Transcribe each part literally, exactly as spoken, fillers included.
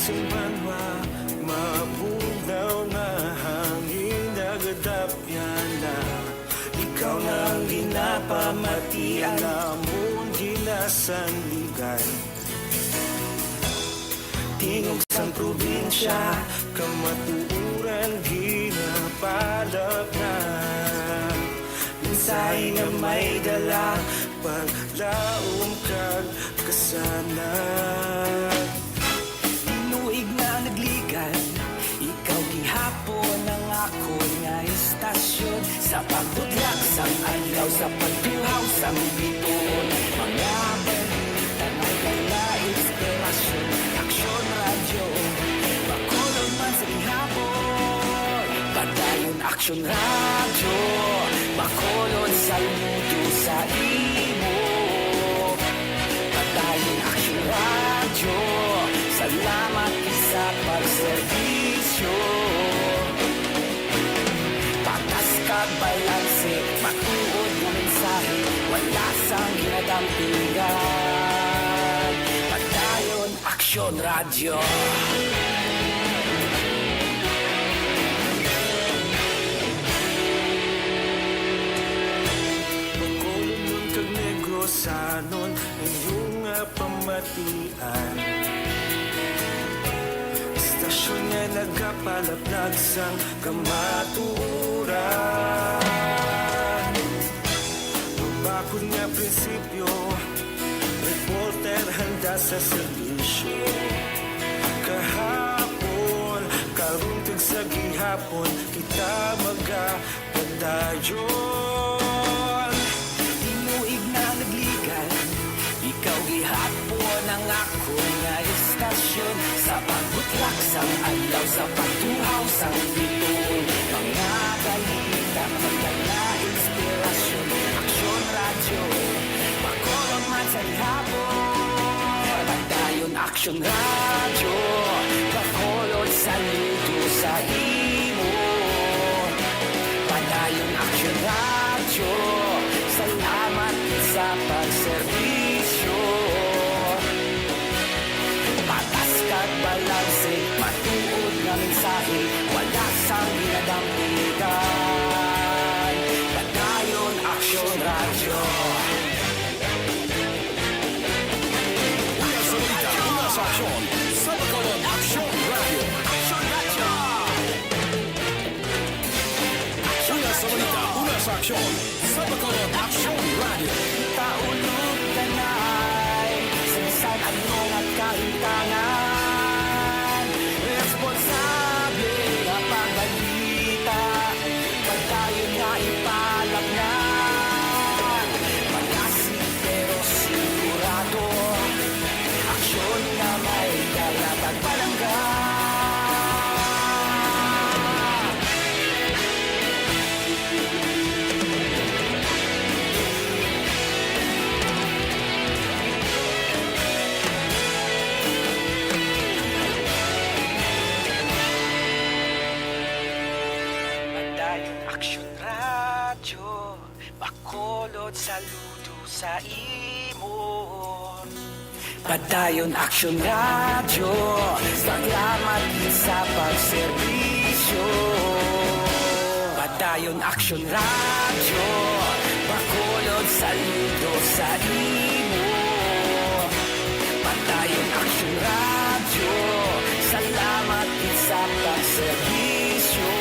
sing banwa, mabugnaw nga hangin nagadapyan na. Ikaw na ang ginapamati, ang amon ginasandigan. Tingog sang probinsya, kamatuoran ginapalapnan. Mensahe nga may dala, paglaom kag kasanag. Tinuig na nagligan, ikaw gihapon ang akon nga istasyon. Sa pagbutlak sang adlaw, sa pagtuhaw sang bituon, mga balita nga dala inspirasyon. Aksyon Radyo, Bacolod man sa gihapon. Padayon Aksyon Radyo, Bacolod, saludo sa imo. Padayon Aksyon Radyo, salamat gid sa pagserbisyo. Patas kag balanse, matuod nga mensahe, wala sang ginadampingan. Padayon Aksyon Radyo. Bacolodnon kag Negrosanon, inyo nga pamatian. Istasyon nga nagapalaplag sang kamatuoran. Mabakod nga prinsipyo, reporter handa sa serbisyo. Kahapon, karon, kag sa gihapon, kita magapadayon. Tinuig na nagligan, ikaw gihapon ang akon nga istasyon. Sa pagbutlak sang adlaw, sa pagtuhaw sang bituon, mga balita nga dala inspirasyon. Aksyon Radyo, Bacolod man sa gihapon. Padayon Aksyon Radyo, Bacolod, saludo sa imo. Padayon Aksyon Radyo, salamat sa pagserbisyo. Patas kag balanse, matuod nga mensahe, wala sang ginadampigan. Padayon Aksyon Radyo. Una sa balita, una sa aksyon, sa Bacolod Aksyon Radyo. Aksyon Radyo. Una sa balita, una sa aksyon, sa Bacolod Aksyon Radyo. Taulog kanay sa bisan ano nga kahintangan. Responsable nga pagbalita, padayon nga ipalapnan. Malasig pero sigurado, aksyon nga may dala pagpalangga. Padayon Aksyon Radyo, Bacolod, saludo sa imo. Padayon Aksyon Radyo, salamat gid sa pagserbisyo. Padayon Aksyon Radyo, Bacolod, saludo sa imo. Padayon Aksyon Radyo, salamat gid sa pagserbisyo.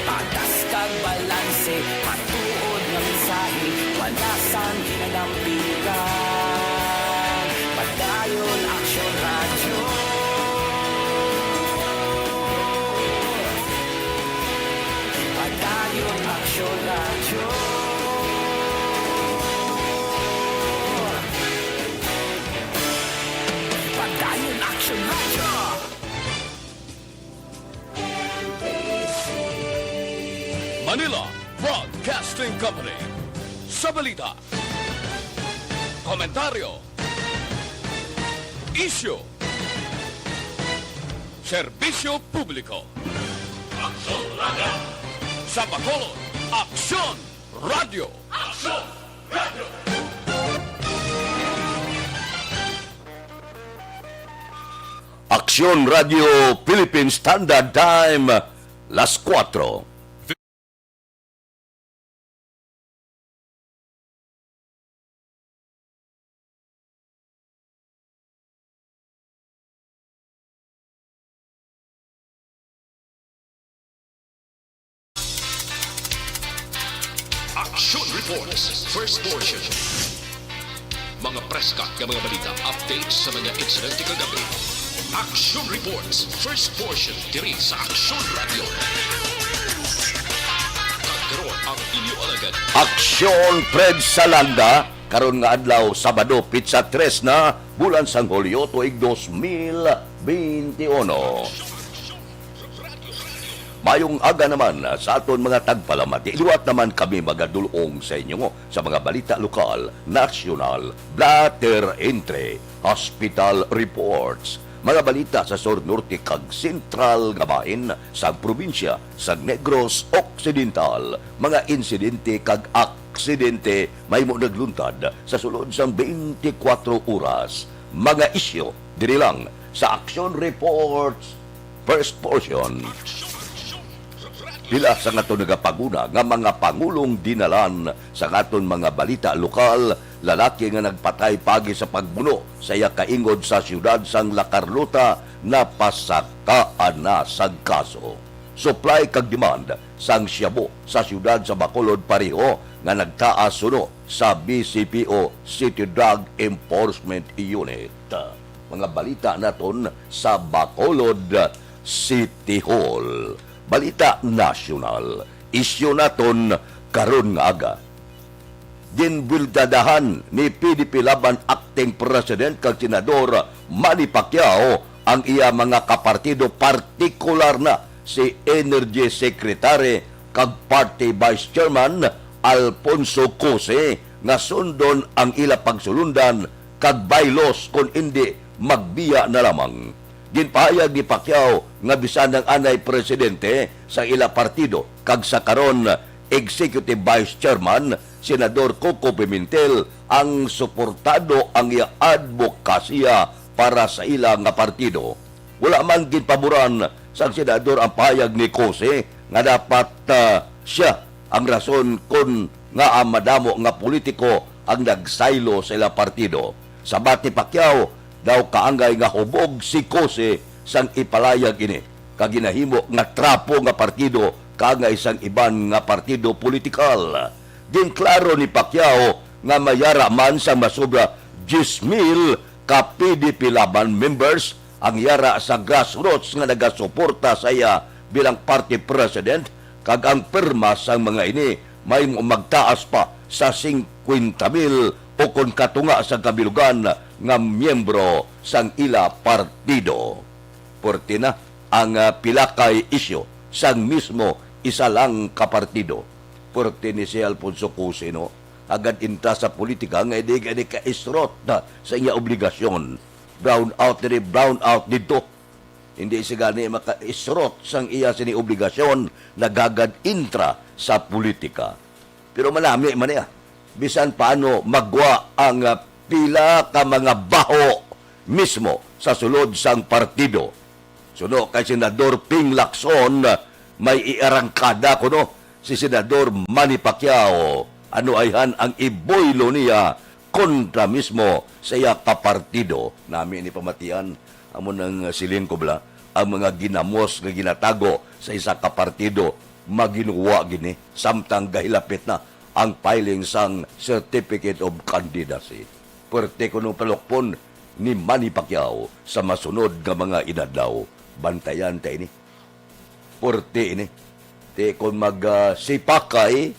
Patas kag balanse, matuod nga mensahe, wala sang ginadampigan. Padayon Aksyon Radyo. Padayon Aksyon Radyo. Padayon Aksyon Radyo. Manila Broadcasting Company. Sa balita, komentaryo, isyu, serbisyo publiko. Aksyon Radyo. Sa Bacolod, Aksyon Radyo. Aksyon Radyo. Aksyon Radio Philippine Standard Time, las kuwatro. Action Reports, first portion. Mga preska nga mga balita, updates sa mga insidente kagabi. Action Reports, first portion, diri sa Action Radio. Kag karon ang inyo alagad. Aksyon Fred Salanda, karon nga adlaw, Sabado, pitsa tres na, bulan sang Hulyo, tuig dos mil benti uno. Mayong aga naman sa aton mga tagpalamati. Liwat naman kami magadul-ong sa inyo sa mga balita lokal, nasyonal, blotter entry, hospital reports, mga balita sa sur, norte, kag sentral nga bahin sang probinsya sang Negros Occidental, mga insidente kag aksidente mahimo nagluntad sa sulod sang twenty-four oras, mga isyu diri lang sa Action Reports First Portion. Pila sa aton nagapanguna nga mga pangulong dinalan sa aton mga balita lokal, lalaki nga nagpatay paagi sa pagbuno sa iya kaingod sa siyudad sang La Carlota, napasakaan na sang kaso. Supply kag demand sang shabu sa siyudad sa Bacolod pareho nga nagtaas suno sa B C P O City Drug Enforcement Unit. Mga balita naton sa Bacolod City Hall. Balita nasyonal. Isyu naton karon nga aga. Ginbuweltadahan ni P D P Laban Acting President kag Senador Manny Pacquiao ang iya mga kapartido, partikular na si Energy Secretary kag Party Vice Chairman Alfonso Cose, nga sundon ang ila pagsulundan kag bylaws, kon indi magbiya na lamang. Ginpahayag ni Pacquiao nga bisan ang anay presidente sa ila partido kag sa karon Executive Vice Chairman, Senador Coco Pimentel, ang suportado ang iya adbokasiya para sa ila nga partido. Wala man ginpaboran sang senador ang pahayag ni Cose nga dapat, ah, sia ang rason kon ngaa madamo nga politiko ang nagsaylo sa ila partido. Sabat ni Pacquiao, daw kaangay nga hubog si Cose sang ipalayag ini, kag ginahimo nga trapo nga partido kaangay sang iban nga partido politikal. Ginklaro ni Pacquiao nga may yara man sang masobra diyes mil ka P D P Laban members ang yara sa grassroots nga nagasuporta sa iya bilang party president, kag ang pirma sang mga ini mahimo magtaas pa sa singkwenta mil ukon katunga sang kabilugan nga miyembro sang ila partido. Puwerte na ang, ah, pilakay isyu sang mismo isa lang ka partido. Puwerte ni si Alfonso Cose, no? Agad intra sa politika nga hindi gani ka-isrot na sa iya obligasyon. Brown out diri, brown out didto. Hindi siya gani maka-isrot sang iya sini obligasyon, nagagad intra sa politika. Pero manami man niya, bisan paano magwa ang, ah, pila ka mga baho mismo sa sulod sang partido. Suno kay Senador Ping Lacson, may iarangkada kuno si Senador Manny Pacquiao. Ano ayhan ang iboylo niya kontra mismo sa iya kapartido? Nami ni pamatian, amo nang siling ko bala, ang mga ginamos nga ginatago sa isa ka partido, maginwa gini, samtang gahilapit na ang filing sang Certificate of Candidacy. Puwerte kuno palukpon ni Manny Pacquiao sa masunod nga mga inadlaw. Bantayan ta ini. Puwerte ini. Ti kon mag, ah, sipakay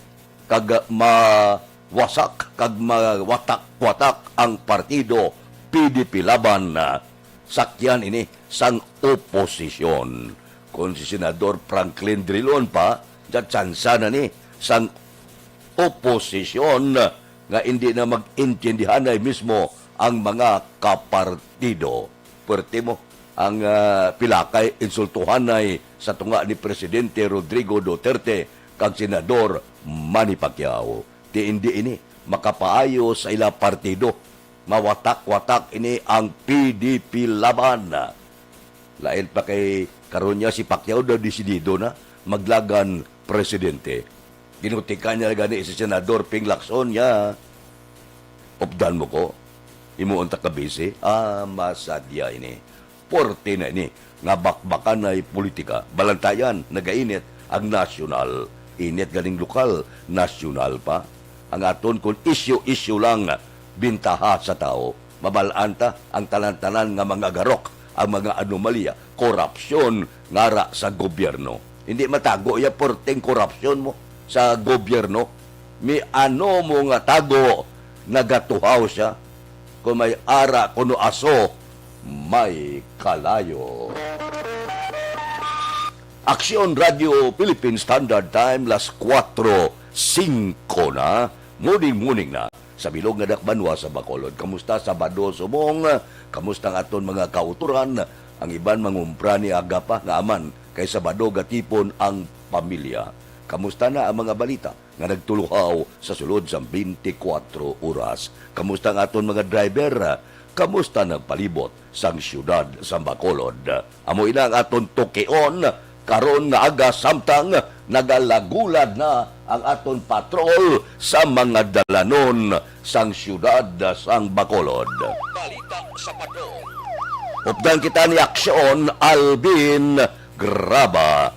kag mawasak kag mawatak-watak ang partido P D P Laban, ah, sakyan ini sang oposisyon. Kon si Senador Franklin Drilon pa, tsansa na ni sang oposisyon nga indi na mag-intindihanay mismo ang mga kapartido. Puwerte mo ang, ah, pilakay insultuhanay sa tunga ni Presidente Rodrigo Duterte kag Senador Manny Pacquiao. Ti indi ini makapaayo sa ila partido. Mawatak-watak ini ang P D P Laban. Lain pa kay karon niya si Pacquiao daw desidido na maglagan presidente. Ginutikan niya gani si Senador Ping Lacson niya. Updan mo ko, imo unta ka busy. Ah, masadya ini. Porte na ini nga bakbakan na politika. Balantayan, nagainit ang nasyonal. Init ganing lokal, nasyonal pa. Ang aton kun isyu-isyu lang, bintaha sa tao. Mabal-an ta ang tanan-tanan nga mga garok, ang mga anomalya, korupsyon ngara sa gobyerno. Hindi matago ya porteng korupsyon mo sa gobyerno. Mi ano mo nga tago, nagatuhaw siya. Kung may ara kuno aso, may kalayo. Aksyon Radio Philippine Standard Time, las kuwatro singko na. Morning, morning na sa bilog nga dakbanwa sa Bacolod. Kamusta Sabado subong? Kamusta ang aton mga kauturan? Ang iban mangumpra ni aga pa nga aman kay Sabado gatipon ang pamilya. Kamusta na ang mga balita nga nagtuluhaw sa sulod sang twenty-four oras? Kamusta ang aton mga driver? Kamusta ang palibot sang siyudad sang Bacolod? Amo ina ang aton tukion karon nga aga, samtang nagalagulad na ang aton patrol sa mga dalanon sang siyudad sang Bacolod. Balita sa Patrol. Updan kita ni Aksyon Alvin Graba.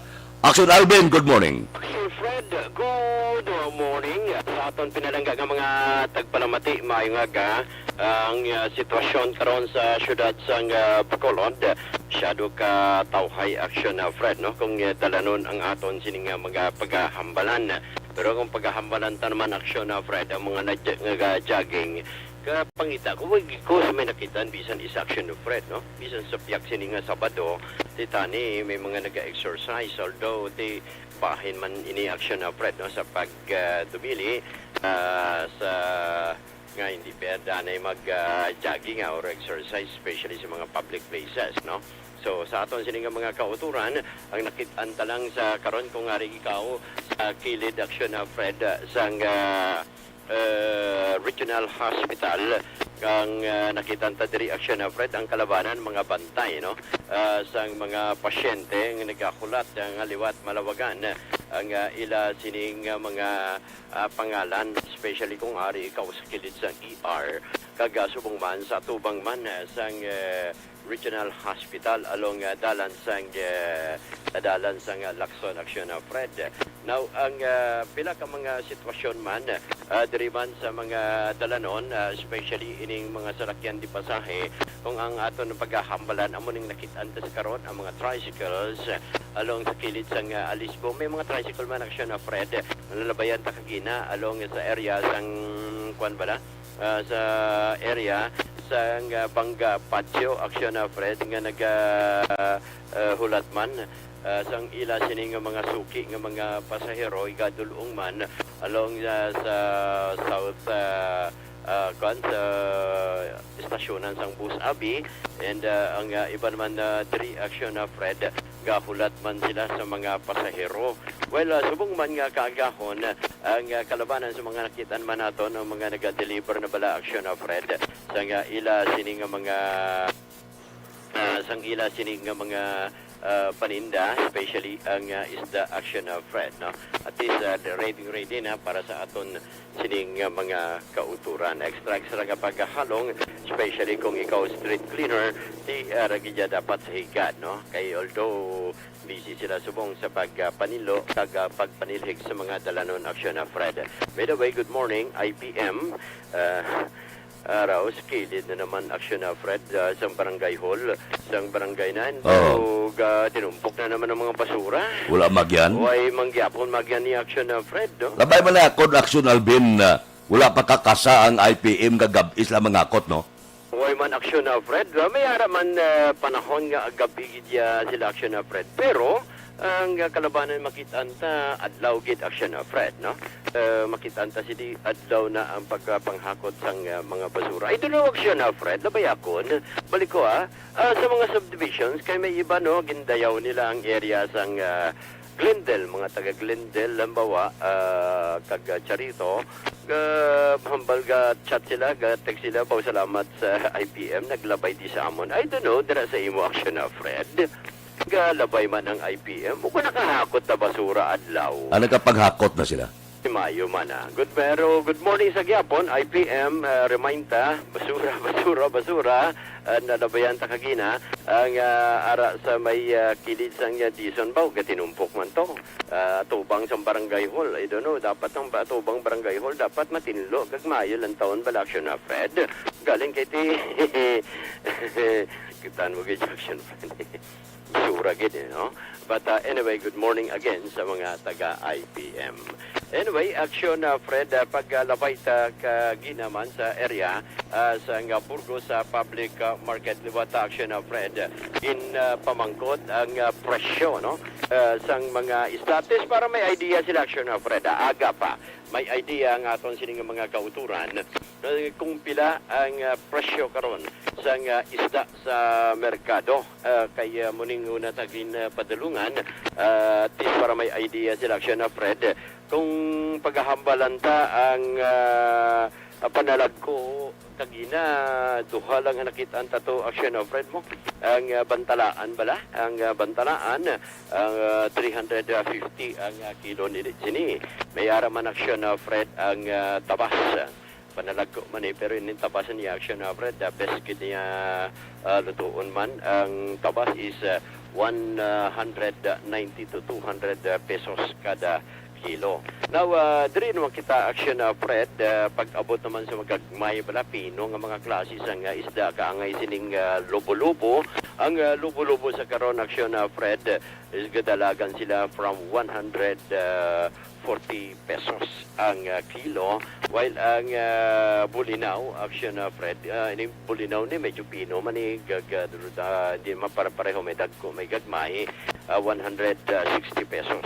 Aksyon Alvin, good morning. Sir Fred, good morning. Sa aton pinalangga nga mga tagpalamati, maayong aga. Ang, ah, sitwasyon karon sa siyudad sang, ah, Bacolod, masyado ka tawhay, Aksyon, ah, Fred, no? Kung, ah, dalanon ang aton sining, ah, mga paghahambalan. Pero kung paghahambalan ta naman, Aksyon, ah, Fred, ang mga nag-, nag-jogging, kapangita ko, wag ko sa may nakitaan, bisan isa, Aksyon, ah, Fred, no? Bisan sa piyak sini nga Sabado, ti tani may mga naga-exercise, although ti bahin man ini, Aksyon, ah, Fred, no? Sa pag, ah, dumili, ah, sa nga hindi pa danay mag, ah, jogging, ah, or exercise, especially sa mga public places, no? So, sa aton sini nga mga kauturan, ang nakit-an ta lang sa karon, kung ari ikaw sa kilid, Aksyon, ah, Fred, ah, sang, ah, eh, Regional Hospital, ang, ah, nakit-an ta diri, Aksyon, ah, Fred, ang kalabanan, mga bantay, no? Ah, sang mga pasyente nga nagahulat, ah, nga liwat malawagan ang, ah, ila sining, ah, mga ah, pangalan, especially kung ari ikaw sa kilid sang E R, kag, ah, subong man sa atubang man, ah, sang, eh, Regional Hospital along, ah, dalan sang, eh, dalan sang, ah, Lacson, Aksyon, ah, Fred. Now, ang, ah, pila ka mga sitwasyon man, ah, diri man sa mga dalanon, ah, especially ining mga salakyan di pasahe, kung ang aton paghahambalan amo ning nakit-an ta sa karon, ang mga tricycles, ah, along sa kilid sang, ah, Alisbo. May mga tricycle man, Aksyon, ah, Fred, nalabayan ta kagina along sa area sang, kuwan bala, ah, sa area sang, ah, Banga Patio, Aksyon, ah, Fred, nga naga, ah, hulat man, ah, sang ila sini nga mga suki nga mga pasahero, igadulong man along, ah, sa South, ah, ah, kuwan, sa estasyonan sang bus abi, and, ah, ang, ah, iban man, ah, diri, Aksyon, ah, Fred, gahulat man sila sa mga pasahero. Well, ah, subong man nga kaagahon, ang, ah, kalabanan sa mga nakit-an man naton, ang mga naga-deliver na bala, Aksyon, ah, Fred, sang, ah, ila sini nga mga, ah, sang ila sini nga mga, ah, paninda, especially ang, ah, isda, Aksyon, ah, Fred, no? At least, ah, ready, ready na para sa aton sining, ah, mga kauturan. Extra, extra nga paghalong, especially kung ikaw street cleaner, ti, ah, ra gid ya dapat sa higad, no? Kay although busy sila subong sa pag, ah, panilo kag, ah, pagpanilhig sa mga dalanon, Aksyon, ah, Fred. By the way, good morning, I P M. Ah, araw, sa kilid na naman, Aksyon, ah, Fred, ah, sang barangay hall, sang barangay nine. Oo. Ug, ah, tinumpok na naman ang mga basura. Wala magyan? Way man gyapon magyan ni Aksyon, ah, Fred, no? Labay man na ako, Aksyon Alvin, ah, wala pa kakasa ang I P M kagab-i sila mangakot, no? Way man, Aksyon, ah, Fred. Ah, may ara man, ah, panahon nga gab-i gid ya sila, Aksyon, ah, Fred. Pero ang, ah, kalabanan makit-an ta adlaw gid, Aksyon, ah, Fred, no? Ah, makit-an ta sini adlaw na ang pagpanghakot sang, ah, mga basura. I don't know, Aksyon, ah, Fred, labayakon. Balik ko, ah. Ah, sa mga subdivisions, kay may iba, no, gindayaw nila ang area sang, ah, Glendale, mga taga Glendale, halimbawa, ah, kag, ah, Charito, Ka, hambal ga chat sila, ga text sila, "Baw, salamat sa I P M, naglabay di sa amon." I don't know, dira sa imo, Action na Fred. Galabay man ang I P M. O kung nakahakot na basura adlaw. Ah, nagkapaghakot na sila. Si Mayo man, ah. Good, pero good morning sa gyapon, I P M, ah, remind ta, basura, basura, basura, ah, nalabayan ta kagina, ang, ah, ara sa may, ah, kilid sang, ah, Dizon ba, gatinumpok man to. Ah, atubang sang barangay hall, I don't know, dapat ang ba-, atubang barangay hall, dapat matinlo, gagmayo lang taon bala, Action na Fred. Galing kay ti, kita mo gid, Action Fred. Sura gid, eh, no? But, uh, anyway, good morning again sa mga taga I P M. Anyway, Action na Fred, uh, pag, uh, labay ta kagina man sa area, uh, sa nga Burgos, uh, Public, uh, Market, liwat ta, Action na Fred, uh, in, uh, pamangkot ang, uh, presyo, no? Uh, sang mga isda. At least para may idea sila, Action na Fred, uh, aga pa. May idea ang aton sining mga kauturan, uh, kung pila ang, uh, presyo karon sang, uh, isda sa merkado. Ah, kay, ah, muning una tagin, ah, padulungan, ah, at least para may idea sila, Action na Fred, kung pagahambalan ta ang, ah, ah, panalagko kagina, duha lang ang nakit-an tato, Action na Fred, mo. Ang, ah, bantalaan bala, ang, ah, bantalaan, ang, ah, three hundred fifty ang, ah, kilo ni sini. May ara man, Action na Fred, ang, ah, tabas. Panalagko man, eh, pero ining tabas ni Action na Fred, the best gid niya, ah, lutuon man. Ang tabas is, ah, one hundred ninety to two hundred pesos kada kilo. Now, ah, diri naman kita, Action na Fred, ah, pag-abot naman sa magagmay bala, pino nga mga klase sang, ah, isda kaangay sining, ah, lubo-lubo. Ang, ah, lubo-lubo sa karon, Action na Fred, is gadalagan sila from one hundred, ah, forty pesos ang, ah, kilo, while ang, ah, bulinaw, Action na Fred, ah, ini bulinaw ni medyo pino man ni gag-, ah, dulu-, ah, di man pare-pareho, may dagko, may gagmay, ah, one hundred sixty pesos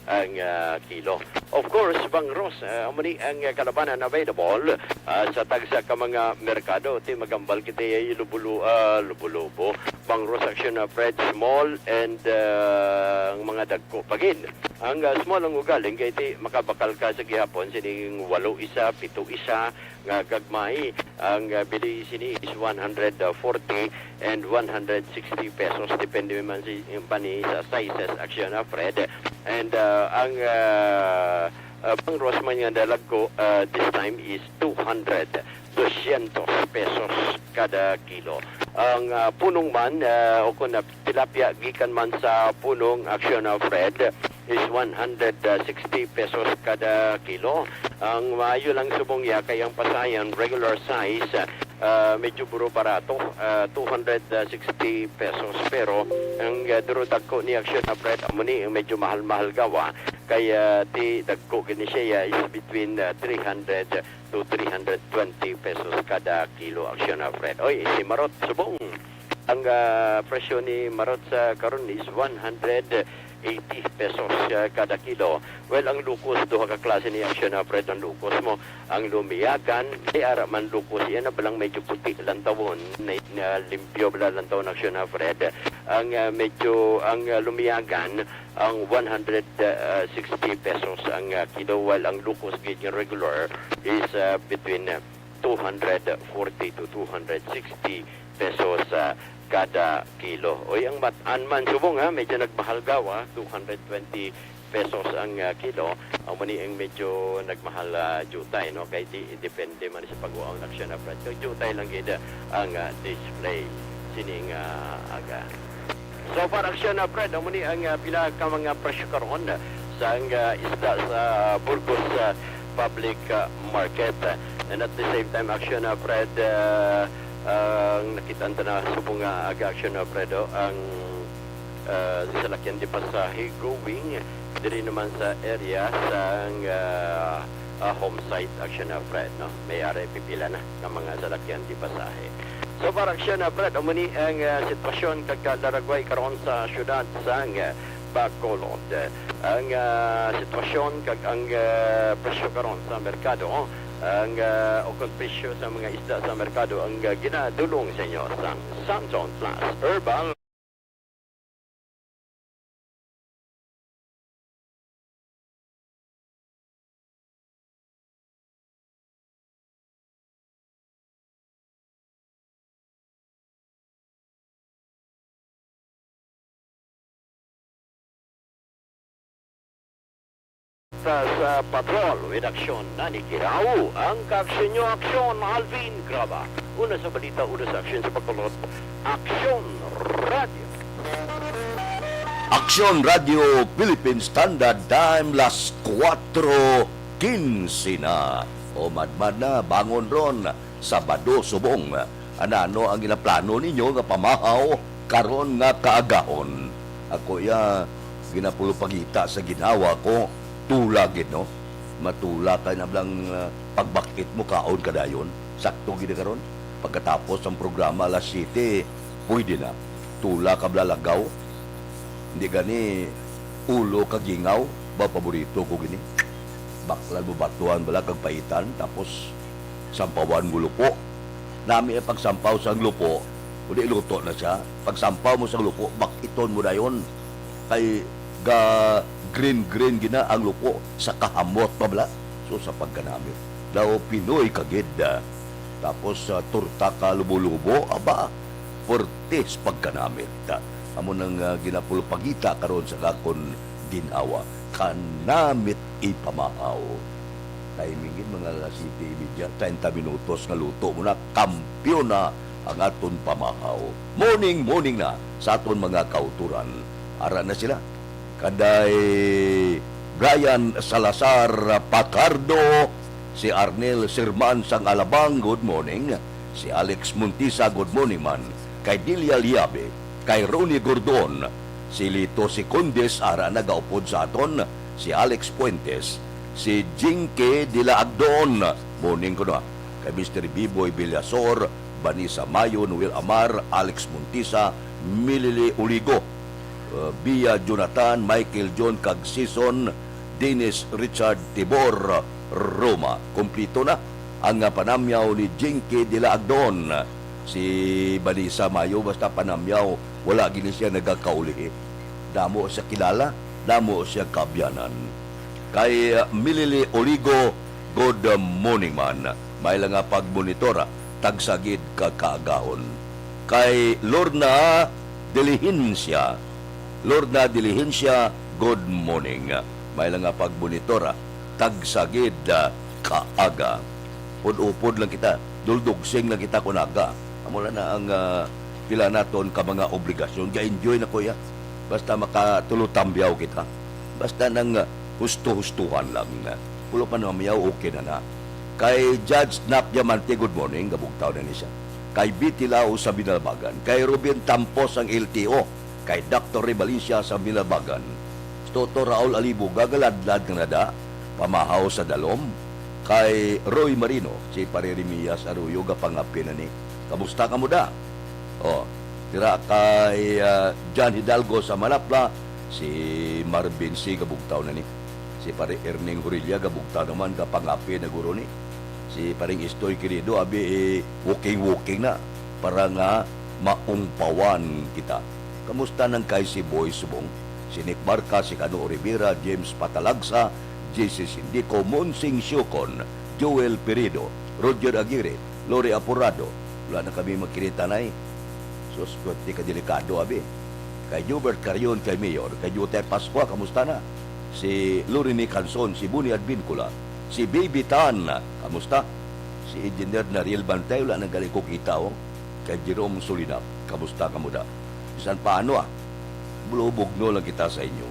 ang, ah, kilo. Of course, bangros, ah, amo ni ang, ah, kalabanan available, ah, sa tagsa ka mga merkado. Ti magambal kita, eh, lubulu-, ah, lubo-lubo. Bangros, Action na Fred, small and, ah, ang mga dagko pa gid. Ang, ah, small ang ugaling kay ti makabakal ka sa gihapon sining walo isa, pito isa nga gagmay. Ang, ah, bili sini is one hundred forty and one hundred sixty pesos, depende man si, pa ni sa sizes, Action na Fred. And, ah, ang, ah, ah, bangros man nga dalagko, ah, this time is two hundred, dosyentos pesos kada kilo. Ang, ah, punong man, ah, o kung na tilapia gikan man sa punong, Action na Fred, is one hundred sixty pesos kada kilo. Ang maayo lang subong ya kay ang pasayan regular size, ah, medyo buro barato, ah, two hundred sixty pesos. Pero ang, ah, duro dagko ni, Action na Fred, amo ni ang medyo mahal-mahal gawa. Kay, ah, ti dagko gani siya, ya, is between, ah, three hundred to three hundred twenty pesos kada kilo, Action na Fred. Oy, si marot subong. Ang, ah, presyo ni marot sa karon is one hundred eighty pesos, ah, kada kilo. Well, ang lukos, duha ka klase ni, Action na Fred, ang lukos mo. Ang lumiyagan, ay ara man lukos, iya na balang medyo puti lang tawon, na, na limpyo bala lang tawon, Action na Fred. Ang, ah, medyo, ang, ah, lumiyagan, ang one hundred sixty pesos ang, ah, kilo, while ang lukos gid nga regular is, ah, between, ah, two hundred forty to two hundred sixty pesos, ah, kada kilo. Oy, ang matan man subong, ha, medyo nagmahal gawa, two hundred twenty pesos ang, ah, kilo. Amo ni ang medyo nagmahal, ah, jutay, no? Kay di, depende man sa pag-uaw na siya na, Fred. So, jutay lang gid ang, ah, display sining, ah, aga. So far, Action na Fred, amo ni ang, ah, pila ka mga presyo karon sa ang, ah, isda sa Burgos, ah, Public, ah, Market. And at the same time, Action na Fred, ah, ang nakita na subong nga aga, Action na Fred, oh, ang, ah, salakyan di pasahe going diri naman sa area sang, ah, ah, home site, Action na Fred, no? May ara pipila na nga mga salakyan di pasahe. So far, Action na Fred, amo ni ang, ah, sitwasyon kag kalaragway karon sa siyudad sang, ah, Bacolod. Ang, ah, sitwasyon kag ang, ah, presyo karon sa merkado, ang, ah, o kung presyo sa mga isda sa merkado ang, ah, ginadulong sa inyo sang Samson Plus Herbal. Sa, sa Patrol with Aksyon, Nani Kirao, ang kaaksyon nyo, Aksyon, Alvin Graba. Una sa balita, una sa aksyon sa pagkulot, Aksyon Radio. Aksyon Radio Philippine Standard Time, las kuwatro quince na. O madmad na, bangon ron Sabado subong. Ano ang ginaplano ninyo nga pamahaw karon nga kaagahon? Ako iya ginapulupangita sa ginhawa ko, tula gid, no? Matula ka na blang, ah, pagbakit mo, kaon ka dayon. Sakto gid karon. Pagkatapos ang programa alas siyete, pwede na. Tula ka bla lagaw. Hindi gani ulo ka gingaw, ba paborito ko gini. Baklan mo batuan bala kag paitan, tapos sampawan mo lupo. Nami ang pagsampaw sang lupo, kundi luto na siya. Pagsampaw mo sang lupo, bakiton mo dayon. Kay ga green-green gina ang lupo sa kahamot pa bala. So sa pagkanami, daw Pinoy ka gid. Tapos, ah, torta ka lubo-lubo, aba, pertis pagkanamit. Amo nang, ah, ginapulupangita karon sa akon ginhawa, kanamit ipamahaw. Timing gid, mga alas siyete y media, treinta minutos nga luto mo na, kampiyon na ang aton pamahaw. Morning, morning na sa aton mga kauturan. Ara na sila. Kanday Brian Salazar Pacardo, si Arnel Sirman sang Alabang, good morning. Si Alex Montisa, good morning man. Kay Delia Liabe, kay Ronnie Gordon, si Lito Secondes, ara nagaupod sa aton, si Alex Fuentes, si Jinky de la Agdon, morning ko na. Kay Mister Biboy Villasor, Vanessa Mayo, Noel Amar, Alex Montisa, Milili Uligo, uh, Bia Jonathan, Michael John kag Sison, Dennis Richard Tibor, Roma. Kumplito na ang, uh, panamyaw ni Jinky de la Agdon. Si Vanessa Mayo, basta panamyaw, wala gini siya nagakaulihi. Damo siya kilala, damo siya kaabyanan. Kay, uh, Milili Oligo, good morning man. May lang nga pagmonitor, ah, tagsa gid ka kaagahon. Kay Lorna Diligencia, Lorna Diligencia, good morning. May lang nga pagmonitor, ah, tagsa gid, ah, kaaga. Upod-upod lang kita, duldugsing lang kita kun aga. Amo lang na ang, ah, pila naton ka mga obligasyon. Ga-enjoy na ko ya. Basta makatulutambyaw kita. Basta nang, ah, husto-hustuhan lang. Pulo pa na mamiyaw, okay na na. Kay Judge Nap Diamante, good morning. Gabugtaw na ni siya. Kay Betty Lao sa Binalbagan. Kay Ruben Tampos ang L T O. Kay Doctor Ray Valencia sa Binalbagan. Toto Raul Alibo, gagaladlad nga nada, pamahaw sa dalom. Kay Roy Marino, si Pare Remillas Arroyo, gapangapi na ni. Kamusta ka mo da? Oh, dira kay, ah, John Hidalgo sa Manapla, si Marvin C. gabugtaw na ni. Si Pare Erning Horilla gabugtaw naman, gapangapi na guro ni. Si Paring Istoy Querido, abi, eh, walking-walking na para nga maumpawan kita. Kamusta nang kay si Boy Subong, si Nick Barca, si Cano Rivera, James Patalagsa, J C Sindico, Monsing Siocon, Joel Pirido, Roger Aguirre, Lori Aporado? Wala na kami magkiritanay. Sus, swerte ka delikado, abi. Kay Hubert Carion, kay Mayor, kay Jutay Pascua, kamusta na? Si Lorini Canson, si Buni Advincula, si Baby Tan, kamusta? Si Engineer Nariel Bantay, wala na gali ko kita, oh. Kay Jerome Solinap, kamusta ka mo da? Bisan paano, ah, bulubog no lang kita sa inyo.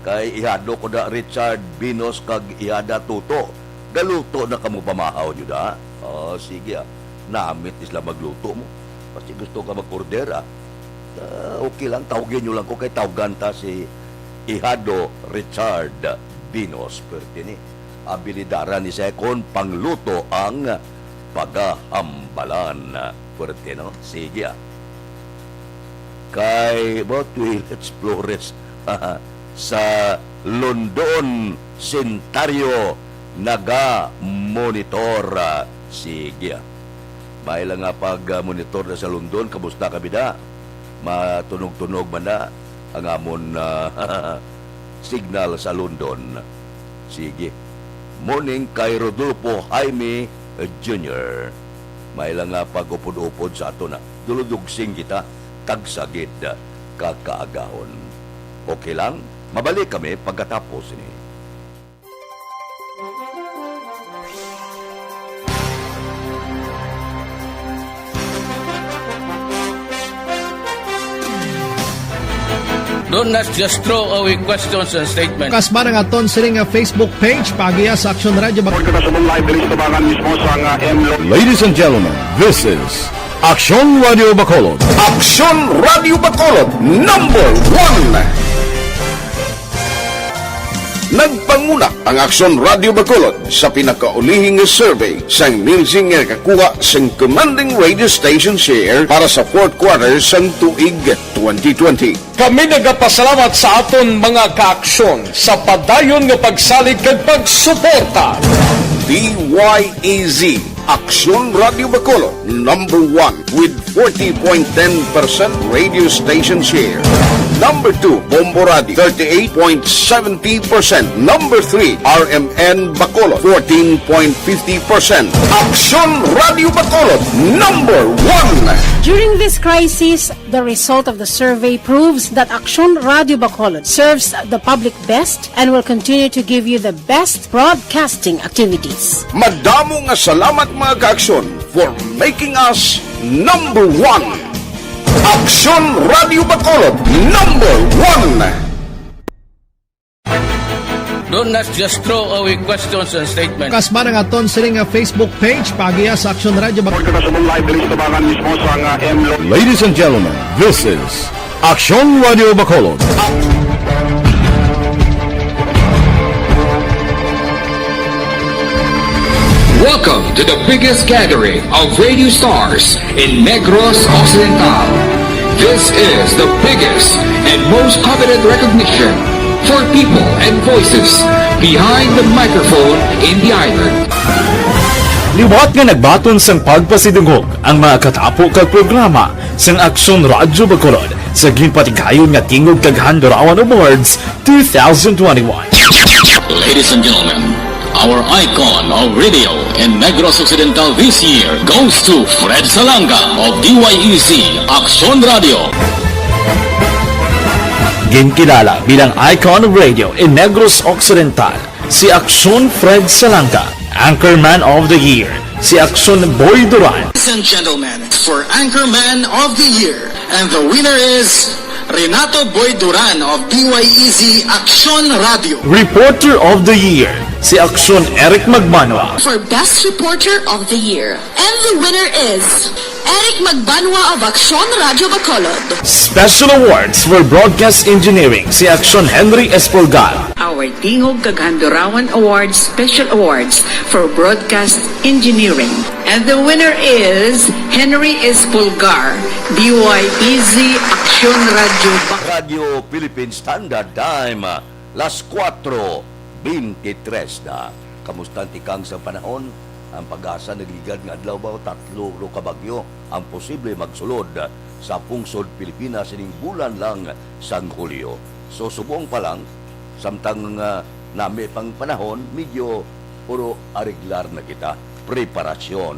Kay ihado ko da Richard Binos kag ihada Tuto. Galuto na kamo pamahaw nyo da? Oh, sige, ah. Namit isla magluto mo. Basi gusto ka mag-order, ah. Ah, okay lang, tawgin nyo lang ko kay tawgan ta si Ihado Richard Binos. Perti ni abilidad ni Second pangluto ang pagahambalan. Perti, no? Sige, ah. Kay Bot Willets Flores sa London, Sintario, naga-monitor. Sige, ah. May lang nga pag-monitor na sa London. Kamusta ka, bida? Matunog-tunog man na ang amon, ah, signal sa London. Sige. Morning kay Rodolfo Jaime Junior. May lang nga pag-upod-upod sa ato na. Duludugsing kita, tagsagid ka kaagahon. Okay lang? Mabalik kami pagkatapos ni. Don't not just throw away questions and statements. Kasbara nga aton sini nga Facebook page, paagiha sa Aksyon Radyo Bacolod. Kita sa live diri sa tabangan mismo sa nga M Lo. Ladies and gentlemen, this is Aksyon Radio Bacolod. Aksyon Radio Bacolod, number one. Nagpanguna ang Aksyon Radio Bacolod sa pinakaulihing survey sang Nielsen nga nakakuha sang commanding radio station share para sa fourth quarter sang tuig twenty twenty. Kami nagapasalamat sa aton mga kaaksyon sa padayon nga pagsalig kag pagsuporta. D Y E Z, Aksyon Radio Bacolod, number one with forty point ten percent radio station share. Number two, Bombo Radio, thirty-eight point seventy percent. Number three, R M N Bacolod, fourteen point fifty percent. Aksyon Radio Bacolod, number one. During this crisis, the result of the survey proves that Aksyon Radio Bacolod serves the public best and will continue to give you the best broadcasting activities. Madamo nga salamat, mga kaaksyon, for making us number one. Aksyon Radio Bacolod, number one. Don't not just throw away questions and statements. Kasbara nga aton sini nga Facebook page, paagiha sa Aksyon Radio Bacolod. Kita sa live diri sa tabangan mismo sa nga M Lo. Ladies and gentlemen, this is Aksyon Radio Bacolod. Welcome to the biggest gathering of radio stars in Negros Occidental. This is the biggest and most coveted recognition for people and voices behind the microphone in the island. Liwat nga nagbaton sang pagpasidungog ang mga katapo kag programa sang Aksyon Radyo Bacolod sa ginpatigayon nga Tingog kag Handurawan Awards two thousand twenty-one. Ladies and gentlemen, our icon of radio in Negros Occidental this year goes to Fred Salanga of D Y E Z Aksyon Radio. Ginkilala bilang icon of radio in Negros Occidental si Aksyon Fred Salanga, Anchorman of the Year si Aksyon Boy Duran. Ladies and gentlemen, for Anchorman of the Year, and the winner is Renato Boy Duran of D Y E Z Aksyon Radio. Reporter of the Year si Aksyon Eric Magbanwa. For Best Reporter of the Year, and the winner is Eric Magbanwa of Aksyon Radio Bacolod. Special Awards for Broadcast Engineering si Aksyon Henry Espolgar. Our Tingog kag Handurawan Awards Special Awards for Broadcast Engineering. And the winner is Henry Espolgar, D Y E Z Aksyon Radio Bacolod. Radyo Philippine Standard Time, las kuwatro beintitres na. Kamusta ang tikang sa panahon? Ang pag-asa nagligad nga adlaw ba o tatlo lo ka bagyo ang posible magsulod sa pungsod Pilipinas sining bulan lang sang Hulyo. So, subong pa lang, samtang, ah, nami pang panahon, medyo puro ariglar na kita. Preparasyon.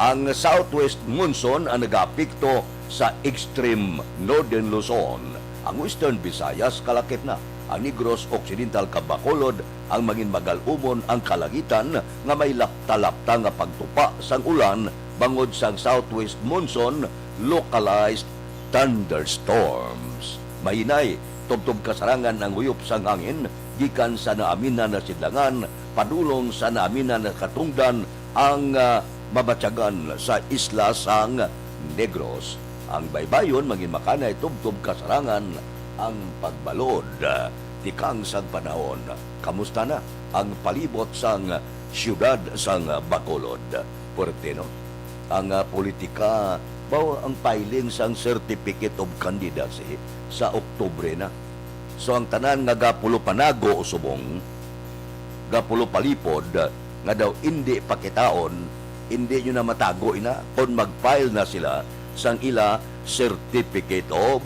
Ang southwest monsoon ang nagaapekto sa extreme northern Luzon, ang western Visayas kalakip na, ang Negros Occidental kag Bacolod ang mangin magal-umon ang kalangitan nga may lapta-lapta nga pagtupa sang ulan bangod sang southwest monsoon, localized thunderstorms. Mahinay, tubtob kasarangan ang huyop sang hangin gikan sa naaminan nga sidlangan padulong sa naaminan nga katungdan ang, ah, mabatyagan sa isla sang Negros. Ang baybayon mangin makanay tubtob kasarangan ang pagbalod, ah, tikang sang panahon. Kamusta na ang palibot sang siyudad sang Bacolod? Puwerte, no? Ang, ah, politika, baw ang filing sang Certificate of Candidacy sa Oktubre na. So, ang tanan nga gapulo panago subong, gapulo palipod, nga daw indi pakitaon, indi nyo na matago ina kon mag-file na sila sang ila Certificate of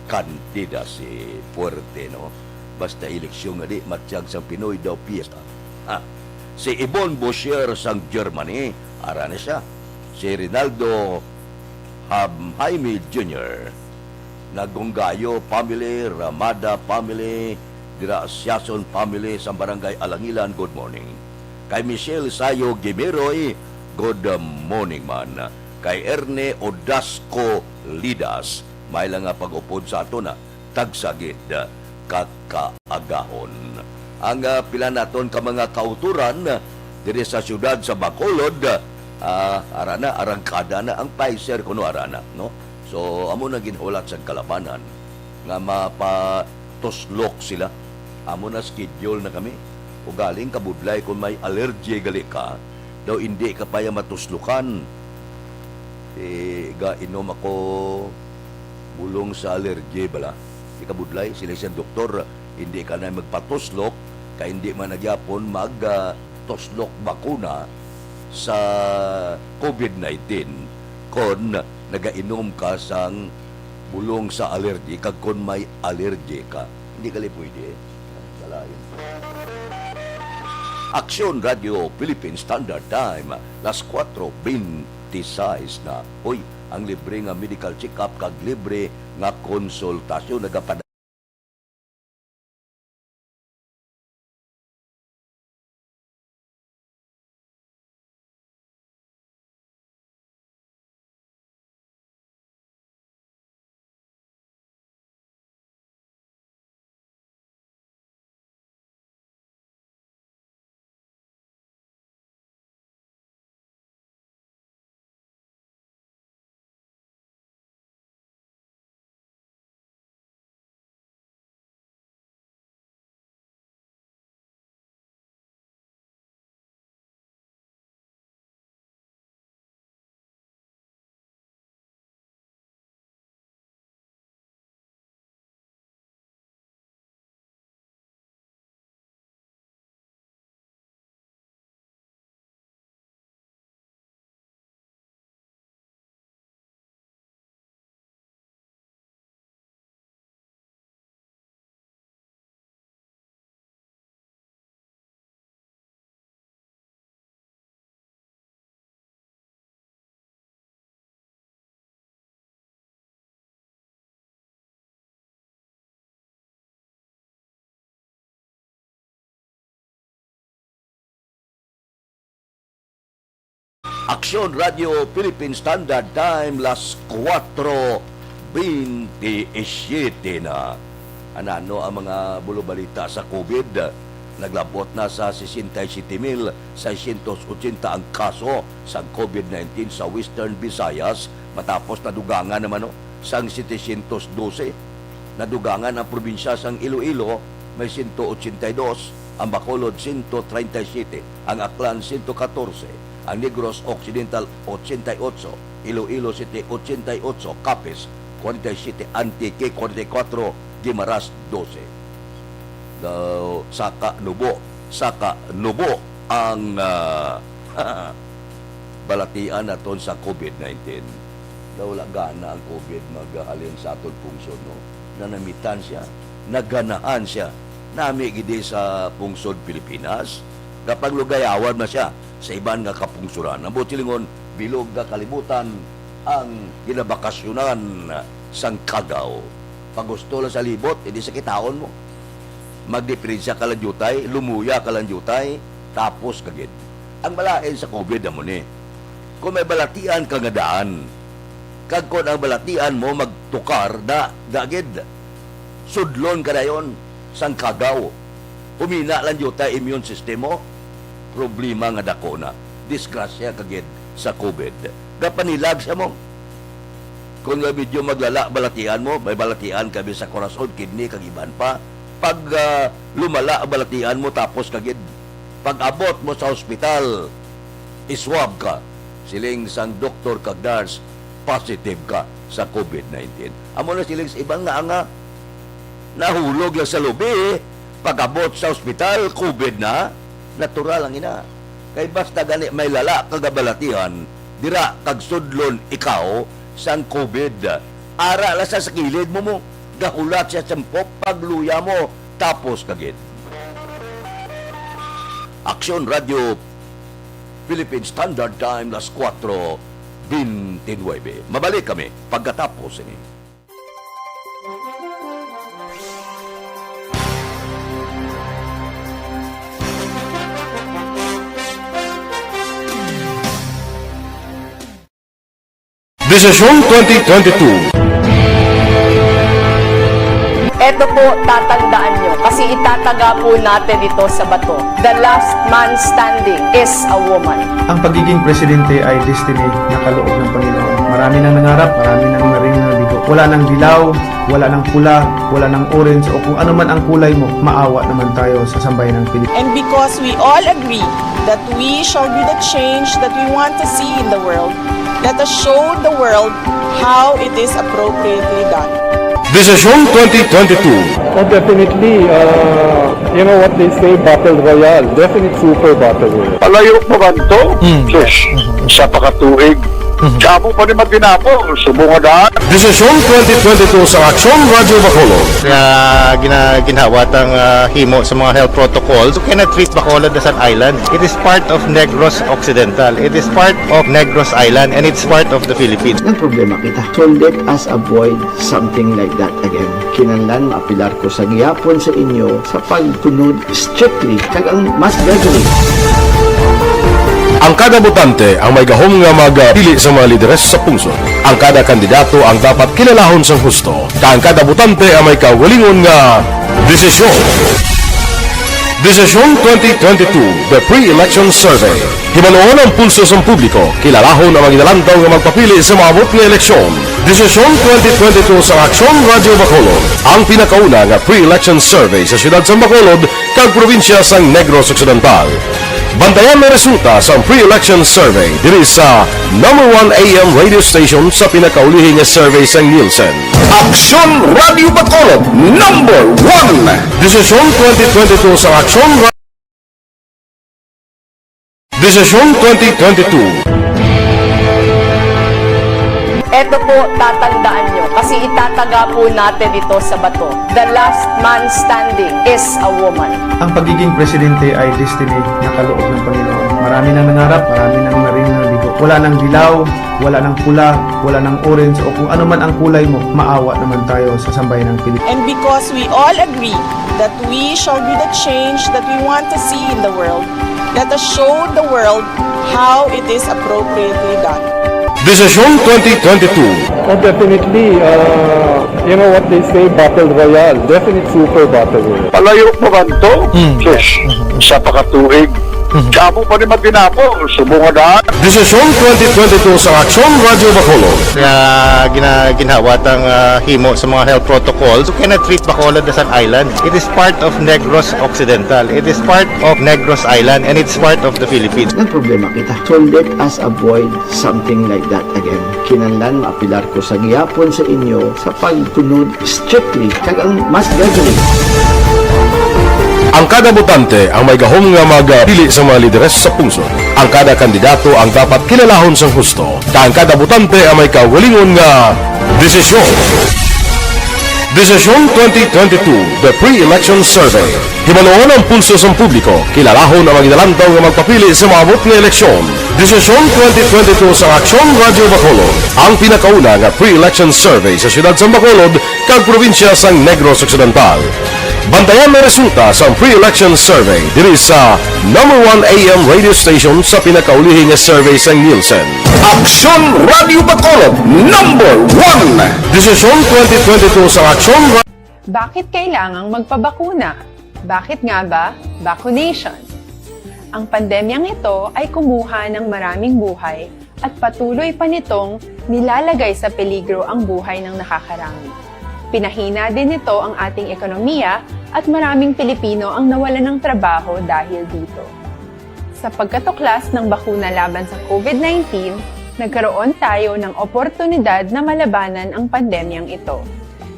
Candidacy. Puwerte, no? Basta eleksyon nga di matyag sang Pinoy daw piyesta. Ha. Si Ibon Boshier sang Germany, ara na siya. Si Rinaldo Ham-, Jaime Junior, Nagungayo family, Ramada family, Graciason family sa Barangay Alangilan, good morning. Kay Michelle Sayo Gimiroy, good morning man. Kay Erne Odasco Lidas, may lang nga pag-upod sa ato na. tagsa gid ka kaagahon. Ang, ah, pila naton ka mga kautoran diri sa siyudad sa Bacolod, ah, ara na, arangkada na ang Pfizer kuno, ara na, no? So, amo na ginhulat sa kalabanan nga mapatuslok sila. Amo na, schedule na kami. Ugaling kabudlay kung may allergy gali ka, daw hindi ka paya matuslokan. Eh, gainom ako bulong sa allergy bala. Di kabudlay, sila siyang doktor, hindi ka na magpatuslok, kay hindi man na gyapon mag, ah, tuslok bakuna sa COVID nineteen kon nagainom ka sang bulong sa allergy kag kon may allergy ka. Hindi gali pwede. Kalayo. Aksyon Radio Philippine Standard Time, las kuwatro bente sais na. Hoy, ang libre nga medical check-up kag libre nga konsultasyon nagapad- Aksyon Radio Philippine Standard Time, las kuwatro bente siyete na. Anano ang mga bulobalita sa COVID? Naglabot na sa sesenta y siyete mil seiscientos ochenta ang kaso sang COVID nineteen sa Western Visayas, matapos nadugangan naman, no, sang setecientos dose. Nadugangan ang probinsya sang Iloilo, may sento ochenta y dos, ang Bacolod, sento treinta y siete, ang Aklan, sento katorse, ang Negros Occidental, ochenta y ocho, Iloilo City, ochenta y ocho, Capiz, kwarenta y siyete, Antique, kwarenta y kuwatro, Guimaras, dose. Daw, saka nubo, saka nubo ang, ah, balatian naton sa COVID nineteen. Daw wala gana ang COVID maghalin sa aton pungsod, no? Nanamitan siya, naganahan siya. Nami gid sa pungsod Pilipinas, kapag lugayawan man siya sa iban nga kapungsoran. Ang buot silingon, bilog nga kalibutan ang ginabakasyonan sang Cagao. Pag gusto lang sa libot, hindi sa kitaon mo. Magdiperensya ka lang diutay, lumuya ka lang diutay, tapos ka gid. Ang malain sa COVID amo ni, kung may balatian ka nga daan, kag kung ang balatian mo magtukar, da, da gid. Sudlon ka dayon sang Cagao. Humina lang diutay immune system mo, problema nga dako na. Disgrasya ka gid sa COVID. Gapanilag siya mo. Kung nga medyo maglala balatian mo, may balatian ka sa korason, kidney, kag iban pa. Pag, ah, lumala ang balatian mo, tapos ka gid. Pag abot mo sa hospital, iswab ka. Siling sang doktor kag nurse, positive ka sa COVID nineteen. Amo na siling sa iban nga, nga nahulog lang sa lubi, pag-abot sa ospital, COVID na. Natural ang ina. Kay basta gani may lala ka gabalatihan, dira kag sudlon ikaw sang COVID. Ara lang sa, sa kilid mo mo, gahulat siya sa tiempo, pagluya mo, tapos ka gid. Aksyon Radio, Philippine Standard Time, las kuwatro bente nuebe. Mabalik kami pagkatapos ini. Desisyon twenty twenty-two. Ito po, tatandaan nyo, kasi itataga po natin ito sa bato. The last man standing is a woman. Ang pagiging presidente ay destiny na kaloob ng Panginoon. Marami nang nangarap, marami nang naring nabigo. Wala nang dilaw, wala nang pula, wala nang orange, o kung ano man ang kulay mo, maawa naman tayo sa sambayan ng Pilipinas. And because we all agree that we shall be the change that we want to see in the world, let us show the world how it is appropriately done. Desisyon twenty twenty-two. Oh, definitely, uh, you know what they say, battle royale. Definite super battle royale. Palayo pa man to? Mm. Sus, isa pa ka tuig. Mhm. Sa amo pa ni matinapon, subong nga daan. Desisyon twenty twenty-two sa Aksyon Radyo Bacolod. Nga gina-, ginhawat ang, ah, himo sa mga health protocols. You cannot treat Bacolod as an island. It is part of Negros Occidental. It is part of Negros Island, and it's part of the Philippines. Ang problema kita. So let us avoid something like that again. Kinahanglan maapilar ko sa gihapon sa inyo sa pagsunod strictly kag ang mas gagawin. Ang kada botante ang may gahom nga magpili sa mga lideres sa pungsod. Ang kada kandidato ang dapat kilalahon sang husto, kag ang kada botante ang may kaugalingon nga desisyon. Desisyon twenty twenty-two, The Pre-Election Survey. Himanuon ang pulso sang publiko, kilalahon ang mga ginalantaw nga magpapili sa maabot nga eleksyon. Desisyon twenty twenty-two sa Aksyon Radyo Bacolod, ang pinakauna nga pre-election survey sa siyudad sang Bacolod kag probinsya sang Negros Occidental. Bantayan ang resulta sang pre-election survey diri sa number one A M radio station sa pinakaulihi nga survey sang Nielsen. Aksyon Radyo Bacolod, number one. Desisyon twenty twenty-two sa Aksyon Ra- Desisyon twenty twenty-two. Eto po, tatandaan nyo, kasi itataga po natin ito sa bato. The last man standing is a woman. Ang pagiging presidente ay destiny na kaloob ng Panginoon. Marami nang nangarap, marami nang naring nabigo. Wala nang dilaw, wala nang pula, wala nang orange, o kung ano man ang kulay mo, maawa naman tayo sa sambayan ng Pilipinas. And because we all agree that we shall be the change that we want to see in the world, let us show the world how it is appropriately done. Desisyon twenty twenty-two. Oh, definitely, uh, you know what they say, battle royale. Definite super battle royale. Palayo pa man to? Mm. Sus, isa pa ka tuig. Mhm. Sa amo pa ni matinapon, subong nga daan. Desisyon twenty twenty-two sa Aksyon Radyo Bacolod. Nga gina-, ginhawat ang, ah, himo sa mga health protocols. You cannot treat Bacolod as an island. It is part of Negros Occidental. It is part of Negros Island, and it's part of the Philippines. Ang problema kita. So let us avoid something like that again. Kinahanglan maapilar ko sa gihapon sa inyo sa pagsunod strictly kag ang mas gagawin. Ang kada botante ang may gahom nga magpili sa mga lideres sa pungsod. Ang kada kandidato ang dapat kilalahon sang husto, kag ang kada botante ang may kaugalingon nga desisyon. Desisyon twenty twenty-two, The Pre-Election Survey. Himanuon ang pulso sang publiko, kilalahon ang mga ginalantaw nga magpapili sa maabot nga eleksyon. Desisyon twenty twenty-two sa Aksyon Radyo Bacolod, ang pinakauna nga pre-election survey sa siyudad sang Bacolod kag probinsya sang Negros Occidental. Bantayan ang resulta sang pre-election survey diri sa number one A M radio station sa pinakaulihi nga survey sang Nielsen. Aksyon Radyo Bacolod, number one. Desisyon twenty twenty-two sa Aksyon Ra- Bakit kailangang magpabakuna? Bakit nga ba vaccination? Ang pandemyang ito ay kumuha ng maraming buhay at patuloy pa nitong nilalagay sa peligro ang buhay ng nakakarami. Pinahina din nito ang ating ekonomiya at maraming Pilipino ang nawalan ng trabaho dahil dito. Sa pagkatuklas ng bakuna laban sa COVID nineteen, nagkaroon tayo ng oportunidad na malabanan ang pandemyang ito.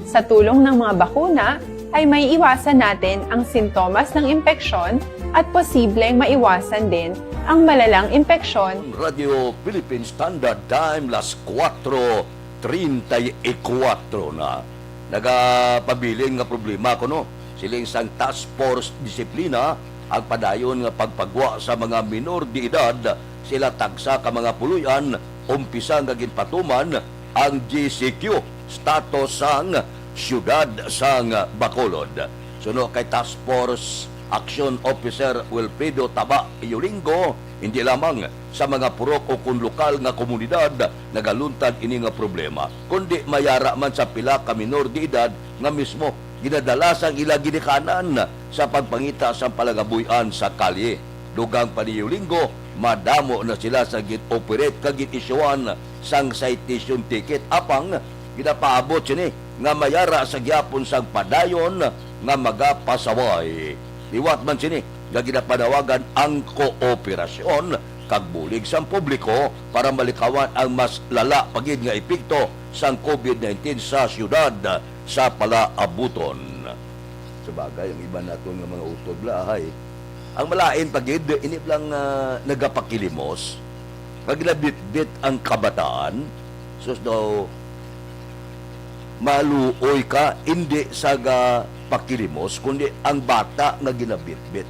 Sa tulong ng mga bakuna, ay may iwasan natin ang sintomas ng impeksyon at posibleng maiwasan din ang malalang impeksyon. Radyo Philippine Standard Time, las kuwatro treinta y cuatro na. Nagapabilin nga problema kuno, siling sang Task Force Disiplina, ang padayon nga pagpagwa sa mga minor de edad. Sila tagsa ka mga puloy-an, umpisa nga ginpatuman ang G C Q status sang siyudad sang Bacolod. Suno kay Task Force Action Officer Wilfredo Taba Yolingo, hindi lamang sa mga purok o kon lokal nga komunidad nagaluntad ini nga problema, kundi may ara man sa pila ka minor de edad nga mismo ginadala sang ila ginikanan sa pagpangita sang palangabuy-an sa kalye. Dugang pa niyo linggo, madamo na sila sa gin-operate kag gin-isyuhan sang citation ticket. Apang ginapaabot sini nga mayara sa gihapon sang padayon nga magapasaway. Liwat man sini nga ginapanawagan ang kooperasyon kag bulig sang publiko para malikawan ang mas lala pa gid nga epekto sang covid nineteen sa siyudad sa palaabuton. Sabagay, ang iban naton nga mga utod, lahay. Ang malain pa gid, ini lang, ah, nagapakilimos, nga ginabitbit ang kabataan. Sus daw, maluoy ka, hindi sa ga pakilimos, kundi ang bata nga ginabitbit.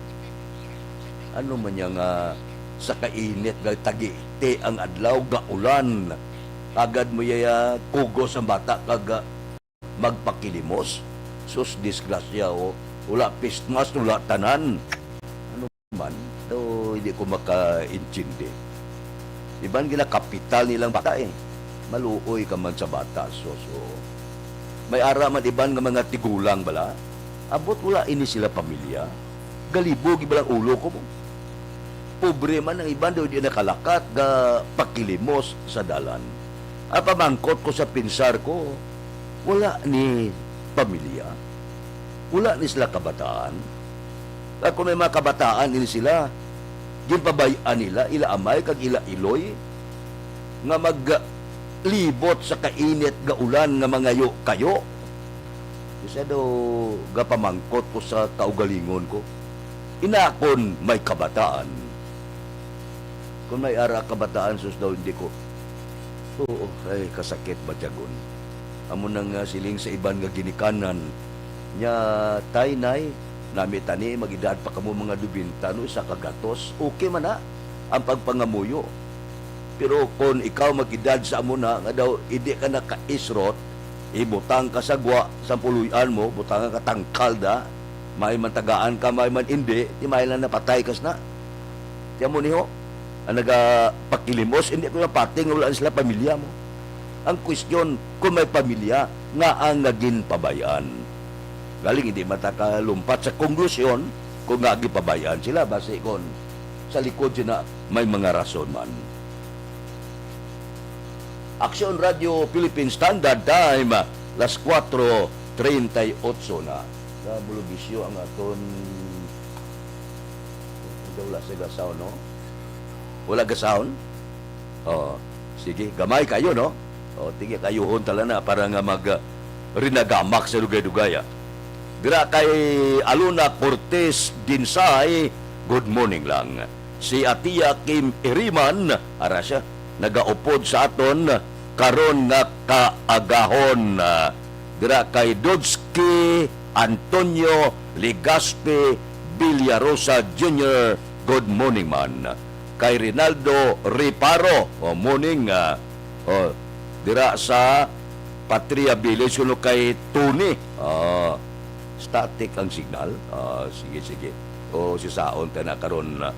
Ano man niya nga sa kainit nga tagiti ang adlaw, gaulan, agad mo iya kugos ang bata kag, ah, magpakilimos? Sus, disgrasya, o. Wala face mask, wala tanan. Ano man, daw hindi ko makaintindi. Iban ginakapital nilang bata, eh. Maluoy ka man sa bata, sus, o. May ara man iban nga mga tigulang bala. Abot wala ini sila pamilya. Galibog iba lang ulo ko mo. Pobre man ang iban, daw di nakalakat, ga pakilimos sa dalan. Ang pamangkot ko sa pinsar ko, wala ni pamilya? Wala ni sila kabataan? Kag kung may mga kabataan ini sila, ginpabay-an nila ila amay kag ila iloy nga maglibot sa kainit nga ulan nga mangayo-kayo. Isa daw gapamangkot ko sa kaugalingon ko, ina kon may kabataan. Kung may ara kabataan, sus daw, hindi ko. Oo, ay, kasakit ba tiyagon? Amo na nga siling sa iban nga ginikanan. Nya, tay, nay, nami tani, mag-edad pa kamo mga dubinta, no, isa ka gatos. Okay man na ang pagpangamuyo. Pero kon ikaw mag-edad sa amo na, nga daw, hindi ka nakaisrot, ibutang ka sa gwa, sa puloy-an mo, butang ka tangkal da, may man tagaan ka, may man hindi, di may lang napatay kas na. Tiyan mo niho, ang nagapakilimos, hindi ko napati nga wala na sila pamilya mo. Ang kwestiyon, kung may pamilya, nga ang nga ginpabayaan. Galing, hindi mata kalumpat sa konklusyon kung nga gipabayaan sila, basi kon sa likod sina may mga rason man. Aksyon Radio Philippine Standard Time, las kuwatro treinta y ocho na. Nabulubisyo ang aton, wala sa ga-sound, no? Wala ga-sound? Oh, sige, gamay kayo, no? Oh, tige kayuhon tala na para nga mag, ah, rinagamak sa dugay-dugay, ah. Dira kay Aluna Cortez Dinsay, good morning lang. Si Atia Kim Iriman, ara siya, nagaupod sa aton karon nga kaagahon. Ah, dira kay Dodski Antonio Legaspi Villarosa Junior, good morning man. Kay Rinaldo Reparo, o, morning, ah, o, dira sa Patria Village, kuno kay Tony. Ah, static ang signal. Ah, sige, sige. O, si Saon ta na karon, ah,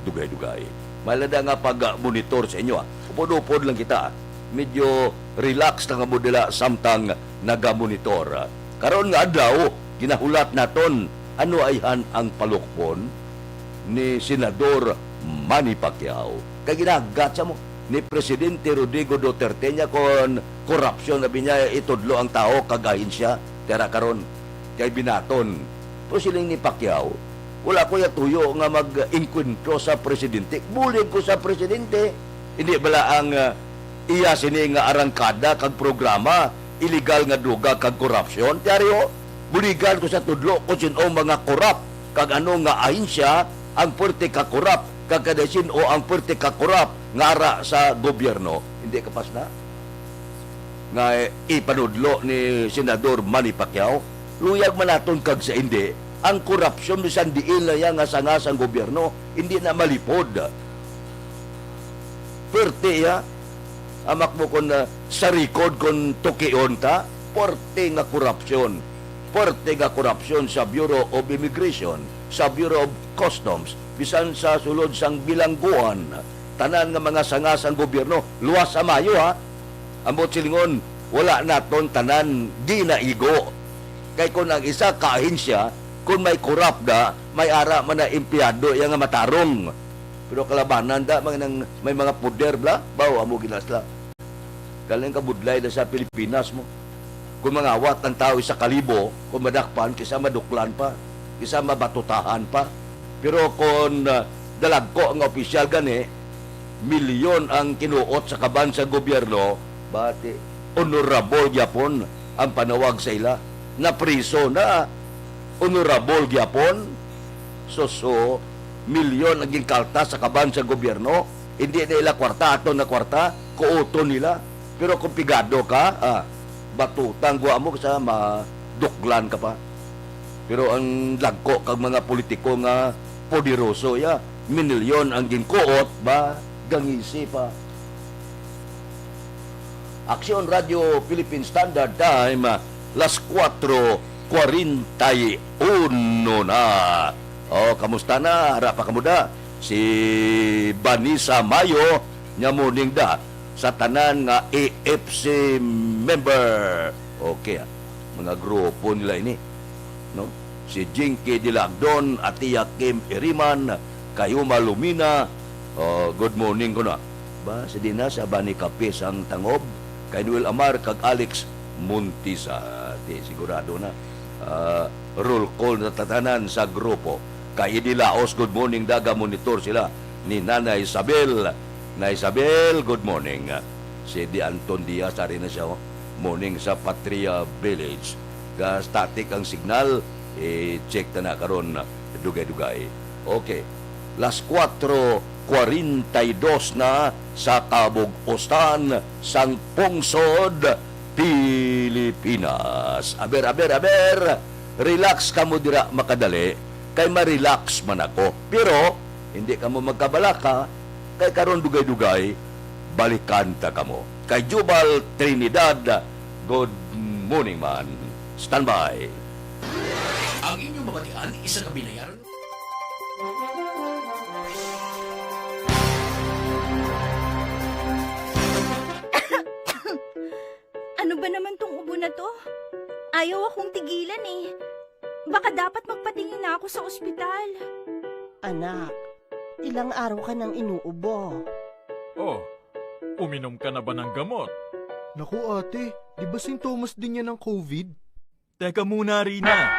dugay-dugay. Malada nga pag-monitor sa inyo, ah. Upod-upod lang kita, ah. Medyo relax na nga mo dila samtang nagamonitor. Karon nga adlaw, ginahulat naton, ano ayhan ang palukpon ni Senador Manny Pacquiao? Kay ginagat sa mo ni Presidente Rodrigo Duterte niya kon korupsyon, abi niya, itudlo ang tawo kag ahensya, tira karon. Kay binaton. Pero siling ni Pacquiao, wala ko ya tuyo nga mag-engkwentro sa presidente. Bulig ko sa presidente. Hindi bala ang, ah, iya sini nga arangkada kag programa, illegal nga droga kag korupsyon? Tiari, o, buligan ko sa tudlo kung sin-o mga korap kag ano nga ahensya ang pwerte ka korap kag kada sin-o ang pwerte ka korap nga ara sa gobyerno. Hindi kapas na nga ipanudlo ni Senador Manny Pacquiao, luyag man naton kag sa hindi, ang korupsyon bisan diin na iya nga sanga sang gobyerno, hindi na malipod. Perte iya, amak mo kon, ah, sa record kon tukion ta, perte nga korupsyon. Perte nga korupsyon sa Bureau of Immigration, sa Bureau of Customs, bisan sa sulod sang bilangguan. Tanan nga mga sanga sang gobyerno, luwas sa mayo, ha? Ambot silingon, wala naton tanan ginaigo. Kay kung ang isa ka ahensya, kung may corrupt da, may ara man na empleyado iya nga matarong. Pero kalabanan da, mga nang, may mga poder bla, baw amo ginas la. Galing kabudlay na sa Pilipinas mo. Kung mangawat ang tao isa kalibo, kung madakpan, kisa maduklan pa, kisa mabatutahan pa. Pero kung, ah, dalagko ang opisyal gani, milyon ang kinuot sa kaban sa gobyerno, bati, honorable gyapon ang panawag sa ila. Napriso na, honorable gyapon. Suso, milyon ang ginkaltas sa kaban sa gobyerno. Hindi na ila kwarta, aton na kwarta, kuuton nila. Pero kung pigado ka, ah, batutang gwa mo sa maduklan ka pa. Pero ang dagko kag mga politiko nga poderoso, ya, minilyon ang ginkuot, ba, gangisi pa. Aksyon Radio Philippine Standard Time, las kuwatro kwarenta y uno na. O, kamusta na? Ara pa kamo da? Si Vanessa Mayo, nya morning da sa tanan nga A F C member. Okay, ah. Mga grupo nila ini, no? Si Jinky Dilagdon, Atiya Kim Iriman, Kayuma Lumina, oh, good morning ko na. Ba, si Dina sa Bani Kape sang Tangob, kay Noel Amar kag Alex Montisa. Di, sigurado na. Ah, roll call na tatanan sa grupo. Kay Idi Laos, good morning, daga monitor sila ni Nanay Isabel. Nay Isabel, good morning. Si Di Anton Diaz, ari na siya, oh. Morning sa Patria Village. Ga-static ang signal, i-check ta na karon, dugay-dugay. Okay. Las kuwatro kwarenta y dos na sa kabug-usan sang pungsod, Pilipinas. Aber, aber, aber! Relax kamo dira, makadali, kay ma-relax man ako. Pero, hindi kamo magkabalaka, kay karon dugay-dugay, balikan ta kamo. Kay Jubal Trinidad, good morning man. Standby. Ang inyong mabatian, isa ka binayaran. Ano ba naman tong ubo na to? Ayaw akong tigilan eh. Baka dapat magpatingin na ako sa ospital. Anak, ilang araw ka nang inuubo. Oh, uminom ka na ba ng gamot? Naku, ate, di ba sintomas din yan ng covid? Teka muna, Rina.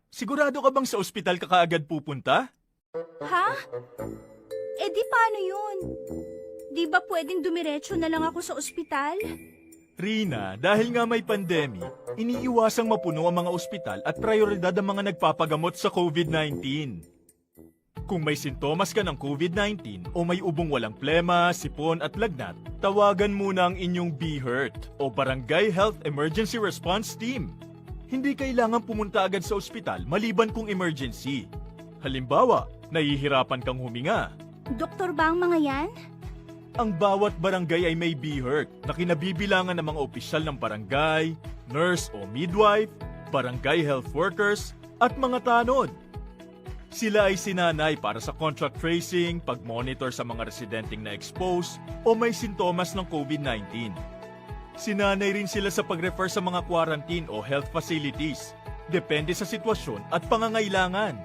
Sigurado ka bang sa ospital ka kaagad pupunta? Ha? Eh di paano yun? Di ba pwedeng dumiretso na lang ako sa ospital? Rina, dahil nga may pandemic, iniiwasang mapuno ang mga ospital at prioridad ang mga nagpapagamot sa covid nineteen. Kung may sintomas ka ng covid nineteen o may ubong walang plema, sipon at lagnat, tawagan muna ang inyong BHERT o Barangay Health Emergency Response Team. Hindi kailangan pumunta agad sa ospital maliban kung emergency. Halimbawa, nahihirapan kang huminga. Doktor ba ang mga yan? Ang bawat barangay ay may BHERT na kinabibilangan ng mga opisyal ng barangay, nurse o midwife, barangay health workers, at mga tanod. Sila ay sinanay para sa contact tracing, pag-monitor sa mga residenteng na-expose o may sintomas ng covid nineteen. Sinanay rin sila sa pag-refer sa mga quarantine o health facilities, depende sa sitwasyon at pangangailangan.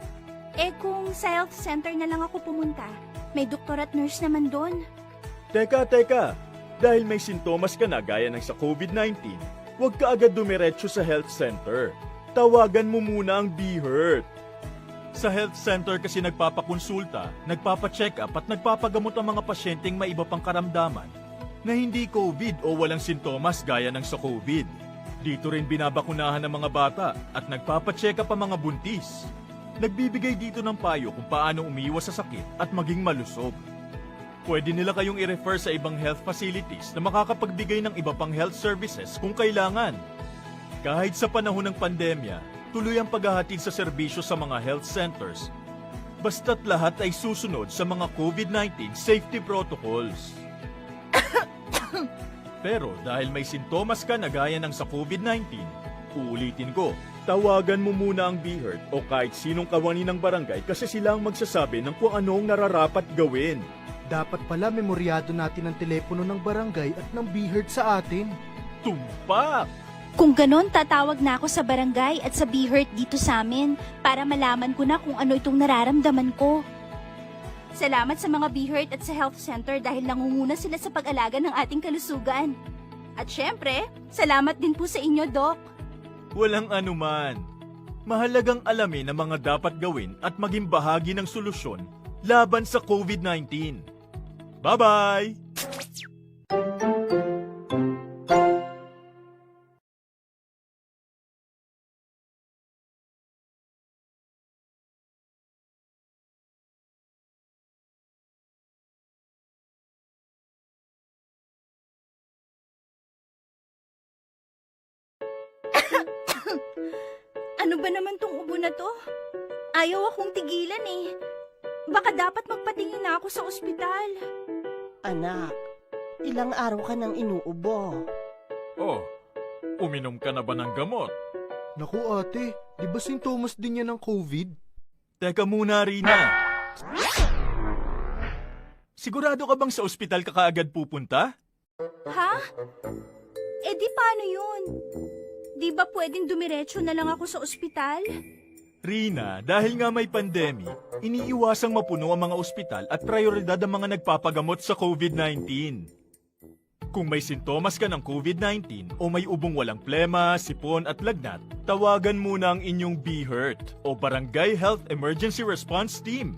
Eh kung sa health center na lang ako pumunta, may doktor at nurse naman doon. Teka, teka! Dahil may sintomas ka na gaya ng sa covid nineteen, huwag ka agad dumiretso sa health center. Tawagan mo muna ang BHERT. Sa health center kasi nagpapakonsulta, nagpapacheck-up at nagpapagamot ang mga pasyenteng may iba pang karamdaman na hindi covid o walang sintomas gaya ng sa covid. Dito rin binabakunahan ang mga bata at nagpapacheck-up ang mga buntis. Nagbibigay dito ng payo kung paano umiwas sa sakit at maging malusog. Pwede nila kayong i-refer sa ibang health facilities na makakapagbigay ng iba pang health services kung kailangan. Kahit sa panahon ng pandemya, tuloy ang paghahatid sa serbisyo sa mga health centers, basta't lahat ay susunod sa mga covid nineteen safety protocols. Pero dahil may sintomas ka na gaya ng sa covid nineteen, uulitin ko, tawagan mo muna ang BHERT o kahit sinong kawani ng barangay kasi sila ang magsasabi ng kung ano ang nararapat gawin. Dapat pala memoryado natin ang telepono ng barangay at ng BHERT sa atin. Tumpak! Kung ganon, tatawag na ako sa barangay at sa BHERT dito sa amin para malaman ko na kung ano itong nararamdaman ko. Salamat sa mga BHERT at sa health center dahil nangunguna sila sa pag-alaga ng ating kalusugan. At syempre, salamat din po sa inyo, Doc. Walang anuman. Mahalagang alamin ang mga dapat gawin at maging bahagi ng solusyon laban sa COVID nineteen. Bye-bye! Ano ba naman tong ubo na 'to? Ayaw akong tigilan, eh. Baka dapat magpatingin na ako sa ospital. Anak, ilang araw ka nang inuubo. Oh, uminom ka na ba ng gamot? Naku, ate, di ba sintomas din yan ng COVID? Teka muna, Rina. Sigurado ka bang sa ospital ka kaagad pupunta? Ha? Eh, di paano yun? Di ba pwedeng dumiretso na lang ako sa ospital? Rina, dahil nga may pandemic, iniiwasang mapuno ang mga ospital at prioridad ang mga nagpapagamot sa COVID nineteen. Kung may sintomas ka ng COVID nineteen o may ubong walang plema, sipon at lagnat, tawagan muna ang inyong BHERT o Barangay Health Emergency Response Team.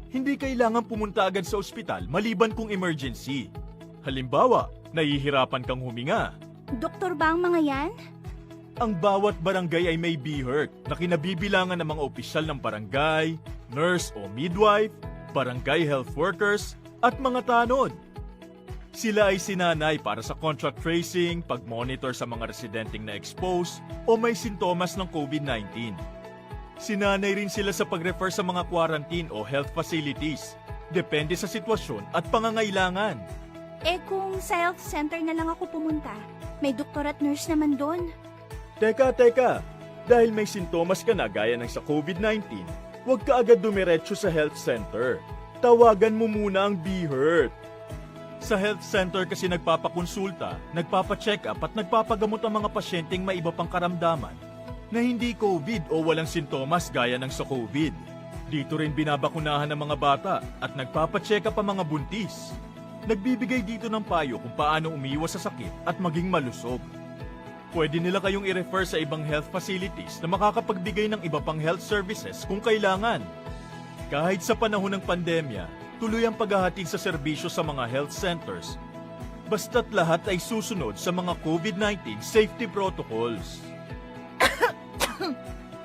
Hindi kailangan pumunta agad sa ospital maliban kung emergency. Halimbawa, nahihirapan kang huminga. Doktor ba ang mga yan? Ang bawat barangay ay may BHERT na kinabibilangan ng mga opisyal ng barangay, nurse o midwife, barangay health workers, at mga tanod. Sila ay sinanay para sa contact tracing, pag-monitor sa mga residenteng na-expose o may sintomas ng COVID nineteen. Sinanay rin sila sa pag-refer sa mga quarantine o health facilities, depende sa sitwasyon at pangangailangan. Eh, kung sa health center na lang ako pumunta, may doktor at nurse naman doon. Teka, teka! Dahil may sintomas ka na gaya ng sa COVID nineteen, huwag ka agad dumiretso sa health center. Tawagan mo muna ang BHERT. Sa health center kasi nagpapakonsulta, nagpapacheck-up at nagpapagamot ang mga pasyenteng may iba pang karamdaman na hindi COVID o walang sintomas gaya ng sa COVID. Dito rin binabakunahan ang mga bata at nagpapacheck-up ang mga buntis. Nagbibigay dito ng payo kung paano umiwas sa sakit at maging malusog. Pwede nila kayong i-refer sa ibang health facilities na makakapagbigay ng iba pang health services kung kailangan. Kahit sa panahon ng pandemya, tuloy ang paghahatid sa serbisyo sa mga health centers, basta't lahat ay susunod sa mga COVID nineteen safety protocols.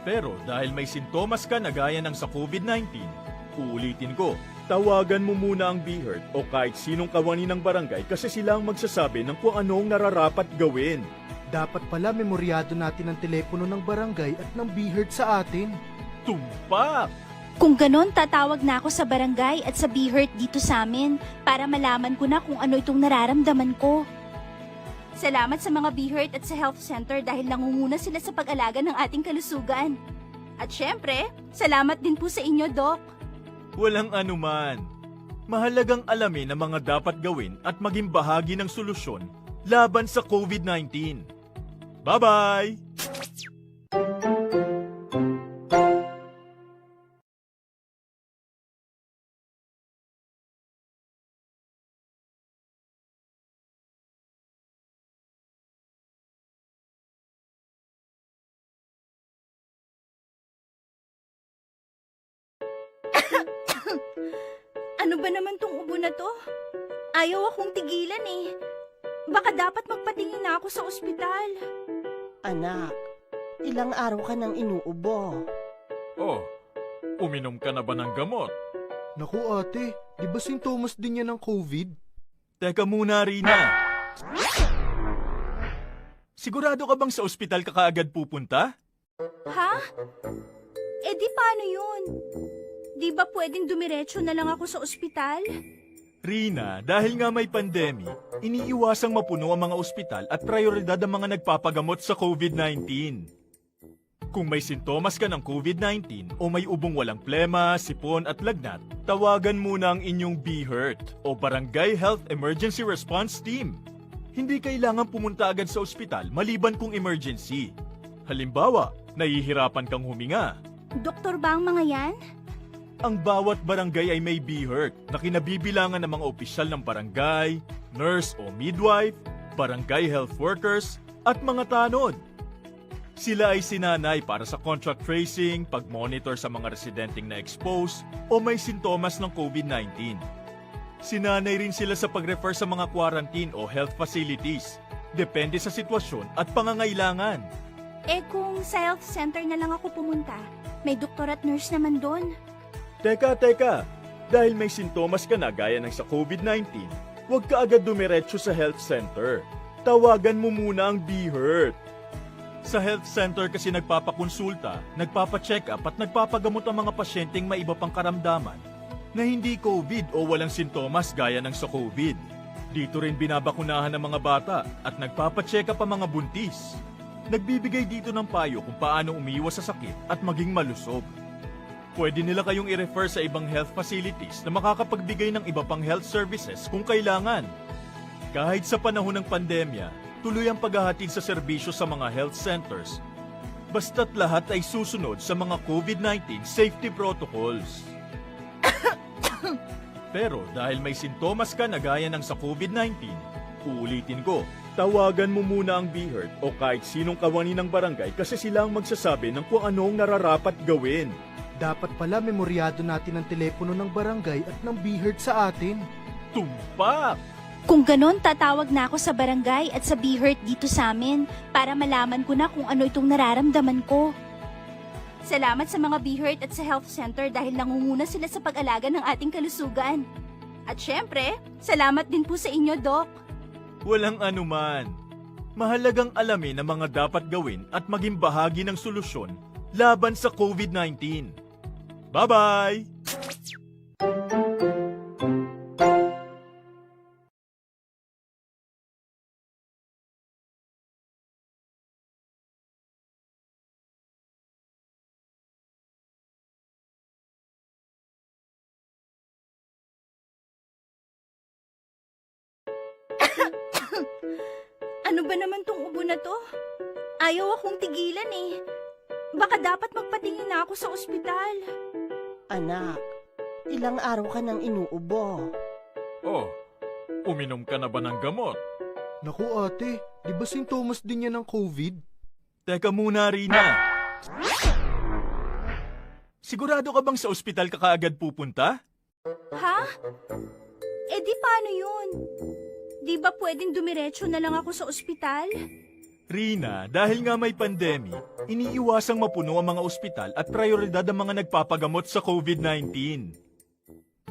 Pero dahil may sintomas ka na gaya ng sa COVID nineteen, uulitin ko, tawagan mo muna ang BHERT o kahit sinong kawani ng barangay kasi sila ang magsasabi ng kung ano ang nararapat gawin. Dapat pala memoryado natin ang telepono ng barangay at ng BHERT sa atin. Tumpak! Kung ganon, tatawag na ako sa barangay at sa BHERT dito sa amin para malaman ko na kung ano itong nararamdaman ko. Salamat sa mga BHERT at sa health center dahil nangunguna sila sa pag-alaga ng ating kalusugan. At syempre, salamat din po sa inyo, Doc. Walang anuman. Mahalagang alamin ang mga dapat gawin at maging bahagi ng solusyon laban sa COVID nineteen. Bye-bye! Ano ba naman tong ubo na 'to? Ayaw akong tigilan, eh. Baka dapat magpatingin na ako sa ospital. Anak, ilang araw ka nang inuubo. Oh, uminom ka na ba ng gamot? Naku, ate, di ba sintomas din yan ng COVID? Teka muna, Rina. Sigurado ka bang sa ospital ka kaagad pupunta? Ha? Eh, di paano yun? Di ba pwedeng dumiretso na lang ako sa ospital? Rina, dahil nga may pandemic, iniiwasang mapuno ang mga ospital at prioridad ang mga nagpapagamot sa COVID nineteen. Kung may sintomas ka ng COVID nineteen o may ubong walang plema, sipon at lagnat, tawagan muna ang inyong BHERT o Barangay Health Emergency Response Team. Hindi kailangan pumunta agad sa ospital maliban kung emergency. Halimbawa, nahihirapan kang huminga. Doktor ba ang mga yan? Ang bawat barangay ay may BHERT na kinabibilangan ng mga opisyal ng barangay, nurse o midwife, barangay health workers, at mga tanod. Sila ay sinanay para sa contact tracing, pag-monitor sa mga residenteng na-expose o may sintomas ng COVID nineteen. Sinanay rin sila sa pag-refer sa mga quarantine o health facilities, depende sa sitwasyon at pangangailangan. Eh, kung sa health center na lang ako pumunta, may doktor at nurse naman doon. Teka, teka! Dahil may sintomas ka na gaya ng sa COVID nineteen, huwag ka agad dumiretso sa health center. Tawagan mo muna ang BHERT. Sa health center kasi nagpapakonsulta, nagpapacheck-up at nagpapagamot ang mga pasyenteng may iba pang karamdaman na hindi COVID o walang sintomas gaya ng sa COVID. Dito rin binabakunahan ang mga bata at nagpapacheck-up ang mga buntis. Nagbibigay dito ng payo kung paano umiwas sa sakit at maging malusog. Pwede nila kayong i-refer sa ibang health facilities na makakapagbigay ng iba pang health services kung kailangan. Kahit sa panahon ng pandemya, tuloy ang paghahatid sa serbisyo sa mga health centers, basta't lahat ay susunod sa mga COVID nineteen safety protocols. Pero dahil may sintomas ka na gaya ng sa COVID nineteen, uulitin ko, tawagan mo muna ang BHERT o kahit sinong kawani ng barangay kasi sila ang magsasabi ng kung ano ang nararapat gawin. Dapat pala memoryado natin ang telepono ng barangay at ng BHERT sa atin. Tumpak! Kung ganon, tatawag na ako sa barangay at sa BHERT dito sa amin para malaman ko na kung ano itong nararamdaman ko. Salamat sa mga BHERT at sa health center dahil nangunguna sila sa pag-alaga ng ating kalusugan. At syempre, salamat din po sa inyo, Doc. Walang anuman. Mahalagang alamin ang mga dapat gawin at maging bahagi ng solusyon laban sa COVID nineteen. Bye-bye! Ano ba naman tong ubo na to? Ayaw akong tigilan eh. Baka dapat magpatingin na ako sa ospital. Anak, ilang araw ka nang inuubo. Oh, uminom ka na ba ng gamot? Naku, ate, di ba sintomas din yan ng COVID? Teka muna, Rina. Sigurado ka bang sa ospital ka kaagad pupunta? Ha? Eh, di paano yun? Di ba pwedeng dumiretso na lang ako sa ospital? Rina, dahil nga may pandemic, iniiwasang mapuno ang mga ospital at prioridad ang mga nagpapagamot sa COVID nineteen.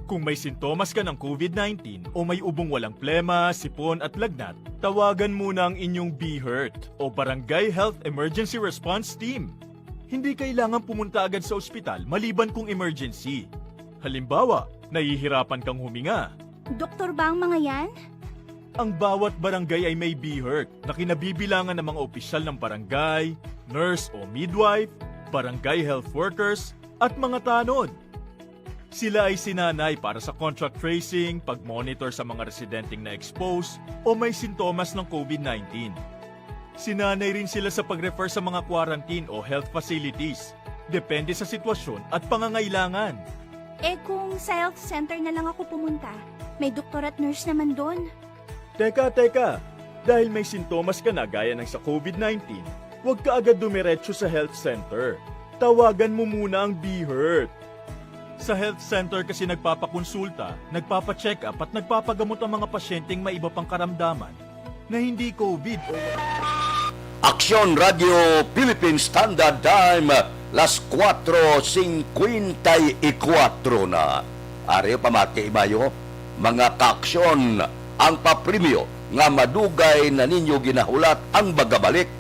Kung may sintomas ka ng COVID nineteen o may ubong walang plema, sipon at lagnat, tawagan muna ang inyong BHERT o Barangay Health Emergency Response Team. Hindi kailangan pumunta agad sa ospital maliban kung emergency. Halimbawa, nahihirapan kang huminga. Doktor ba ang mga yan? Ang bawat barangay ay may BHERT na kinabibilangan ng mga opisyal ng barangay, nurse o midwife, barangay health workers, at mga tanod. Sila ay sinanay para sa contact tracing, pag-monitor sa mga residenteng na-expose o may sintomas ng COVID nineteen. Sinanay rin sila sa pag-refer sa mga quarantine o health facilities, depende sa sitwasyon at pangangailangan. Eh, kung sa health center na lang ako pumunta, may doktor at nurse naman doon. Teka, teka! Dahil may sintomas ka na gaya ng sa COVID nineteen, huwag ka agad dumiretso sa health center. Tawagan mo muna ang BHERT. Sa health center kasi nagpapakonsulta, nagpapacheck-up at nagpapagamot ang mga pasyenteng may iba pang karamdaman na hindi COVID o Aksyon Radio Philippine Standard Time, las cuatro cincuenta y cuatro na. Ari, pamati, imayo, mga kaaksyon, ang papremyo nga madugay na ninyo ginahulat ang magabalik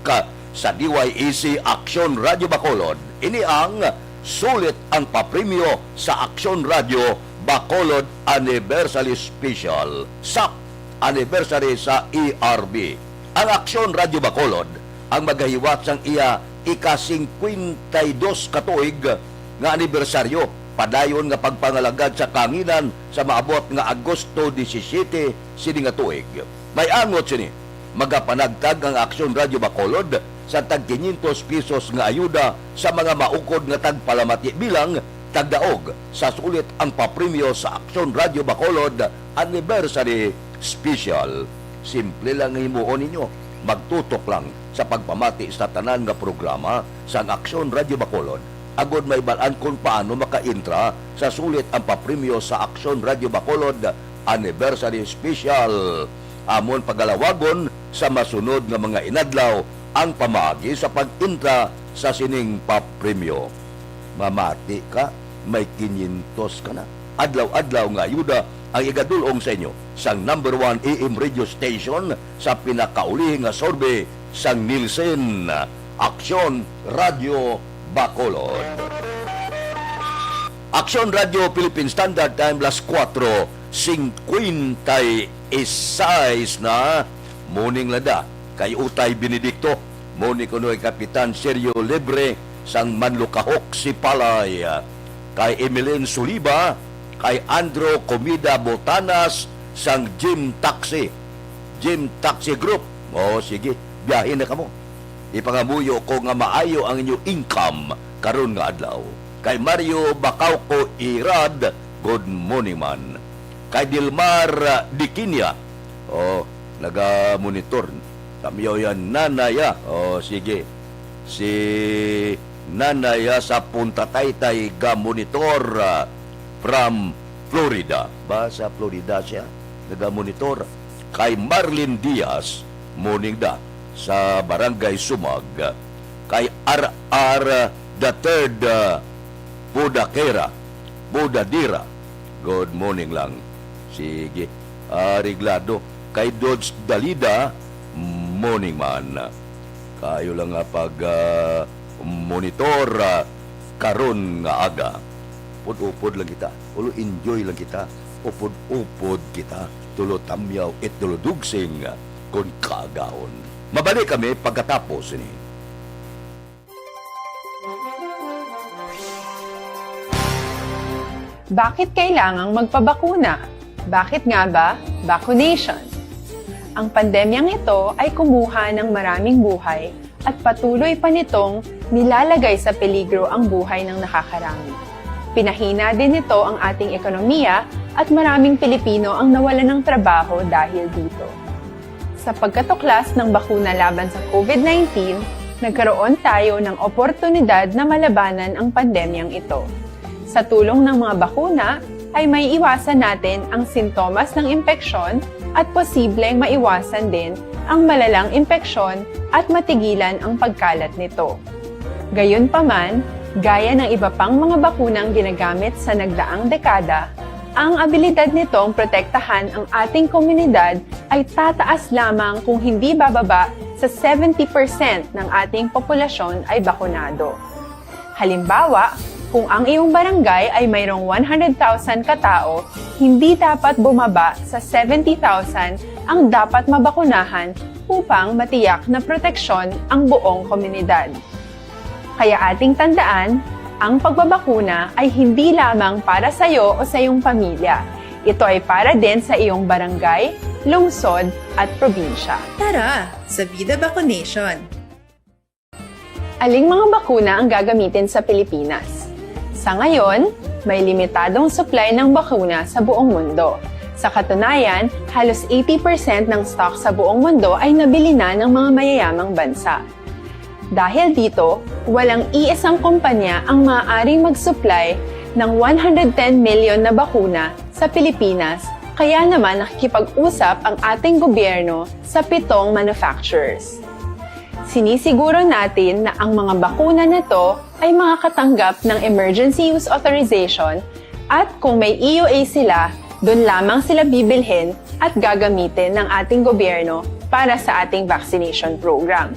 sa D Y A C Aksyon Radio Bacolod. Ini ang sulit ang papremyo sa Aksyon Radio Bacolod Anniversary Special, sap, Anniversary sa E R B. Ang Aksyon Radio Bacolod ang magahiwat sang iya ika-singkwenta y dos ka tuig nga anibersaryo, padayon nga pagpangalagad sa kahanginan sa maabot nga Agosto disisiete sini nga tuig. May angot sini Magapanagtag ang Aksyon Radyo Bacolod sa tag quinientos pesos nga ayuda sa mga maukod nga tagpalamati bilang tagdaog sa sulit ang papremyo sa Aksyon Radyo Bacolod Anniversary Special. Simple lang nga himuon ninyo. Magtutok lang sa pagpamati sa tanan nga programa sang Aksyon Radyo Bacolod, agod maibal-an kon paano makaintra sa sulit ang papremyo sa Aksyon Radyo Bacolod Anniversary Special. Amon pagalawagon sa masunod nga mga inadlaw ang pamaagi sa pag-intra sa sining papremyo. Mamati ka, may quinientos ka na. Adlaw-adlaw nga ayuda ang igadul-ong sa inyo sang number one A M radio station sa pinakaulihi nga survey sang Nielsen, Aksyon Radyo Bacolod. Aksyon Radyo Philippine Standard Time, las kuwatro singkwenta y seis na. Morning, Lada. Kay Utay Benedicto, morning kuno kay Kapitan Sergio Libre sang Manlukahok, Sipalay, kay Emeline Suliba, kay Andrew Comida Botanas sang Gym Taxi, Gym Taxi Group. O, sige, biyahe na kamo. Ipangamuyo ko nga maayo ang inyo income karon nga adlaw. Kay Mario Bacauco Irad, good morning, man. Kay Dilmar, ah, Diquinia, o, naga-monitor. Kami yan, Nanaya. O, sige. Si Nanaya sa Punta Taytay ga-monitor, ah, from Florida. Ba, sa Florida siya naga-monitor. Kay Marlene Diaz, morning da, sa Barangay Sumag. Kay R R the third, ah, Budakera, Budadira, good morning lang. Sige, areglado. Kay Dodge Dalida, morning man. Kayo lang nga pag, ah, monitor, ah, karon nga aga. Upod-upod lang kita. Ulo, enjoy lang kita. Upod-upod kita. Tulo tamyaw it tulo dugsing kon kaagahon. Mabalik kami pagkatapos ini. Bakit kailangang magpabakuna? Bakit nga ba vaccination? Ang pandemyang ito ay kumuha ng maraming buhay at patuloy pa nitong nilalagay sa peligro ang buhay ng nakakarami. Pinahina din nito ang ating ekonomiya at maraming Pilipino ang nawalan ng trabaho dahil dito. Sa pagkatuklas ng bakuna laban sa COVID nineteen, nagkaroon tayo ng oportunidad na malabanan ang pandemyang ito. Sa tulong ng mga bakuna, ay maiiwasan natin ang sintomas ng impeksyon at posibleng maiwasan din ang malalang impeksyon at matigilan ang pagkalat nito. Gayunpaman, gaya ng iba pang mga bakunang ginagamit sa nagdaang dekada, ang abilidad nitong protektahan ang ating komunidad ay tataas lamang kung hindi bababa sa seventy percent ng ating populasyon ay bakunado. Halimbawa, kung ang iyong barangay ay mayroong one hundred thousand katao, hindi dapat bumaba sa seventy thousand ang dapat mabakunahan upang matiyak na proteksyon ang buong komunidad. Kaya ating tandaan, ang pagbabakuna ay hindi lamang para sa iyo o sa iyong pamilya. Ito ay para din sa iyong barangay, lungsod, at probinsya. Tara, sa Vida Vaccination! Aling mga bakuna ang gagamitin sa Pilipinas? Sa ngayon, may limitadong supply ng bakuna sa buong mundo. Sa katunayan, halos eighty percent ng stock sa buong mundo ay nabili na ng mga mayayamang bansa. Dahil dito, walang iisang kumpanya ang maaaring mag-supply ng one hundred ten million na bakuna sa Pilipinas, kaya naman nakikipag-usap ang ating gobyerno sa pitong manufacturers. Sinisiguro natin na ang mga bakuna na to ay makakatanggap ng emergency use authorization at kung may E U A sila, doon lamang sila bibilhin at gagamitin ng ating gobyerno para sa ating vaccination program.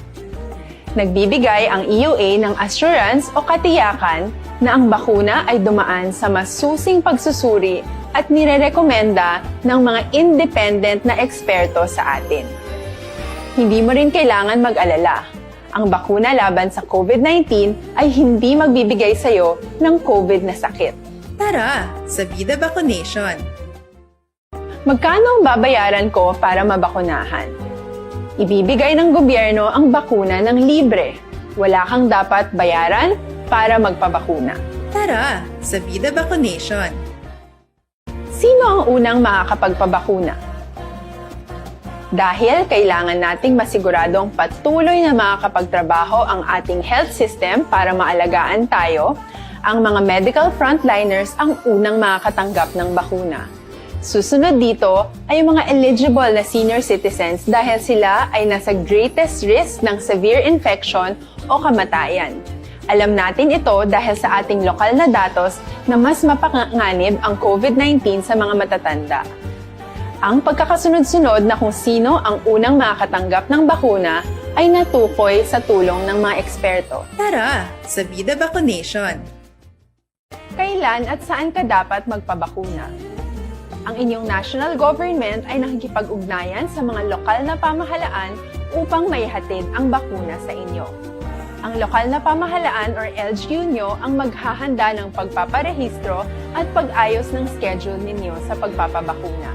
Nagbibigay ang E U A ng assurance o katiyakan na ang bakuna ay dumaan sa masusing pagsusuri at nirerekomenda ng mga independent na eksperto sa atin. Hindi mo rin kailangan mag-alala. Ang bakuna laban sa COVID nineteen ay hindi magbibigay sa iyo ng COVID na sakit. Tara, sa Vida Vaccination! Magkano ang babayaran ko para mabakunahan? Ibibigay ng gobyerno ang bakuna ng libre. Wala kang dapat bayaran para magpabakuna. Tara sa Vida Vaccination! Sino ang unang makakapagpabakuna? Dahil kailangan nating masiguradong patuloy na makakapagtrabaho ang ating health system para maalagaan tayo, ang mga medical frontliners ang unang makakatanggap ng bakuna. Susunod dito ay ang mga eligible na senior citizens dahil sila ay nasa greatest risk ng severe infection o kamatayan. Alam natin ito dahil sa ating lokal na datos na mas mapanganib ang COVID nineteen sa mga matatanda. Ang pagkakasunod-sunod na kung sino ang unang makakatanggap ng bakuna ay natukoy sa tulong ng mga eksperto. Tara sa Vida Vaccination! Kailan at saan ka dapat magpabakuna? Ang inyong national government ay nakikipag-ugnayan sa mga lokal na pamahalaan upang maihatid ang bakuna sa inyo. Ang lokal na pamahalaan or L G U nyo ang maghahanda ng pagpaparehistro at pag-ayos ng schedule ninyo sa pagpapabakuna.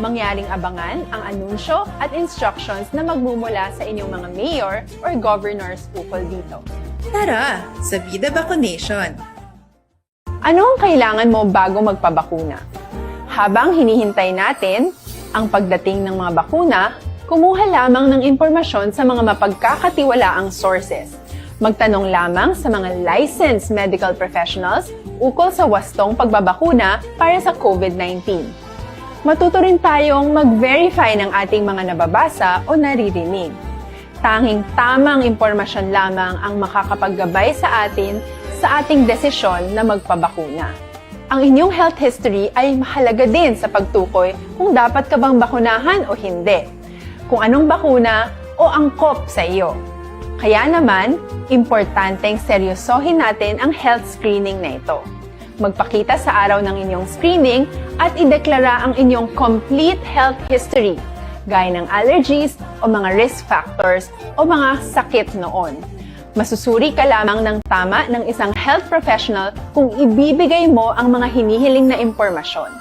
Mangyaring abangan ang anunsyo at instructions na magmumula sa inyong mga mayor or governors ukol dito. Tara sa Vida Vaccination! Ano ang kailangan mo bago magpabakuna? Habang hinihintay natin ang pagdating ng mga bakuna, kumuha lamang ng impormasyon sa mga mapagkakatiwalaang sources. Magtanong lamang sa mga licensed medical professionals ukol sa wastong pagbabakuna para sa COVID nineteen. Matuto rin tayong mag-verify ng ating mga nababasa o naririnig. Tanging tamang impormasyon lamang ang makakapaggabay sa atin sa ating desisyon na magpabakuna. Ang inyong health history ay mahalaga din sa pagtukoy kung dapat ka bang bakunahan o hindi, kung anong bakuna o angkop sa iyo. Kaya naman, importanteng seryosohin natin ang health screening na ito. Magpakita sa araw ng inyong screening at ideklara ang inyong complete health history, gaya ng allergies o mga risk factors o mga sakit noon. Masusuri ka lamang ng tama ng isang health professional kung ibibigay mo ang mga hinihiling na impormasyon.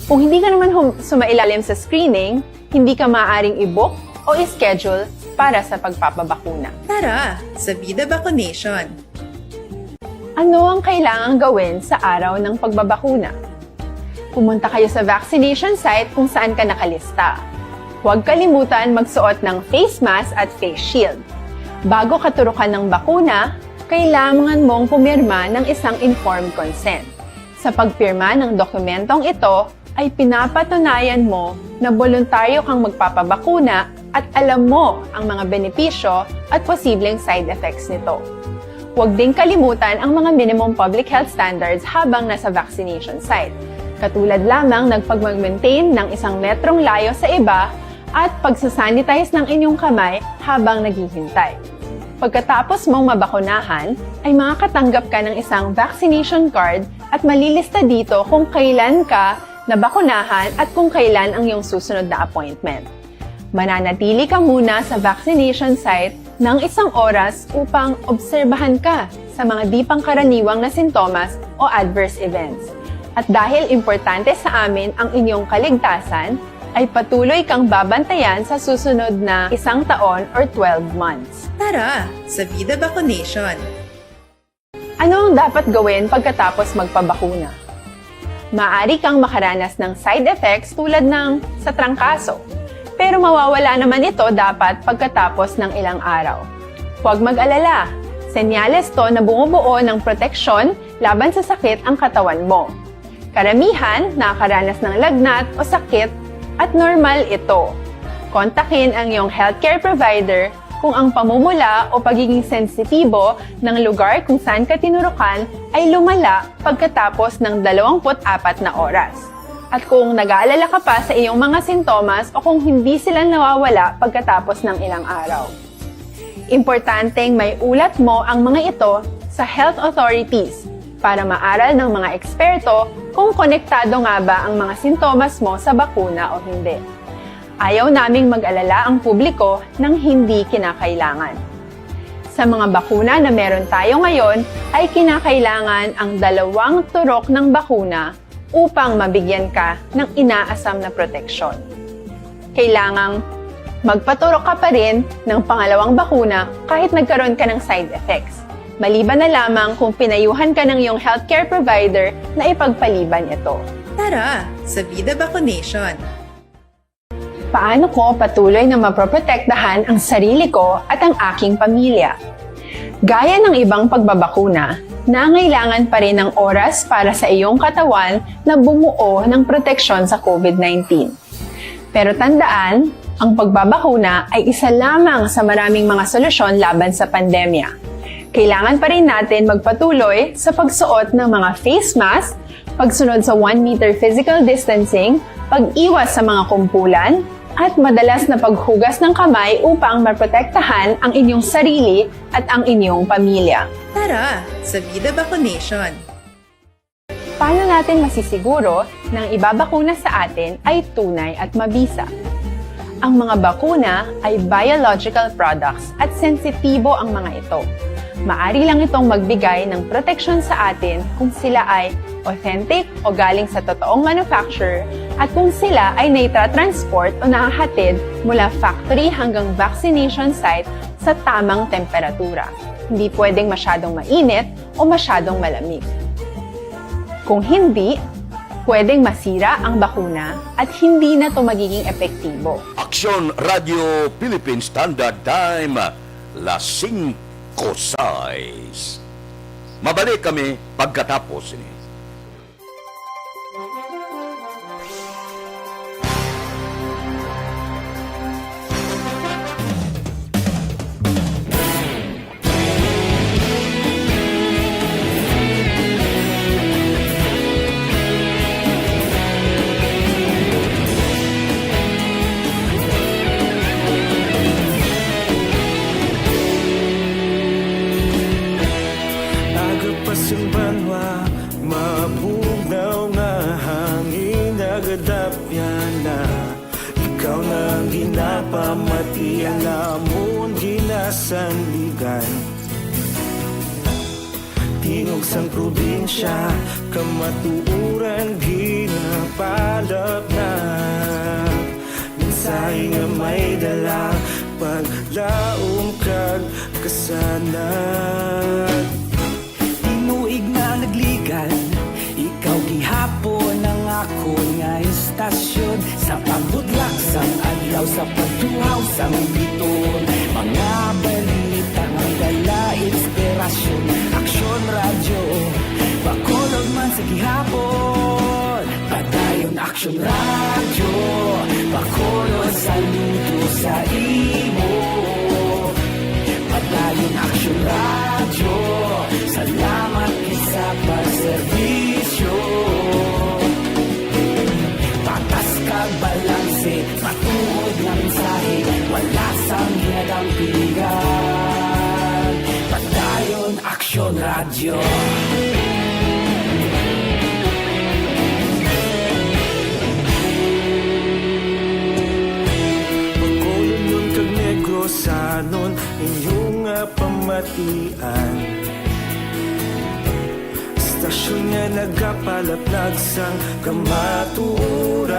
Kung hindi ka naman hum- sumailalim sa screening, hindi ka maaaring i-book o i-schedule para sa pagpapabakuna. Tara sa Vida Vaccination! Ano ang kailangang gawin sa araw ng pagbabakuna? Pumunta kayo sa vaccination site kung saan ka nakalista. Huwag kalimutan magsuot ng face mask at face shield. Bago katurukan ng bakuna, kailangan mong pumirma ng isang informed consent. Sa pagpirma ng dokumentong ito ay pinapatunayan mo na boluntaryo kang magpapabakuna at alam mo ang mga benepisyo at posibleng side effects nito. Huwag ding kalimutan ang mga minimum public health standards habang nasa vaccination site, katulad lamang ng pagmag-maintain ng isang metrong layo sa iba at pagsasanitize ng inyong kamay habang naghihintay. Pagkatapos mong mabakunahan, ay makakatanggap ka ng isang vaccination card at malilista dito kung kailan ka nabakunahan at kung kailan ang iyong susunod na appointment. Mananatili ka muna sa vaccination site ng isang oras upang obserbahan ka sa mga di pangkaraniwang na sintomas o adverse events. At dahil importante sa amin ang inyong kaligtasan, ay patuloy kang babantayan sa susunod na isang taon or twelve months. Tara sa Vida Vaccination! Ano ang dapat gawin pagkatapos magpabakuna? Maaari kang makaranas ng side effects tulad ng sa trangkaso, pero mawawala naman ito dapat pagkatapos ng ilang araw. Huwag mag-alala, senyales to na bumubuo ng proteksyon laban sa sakit ang katawan mo. Karamihan nakakaranas ng lagnat o sakit at normal ito. Kontakin ang iyong healthcare provider kung ang pamumula o pagiging sensitibo ng lugar kung saan ka tinurukan ay lumala pagkatapos ng dalawampu't apat na oras. At kung nag-aalala ka pa sa iyong mga sintomas o kung hindi sila nawawala pagkatapos ng ilang araw. Importanteng may ulat mo ang mga ito sa health authorities para maaral ng mga eksperto kung konektado nga ba ang mga sintomas mo sa bakuna o hindi. Ayaw naming mag-alala ang publiko ng hindi kinakailangan. Sa mga bakuna na meron tayo ngayon ay kinakailangan ang dalawang turok ng bakuna upang mabigyan ka ng inaasam na proteksyon. Kailangang Magpaturok ka pa rin ng pangalawang bakuna kahit nagkaroon ka ng side effects, maliban na lamang kung pinayuhan ka ng iyong healthcare provider na ipagpaliban ito. Tara sa Vida Vaccination! Paano ko patuloy na maproprotektahan ang sarili ko at ang aking pamilya? Gaya ng ibang pagbabakuna, nangailangan pa rin ng oras para sa iyong katawan na bumuo ng proteksyon sa COVID nineteen. Pero tandaan, ang pagbabakuna ay isa lamang sa maraming mga solusyon laban sa pandemya. Kailangan pa rin natin magpatuloy sa pagsuot ng mga face mask, pagsunod sa one meter physical distancing, pag-iwas sa mga kumpulan, at madalas na paghugas ng kamay upang maprotektahan ang inyong sarili at ang inyong pamilya. Tara sa Vida Vaccination! Paano natin masisiguro na ang ibabakuna sa atin ay tunay at mabisa? Ang mga bakuna ay biological products at sensitibo ang mga ito. Maari lang itong magbigay ng proteksyon sa atin kung sila ay authentic o galing sa totoong manufacturer at kung sila ay naitra-transport o nahahatid mula factory hanggang vaccination site sa tamang temperatura. Hindi pwedeng masyadong mainit o masyadong malamig. Kung hindi, pwedeng masira ang bakuna at hindi na ito magiging epektibo. Aksyon Radio Philippine Standard Time, las singko sais. Mabalik kami pagkatapos sini. Aga pa sang banwa, mabugnaw nga hangin nagadapyan na. Ikaw na ang ginapamati, ang amon ginasandigan. Tingog sang probinsya, kamatuoran ginapalapnag. Mensahe nga may dala, paglaom kag kasanag. Tinuig na nagligan, ikaw gihapon ang akon nga istasyon. Sa pagbutlak sang adlaw, sa pagtuhaw sang biton, mga balita nga may dala inspirasyon. Aksyon Radyo, Bacolod man sa gihapon. Padayon Aksyon Radyo, Bacolod, saludo sa imo. Padayon Aksyon Radyo, salamat gid sa pagserbisyo. Patas kag balanse, matuod nga mensahe, wala sang ginadampigan. Padayon Aksyon Radyo. Bacolodnon kag Negrosanon, inyo nga pamatian. Istasyon nga nagapalaplag sang kamatuoran.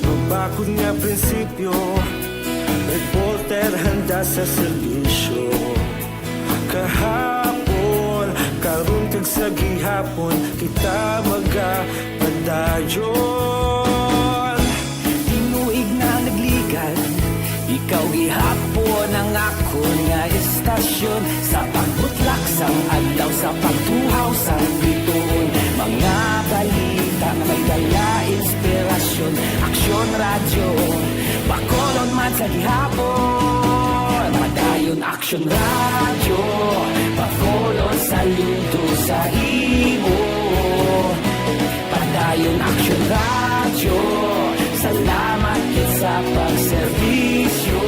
Mabakod nga prinsipyo, reporter handa sa serbisyo. Kahapon, karon kag sa gihapon, kita magapadayon. Tinuig na nagligan, ikaw gihapon ang akon nga istasyon. Sa pagbutlak sang adlaw, sa pagtuhaw sang biton, mga balita nga may dala inspirasyon. Aksyon Radyo, Bacolod man sa gihapon. Padayon Aksyon Radyo, Bacolod, saludo sa imo. Padayon Aksyon Radyo, salamat gid sa pagserbisyo.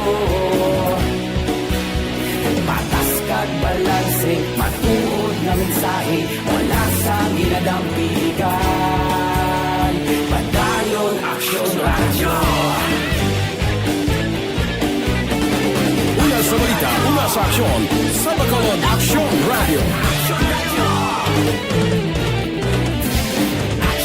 Patas kag balanse, matuod nga mensahe, wala sang ginadampigan. Padayon Aksyon Radyo. Una sa balita, una sa aksyon, sa Bacolod Aksyon Radyo.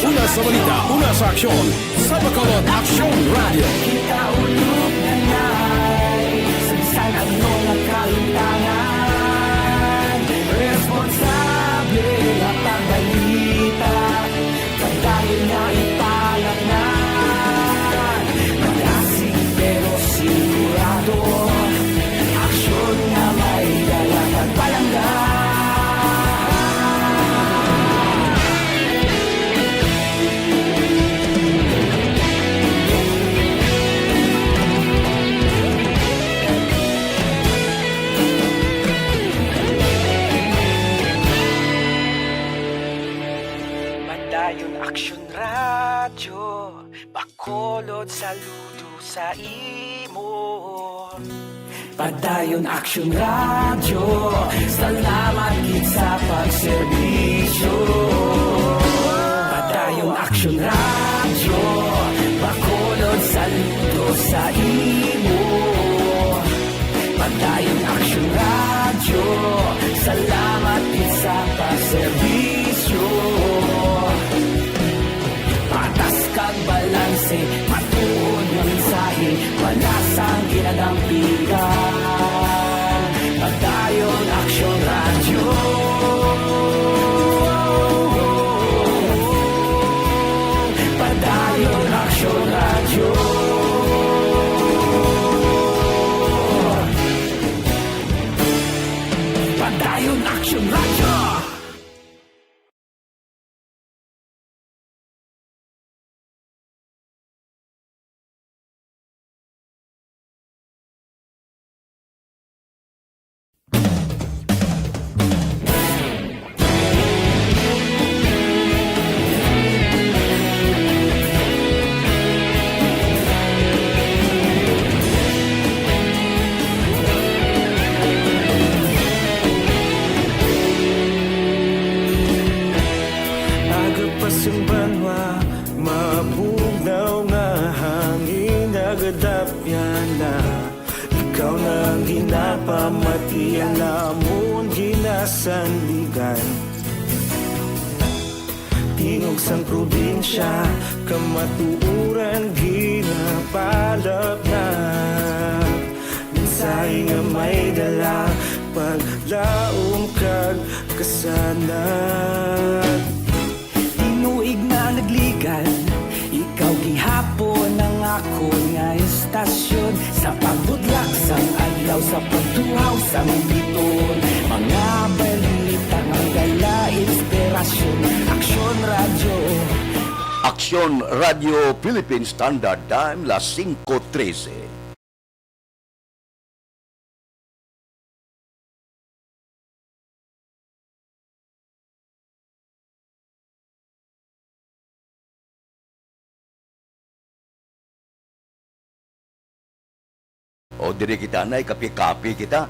Una Sa balita, una sa aksyon, sa Bacolod Aksyon Radio. Kita ulog na nai, sa bisan ano nga kalimtangan, responsable nga pagbalita, padayon nga ipalaknag, malasig pero sigurado. Aksyon nga may dala kag palangga. Padayon Aksyon Radyo. Bacolod, saludo sa imo. Padayon Aksyon Radyo, salamat gid sa pagserbisyo. Padayon Aksyon Radyo, Bacolod, saludo sa imo. Padayon Aksyon Radyo, salamat gid sa pagserbisyo. Patas kag balanse, matuod nga mensahe, wala sang ginadampigan. Padayon Aksyon Radyo. Padayon Aksyon Radyo. Padayon Aksyon Radyo. Aga pa sang banwa, mabugnaw nga hangin nagadapyan na. Ikaw na ang ginapamatian namon ginasandigan. Tingog sang probinsya, kamatuoran ginapalapnap. Mensahe nga may dala, paglaom kag kasanag. Tinuig na nagligan, ikaw gihapon ang akon nga estasyon. Sa pagbudlak sang adlaw, sa pagtuhaw sang biton, mga balita nga dala inspirasyon. Aksyon Radyo. Aksyon Radyo Philippine Standard Time, las singko trese. O, diri kita, nay, kape-kape kita.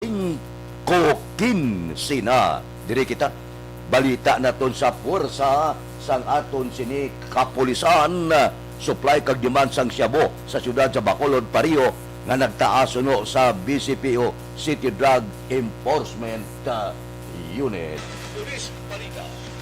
Singko kinse na. Diri kita. Balita naton sa puwersa sang aton sini kapulisan, supply kag demand sang shabu sa siyudad sa Bacolod, pareho nga nagtaas suno sa B C P O City Drug Enforcement, uh, Unit.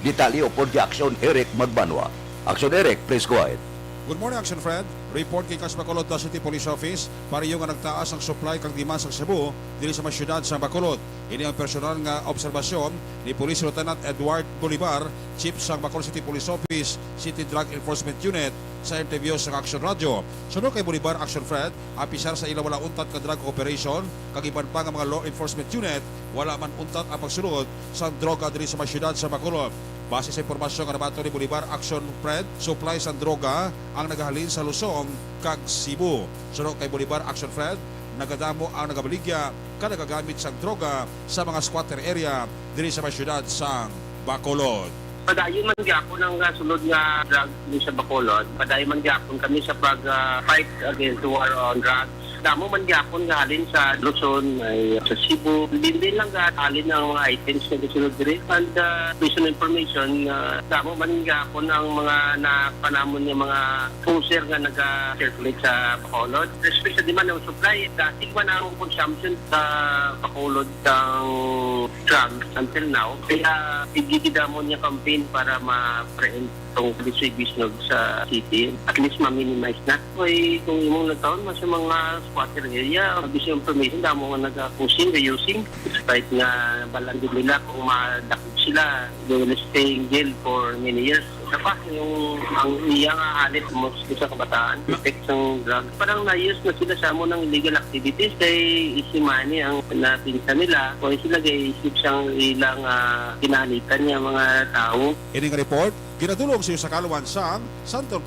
Detalye upod kay Aksyon Eric Magbanwa. Aksyon Eric, please go ahead. Good morning, Action Fred. Report gikan sa Bacolod City Police Office, pareho nga nagtaas ang supply kag demand sang shabu diri sa mga syudad sa Bacolod. Ini ang personal nga obserbasyon ni Police Lieutenant Edward Bolivar, Chief sang Bacolod City Police Office, City Drug Enforcement Unit, sa interview sa Action Radio. Suno kay Bolivar, Action Fred, apisar sa ila wala untat ka drug operation kag iban pa nga mga law enforcement unit, wala man untat ang pagsulod sang droga diri sa mga syudad sa Bacolod. Base sa impormasyon nga nabaton ni Bolivar, Action Fred, supply sang droga ang nagahalin sa Luzon kag Cebu. Suno kay Bolivar, Action Fred, nagadamo ang nagabaligya ka nagagamit sang droga sa mga squatter area diri sa mga syudad sang Bacolod. Padayon man gyapon ang, ah, sulod nga drug diri sa Bacolod. Padayon man gyapon kami sa pag, ah, fight against the war on drugs. Damo man gyapon nga halin sa Luzon, may sa Cebu. Din din lang nga halin ang mga items nga gisulod diri. And, ah, based on information, ah, damo man gyapon ang mga napanamon nga mga poser nga naga-circulate sa Bacolod. Especially man ang supply, dati man ang consumption sa Bacolod sang drugs until now. Kaya, igigidamon niya campaign para ma-preempt tong bisig-bisnog sa city. At least, ma-minimize na. Kay kung imong nagkaon, mas sa mga squatter area, bisag information, damo nga naga-pushing, reusing. Despite nga balaan nila kung madakop sila, they will stay in jail for many years. Tapos yung, ang iya nga halit mo sa kabataan, effect ng drug. Parang na-use na sila sa amo ng illegal activities kay easy money ang napinsa nila. Kung sila gay isip sang ilang, ah, kinahalitan niya mga tao. Ining report, ginadulong sa iyo sa kaluan sang Santo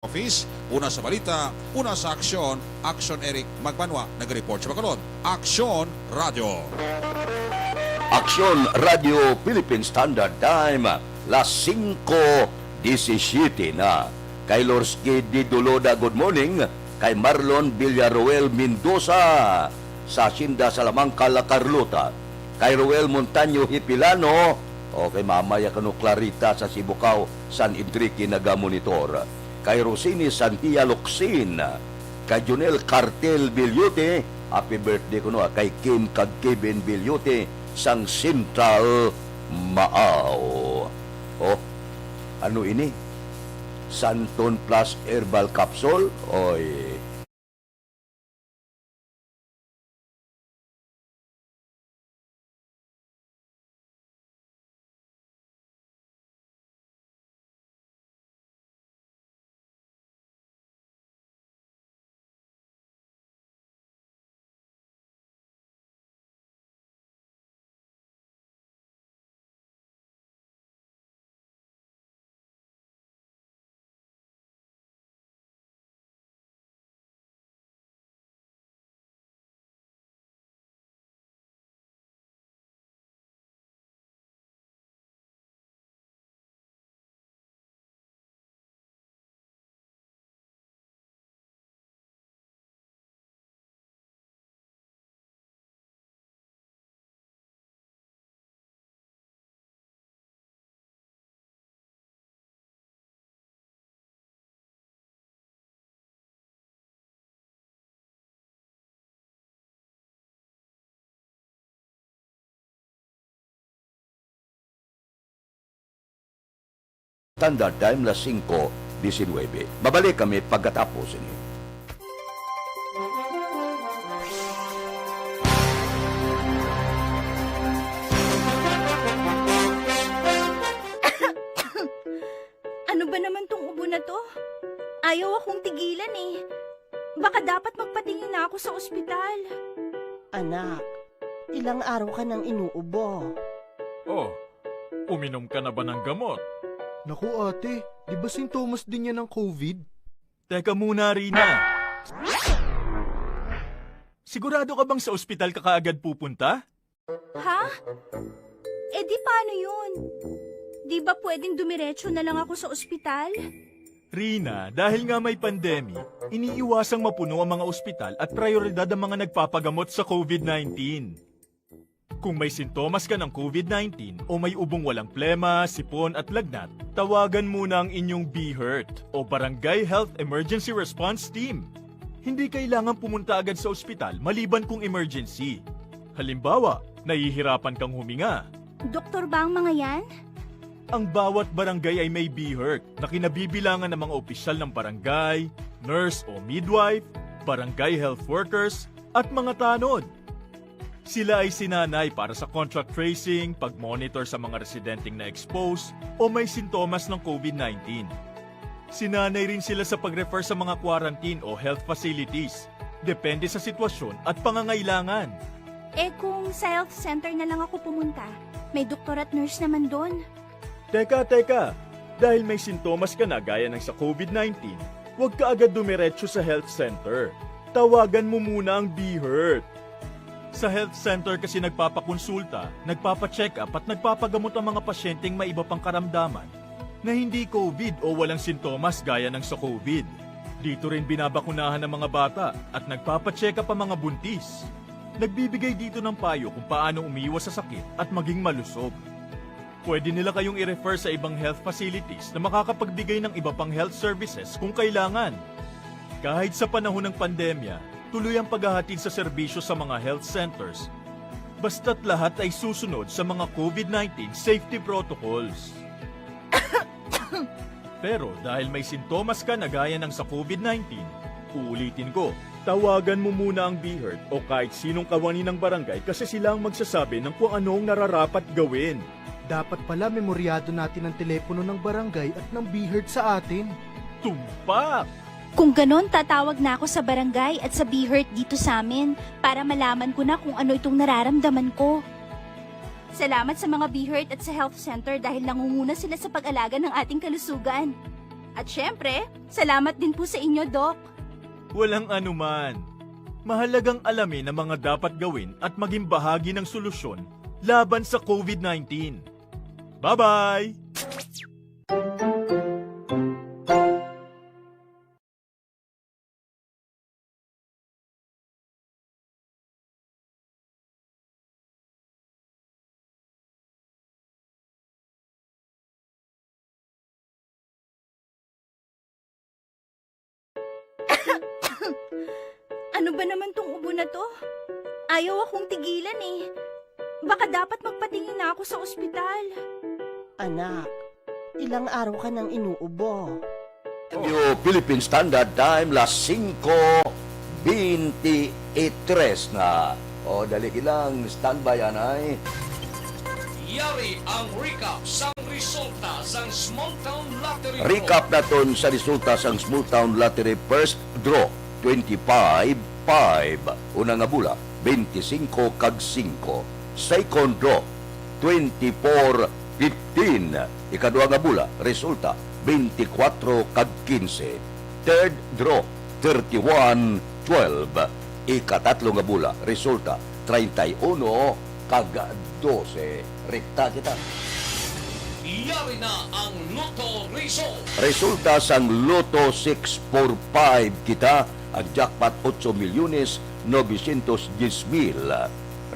Office, una sa balita, una sa aksyon, Aksyon Eric Magbanwa, nag-report sa Bacolod. Aksyon Radio. Aksyon Radio Philippine Standard Time, las singko disisiyete na. Kay Lorsky Di Doloda, good morning. Kay Marlon Villaruel Mendoza sa Hacienda Salamanca, La Carlota. Kay Roel Montaño Hipilano, o kay Mama ya kano Clarita sa Sibucao, San Enrique, nagamonitor. Kay Rosini Santia Locsin, kay Jonel Cartel Bilyote, happy birthday kuno, ah, kay Kim kag Kevin Bilyote sang Central Maaw. Oh, ano ini? Santon Plus Herbal Capsule? Oy. Standard Time, las singko disinwebe. Babalik kami pagkatapos ini. Ano ba naman tong ubo na 'to? Ayaw akong tigilan, eh. Baka dapat magpatingin na ako sa ospital. Anak, ilang araw ka nang inuubo. Oh, uminom ka na ba ng gamot? Naku, ate, di ba sintomas din yan ng COVID? Teka muna, Rina. Sigurado ka bang sa ospital ka kaagad pupunta? Ha? Eh, di paano yun? Di ba pwedeng dumiretso na lang ako sa ospital? Rina, dahil nga may pandemic, iniiwasang mapuno ang mga ospital at prioridad ang mga nagpapagamot sa COVID nineteen. Kung may sintomas ka ng COVID nineteen o may ubong walang plema, sipon at lagnat, tawagan muna ang inyong BHERT o Barangay Health Emergency Response Team. Hindi kailangan pumunta agad sa ospital maliban kung emergency. Halimbawa, nahihirapan kang huminga. Doktor ba ang mga yan? Ang bawat barangay ay may BHERT na kinabibilangan ng mga opisyal ng barangay, nurse o midwife, barangay health workers, at mga tanod. Sila ay sinanay para sa contact tracing, pag-monitor sa mga residenteng na-expose o may sintomas ng COVID nineteen. Sinanay rin sila sa pag-refer sa mga quarantine o health facilities, depende sa sitwasyon at pangangailangan. Eh, kung sa health center na lang ako pumunta, may doktor at nurse naman doon. Teka, teka! Dahil may sintomas ka na gaya ng sa COVID nineteen, huwag ka agad dumiretso sa health center. Tawagan mo muna ang BHERT. Sa health center kasi nagpapakonsulta, nagpapacheck-up at nagpapagamot ang mga pasyenteng may iba pang karamdaman na hindi COVID o walang sintomas gaya ng sa COVID. Dito rin binabakunahan ang mga bata at nagpapacheck-up ang mga buntis. Nagbibigay dito ng payo kung paano umiwas sa sakit at maging malusog. Pwede nila kayong i-refer sa ibang health facilities na makakapagbigay ng iba pang health services kung kailangan. Kahit sa panahon ng pandemya, tuloy ang paghahatid sa serbisyo sa mga health centers, basta't lahat ay susunod sa mga COVID nineteen safety protocols. Pero dahil may sintomas ka na gaya ng sa COVID nineteen, uulitin ko, tawagan mo muna ang BHERT o kahit sinong kawani ng barangay kasi sila ang magsasabi ng kung ano ang nararapat gawin. Dapat pala memoryado natin ang telepono ng barangay at ng BHERT sa atin. Tumpak! Kung ganon, tatawag na ako sa barangay at sa BHERT dito sa amin para malaman ko na kung ano itong nararamdaman ko. Salamat sa mga BHERT at sa health center dahil nangunguna sila sa pag-alaga ng ating kalusugan. At syempre, salamat din po sa inyo, Doc. Walang anuman. Mahalagang alamin ang mga dapat gawin at maging bahagi ng solusyon laban sa COVID nineteen. Bye-bye! Ano ba naman tong ubo na to? Ayaw akong tigilan eh. Baka dapat magpatingin na ako sa ospital. Anak, ilang araw ka nang inuubo. Radyo Philippine Standard Time, las singko beintitres na. O, dali lang, standby, anay. Yari ang recap sang resulta sang Small Town Lottery Draw. Recap naton sa resulta sang Small Town Lottery First Draw, twenty-five five. Una nga bola, twenty-cinco kag singko. Second Draw, twenty-four fifteen. Ikadua nga bola, resulta, twenty-four kag quince. Third Draw, thirty-one twelve. Ikatatlo nga bola, resulta, treinta y uno kag doce. Rekta kita. Yari na ang Lotto Result. Resulta sang Lotto six four five kita, ang jackpot, otso milyones novecientos diez mil.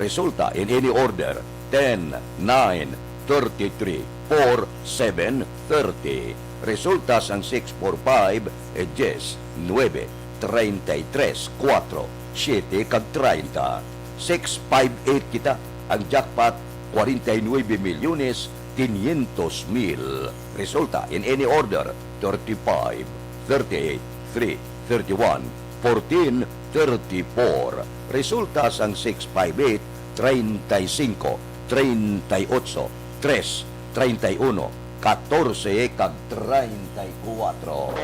Resulta in any order, ten, nine, thirty-three, four, seven, thirty. Resulta sang six four five, eh, diez, nuebe, treinta y tres, kuwatro, siete, kag treinta. Six five eight kita, ang jackpot, kwarenta y nuebe milyones quinientos mil. Resulta in any order, thirty-five, thirty-eight, three, thirty-one, fourteen, thirty-four. Resulta sang six five eight, treinta y cinco, treinta y ocho, tres, treinta y uno, katorse, kag treinta y kuwatro.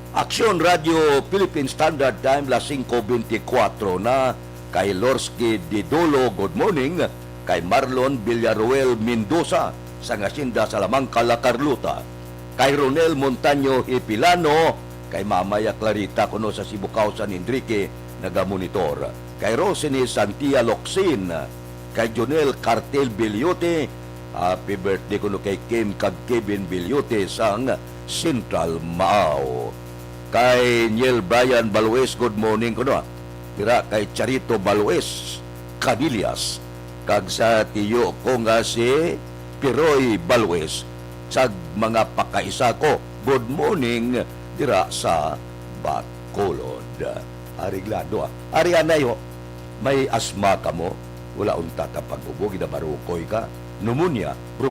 Aksyon Radio Philippine Standard Time, las singko beintikwatro na. Kay Lorsky Didolo, good morning. Kay Marlon Villaruel Mendoza, sang Hacienda Salamanca, La Carlota. Kay Ronel Montaño Hipilano, kay Mamaya Clarita kuno sa Sibukaw, San Enrique, nagamonitor. Kay Rosiny Santia Locsin, kay Jonel Cartel Beliote, Happy birthday kuno kay Kim kag Kevin Bilyote sang Central Maaw. Kay Neil Brian Balues, good morning kuno, ah. Dira kay Charito Balues Canillas, kag sa tiyo ko nga si Piroy Balues, sag mga pakaisa ko, good morning dira sa Bacolod. Areglado, ah. Ari anay, ho. May asma ka mo? Wala unta ka pag-ubo, ginabarukoy ka. Pneumonia, bro-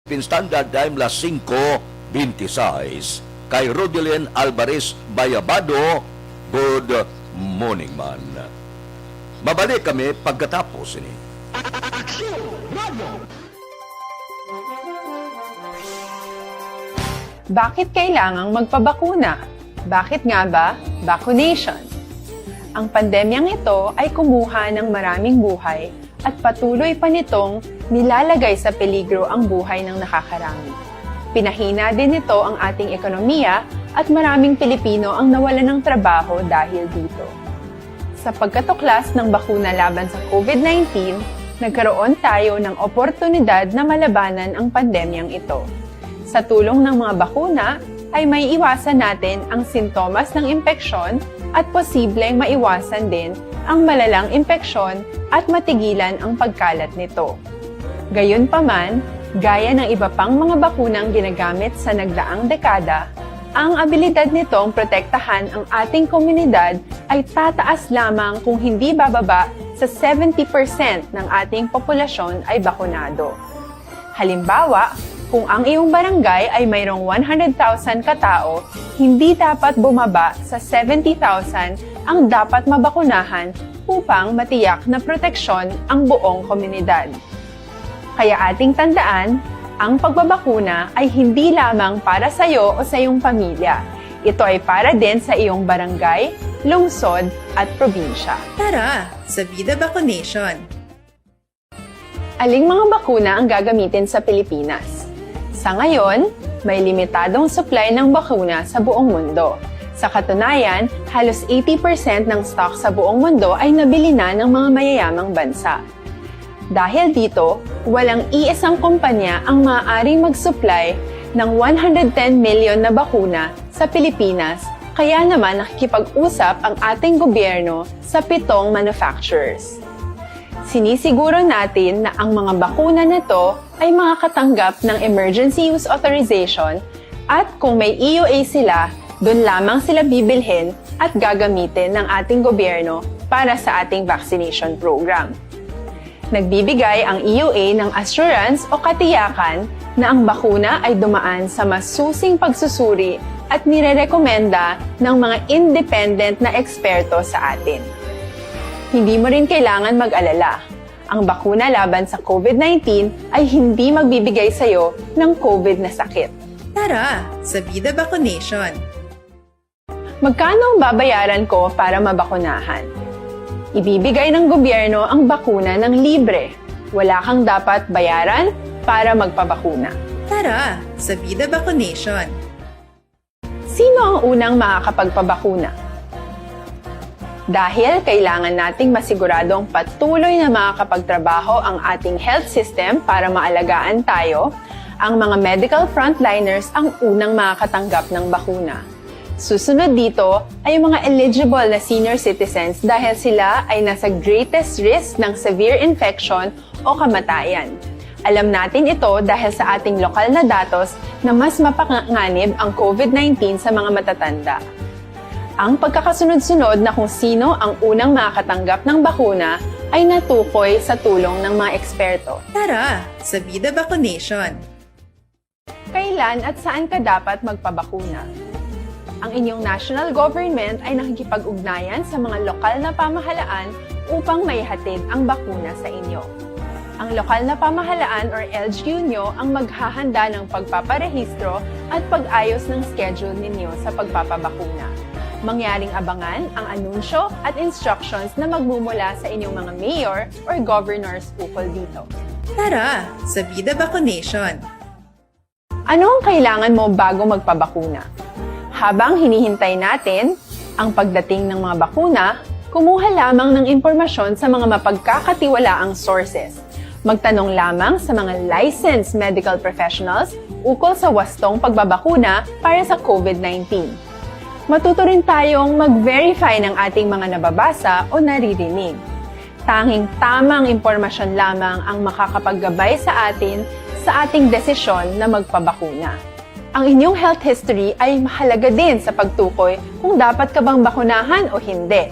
Philippine Standard Time, las singko beintiseis. Kay Rodelin Alvarez Bayabado, good morning man. Mabalik kami pagkatapos ini. Bakit kailangang magpabakuna? Bakit nga ba vaccination? Ang pandemyang ito ay kumuha ng maraming buhay at patuloy pa nitong nilalagay sa peligro ang buhay ng nakakarami. Pinahina din nito ang ating ekonomiya at maraming Pilipino ang nawalan ng trabaho dahil dito. Sa pagkatuklas ng bakuna laban sa COVID nineteen, nagkaroon tayo ng oportunidad na malabanan ang pandemyang ito. Sa tulong ng mga bakuna, ay maiiwasan natin ang sintomas ng impeksyon at posibleng maiwasan din ang malalang impeksyon at matigilan ang pagkalat nito. Gayunpaman, gaya ng iba pang mga bakunang ginagamit sa nagdaang dekada, ang abilidad nitong protektahan ang ating komunidad ay tataas lamang kung hindi bababa sa seventy percent ng ating populasyon ay bakunado. Halimbawa, kung ang iyong barangay ay mayroong one hundred thousand katao, hindi dapat bumaba sa seventy thousand ang dapat mabakunahan upang matiyak na proteksyon ang buong komunidad. Kaya ating tandaan, ang pagbabakuna ay hindi lamang para sa iyo o sa iyong pamilya. Ito ay para din sa iyong barangay, lungsod, at probinsya. Tara, sa Vida Vaccination! Aling mga bakuna ang gagamitin sa Pilipinas? Sa ngayon, may limitadong supply ng bakuna sa buong mundo. Sa katunayan, halos eighty percent ng stock sa buong mundo ay nabili na ng mga mayayamang bansa. Dahil dito, walang iisang kumpanya ang maaaring mag-supply ng one hundred ten million na bakuna sa Pilipinas, kaya naman nakikipag-usap ang ating gobyerno sa pitong manufacturers. Sinisiguro natin na ang mga bakuna na to ay makakatanggap ng emergency use authorization, at kung may E U A sila, dun lamang sila bibilhin at gagamitin ng ating gobyerno para sa ating vaccination program. Nagbibigay ang E U A ng assurance o katiyakan na ang bakuna ay dumaan sa masusing pagsusuri at nirerekomenda ng mga independent na eksperto sa atin. Hindi mo rin kailangan mag-alala. Ang bakuna laban sa COVID nineteen ay hindi magbibigay sa iyo ng COVID na sakit. Tara, sa Vida Vaccination! Magkano ang babayaran ko para mabakunahan? Ibibigay ng gobyerno ang bakuna ng libre. Wala kang dapat bayaran para magpabakuna. Tara, sa Vida Vaccination! Sino ang unang makakapagpabakuna? Dahil kailangan nating masiguradong patuloy na makakapagtrabaho ang ating health system para maalagaan tayo, Ang mga medical frontliners ang unang makakatanggap ng bakuna. Susunod dito ay ang mga eligible na senior citizens dahil sila ay nasa greatest risk ng severe infection o kamatayan. Alam natin ito dahil sa ating lokal na datos na mas mapanganib ang COVID nineteen sa mga matatanda. Ang pagkakasunod-sunod na kung sino ang unang makakatanggap ng bakuna ay natukoy sa tulong ng mga eksperto. Tara, sa Vida Vaccination! Kailan at saan ka dapat magpabakuna? Ang inyong national government ay nakikipag-ugnayan sa mga lokal na pamahalaan upang maihatid ang bakuna sa inyo. Ang lokal na pamahalaan or L G U nyo ang maghahanda ng pagpaparehistro at pag-ayos ng schedule ninyo sa pagpapabakuna. Mangyaring abangan ang anunsyo at instructions na magmumula sa inyong mga mayor or governors ukol dito. Tara, sa Vida Vaccination! Ano ang kailangan mo bago magpabakuna? Habang hinihintay natin ang pagdating ng mga bakuna, kumuha lamang ng impormasyon sa mga mapagkakatiwalaang sources. Magtanong lamang sa mga licensed medical professionals ukol sa wastong pagbabakuna para sa COVID nineteen. Matuto rin tayong mag-verify ng ating mga nababasa o naririnig. Tanging tamang impormasyon lamang ang makakapaggabay sa atin sa ating desisyon na magpabakuna. Ang inyong health history ay mahalaga din sa pagtukoy kung dapat ka bang bakunahan o hindi,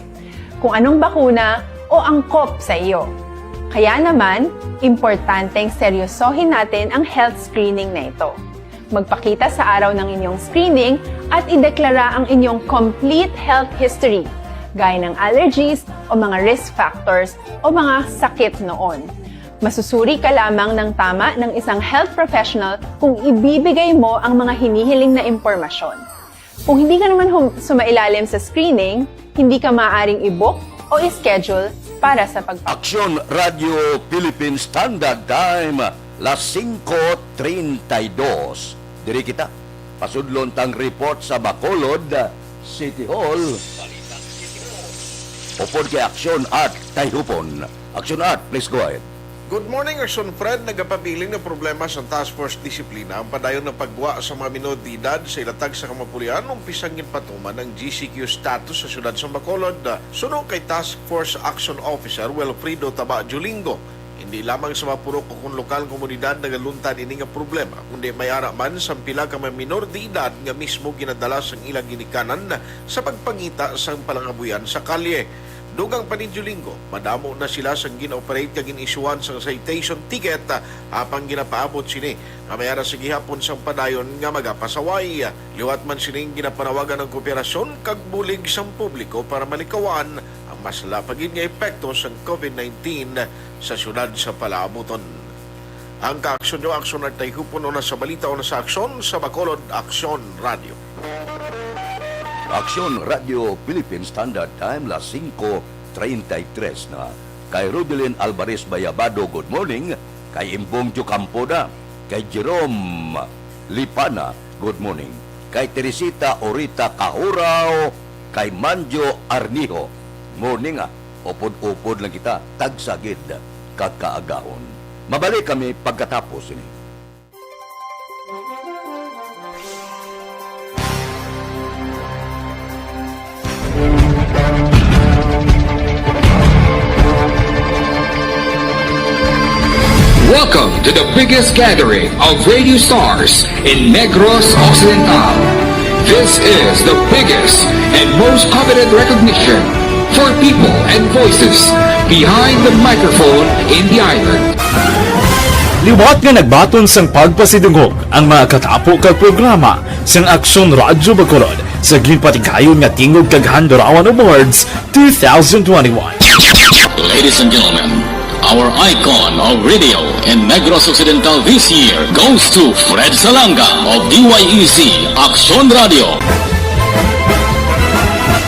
kung anong bakuna o angkop sa iyo. Kaya naman, importanteng seryosohin natin ang health screening na ito. Magpakita sa araw ng inyong screening at ideklara ang inyong complete health history, gaya ng allergies o mga risk factors o mga sakit noon. Masusuri ka lamang ng tama ng isang health professional kung ibibigay mo ang mga hinihiling na impormasyon. Kung hindi ka naman hum- sumailalim sa screening, hindi ka maaaring i-book o i-schedule para sa pagpapakuna. Aksyon Radio Philippine Standard Time, las singko treinta y dos. Diri kita, pasudlon tang report sa Bacolod City Hall. Upod kay Aksyon Art Tayhupon. Aksyon Art, please go ahead. Good morning, Aksyon Fred. Nagapabilin nga problema sang Task Force Disiplina ang padayon nga paggwa sa mga minor de edad sa ila tagsa ka mga pulian, umpisang ginpatuman ang G C Q status sa siyudad sa Bacolod. Suno kay Task Force Action Officer Wilfredo Taba Julingo, hindi lamang sa mga purok ukon lokal nga komunidad nagaluntad ini nga problema, kundi may ara man sang pila ka mga minor de edad nga mismo ginadala sang ila ginikanan sa pagpangita sang palangabuyan sa kalye. Dugang pa ni Julingo, madamo na sila sang gin-operate kag gin-isyuhan sang citation ticket, ah, apang ginapaabot sini nga may ara sa gihapon sang padayon nga magapasaway. Liwat man sining ginapanawagan ang kooperasyon kag bulig sang publiko para malikawan ang mas sala pa gid nga epekto sang COVID nineteen sa siyudad sa palaabuton. Ang kaaksyon nyo, Aksyon Art Tayhupon, una sa balita, una sa aksyon, sa Bacolod, Aksyon Radio. Aksyon Radio Philippine Standard Time, las singko treinta y tres na. Kay Rodelin Alvarez Bayabado, good morning. Kay Imbong Diocampo da. Kay Jerome Lipana, good morning. Kay Teresita Orita Kahurao, kay Manjo Arnijo, morning, ah. Upod-upod lang kita, tagsa gid ka kaagahon. Mabalik kami pagkatapos ini. Welcome to the biggest gathering of radio stars in Negros Occidental. This is the biggest and most coveted recognition for people and voices behind the microphone in the island. Liwat nga nagbaton sang pagpasidungog ang mga katapo kag programa sang Aksyon Radyo Bacolod sa ginpatigayon nga Tingog kag Handurawan Awards two thousand twenty-one. Ladies and gentlemen, our icon of radio in Negros Occidental this year goes to Fred Salanga of D Y E C Aksyon Radio.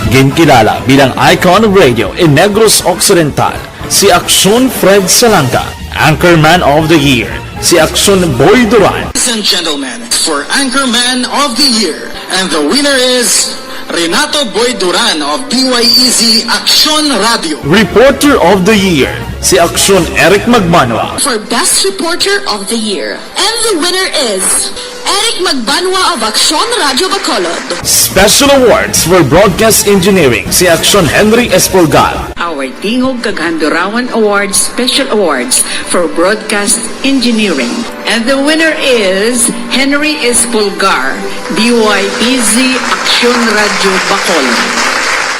Ginkilala bilang icon of radio in Negros Occidental si Aksyon Fred Salanga, Anchorman of the Year si Aksyon Boy Duran. Ladies and gentlemen, for Anchorman of the Year, and the winner is Renato Boy Duran of D Y E C Aksyon Radio. Reporter of the Year Si Aksyon Eric Magbanwa. For Best Reporter of the Year. And the winner is Eric Magbanwa of Aksyon Radyo Bacolod. Special Awards for Broadcast Engineering, si Aksyon Henry Espolgar. Our Tingog kag Handurawan Awards Special Awards for Broadcast Engineering. And the winner is Henry Espolgar, D Y E Z, Aksyon Radyo Bacolod.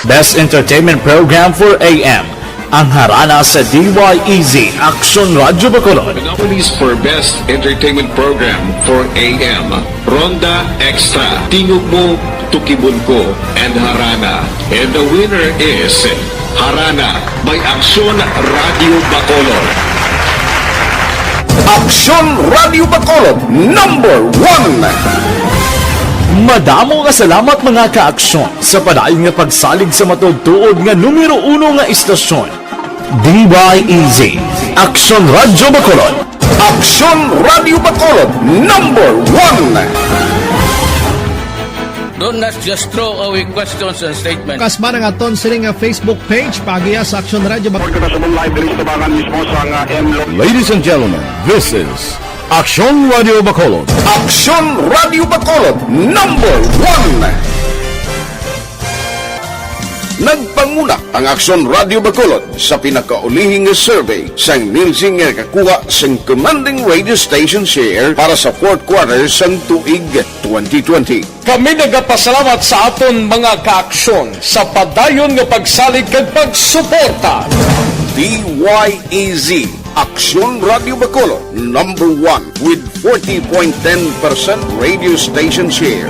Best Entertainment Program for A M, ang harana sa D Y E Z, Aksyon Radyo Bacolod. The nominees for Best Entertainment Program for A M, Ronda Extra, Tingog Mo, Tukibon Ko, and Harana. And the winner is Harana by Aksyon Radyo Bacolod. Aksyon Radyo Bacolod, number one. Madamo nga salamat, mga ka-aksyon, sa padayon nga pagsalig sa matuod-tuod nga numero uno nga istasyon. D Y E Z, Aksyon Radyo Bacolod. Aksyon Radyo Bacolod, number one. Don't not just throw away questions and statements. Kasma nga aton sini nga Facebook page, paagiha sa Aksyon Radyo Bacolod. Report kita sa live diri sa tabangan mismo sa nga M Lo- Ladies and gentlemen, this is Aksyon Radyo Bacolod. Aksyon Radyo Bacolod, number one. Nagpanguna ang Aksyon Radyo Bacolod sa pinakaulihing nga survey sang Nielsen nga nakakuha sang commanding radio station share para sa fourth quarter sang tuig twenty twenty. Kami nagapasalamat sa aton mga kaaksyon sa padayon nga pagsalig kag pagsuporta. D Y E Z, Aksyon Radyo Bacolod, number one with forty point ten percent radio station share.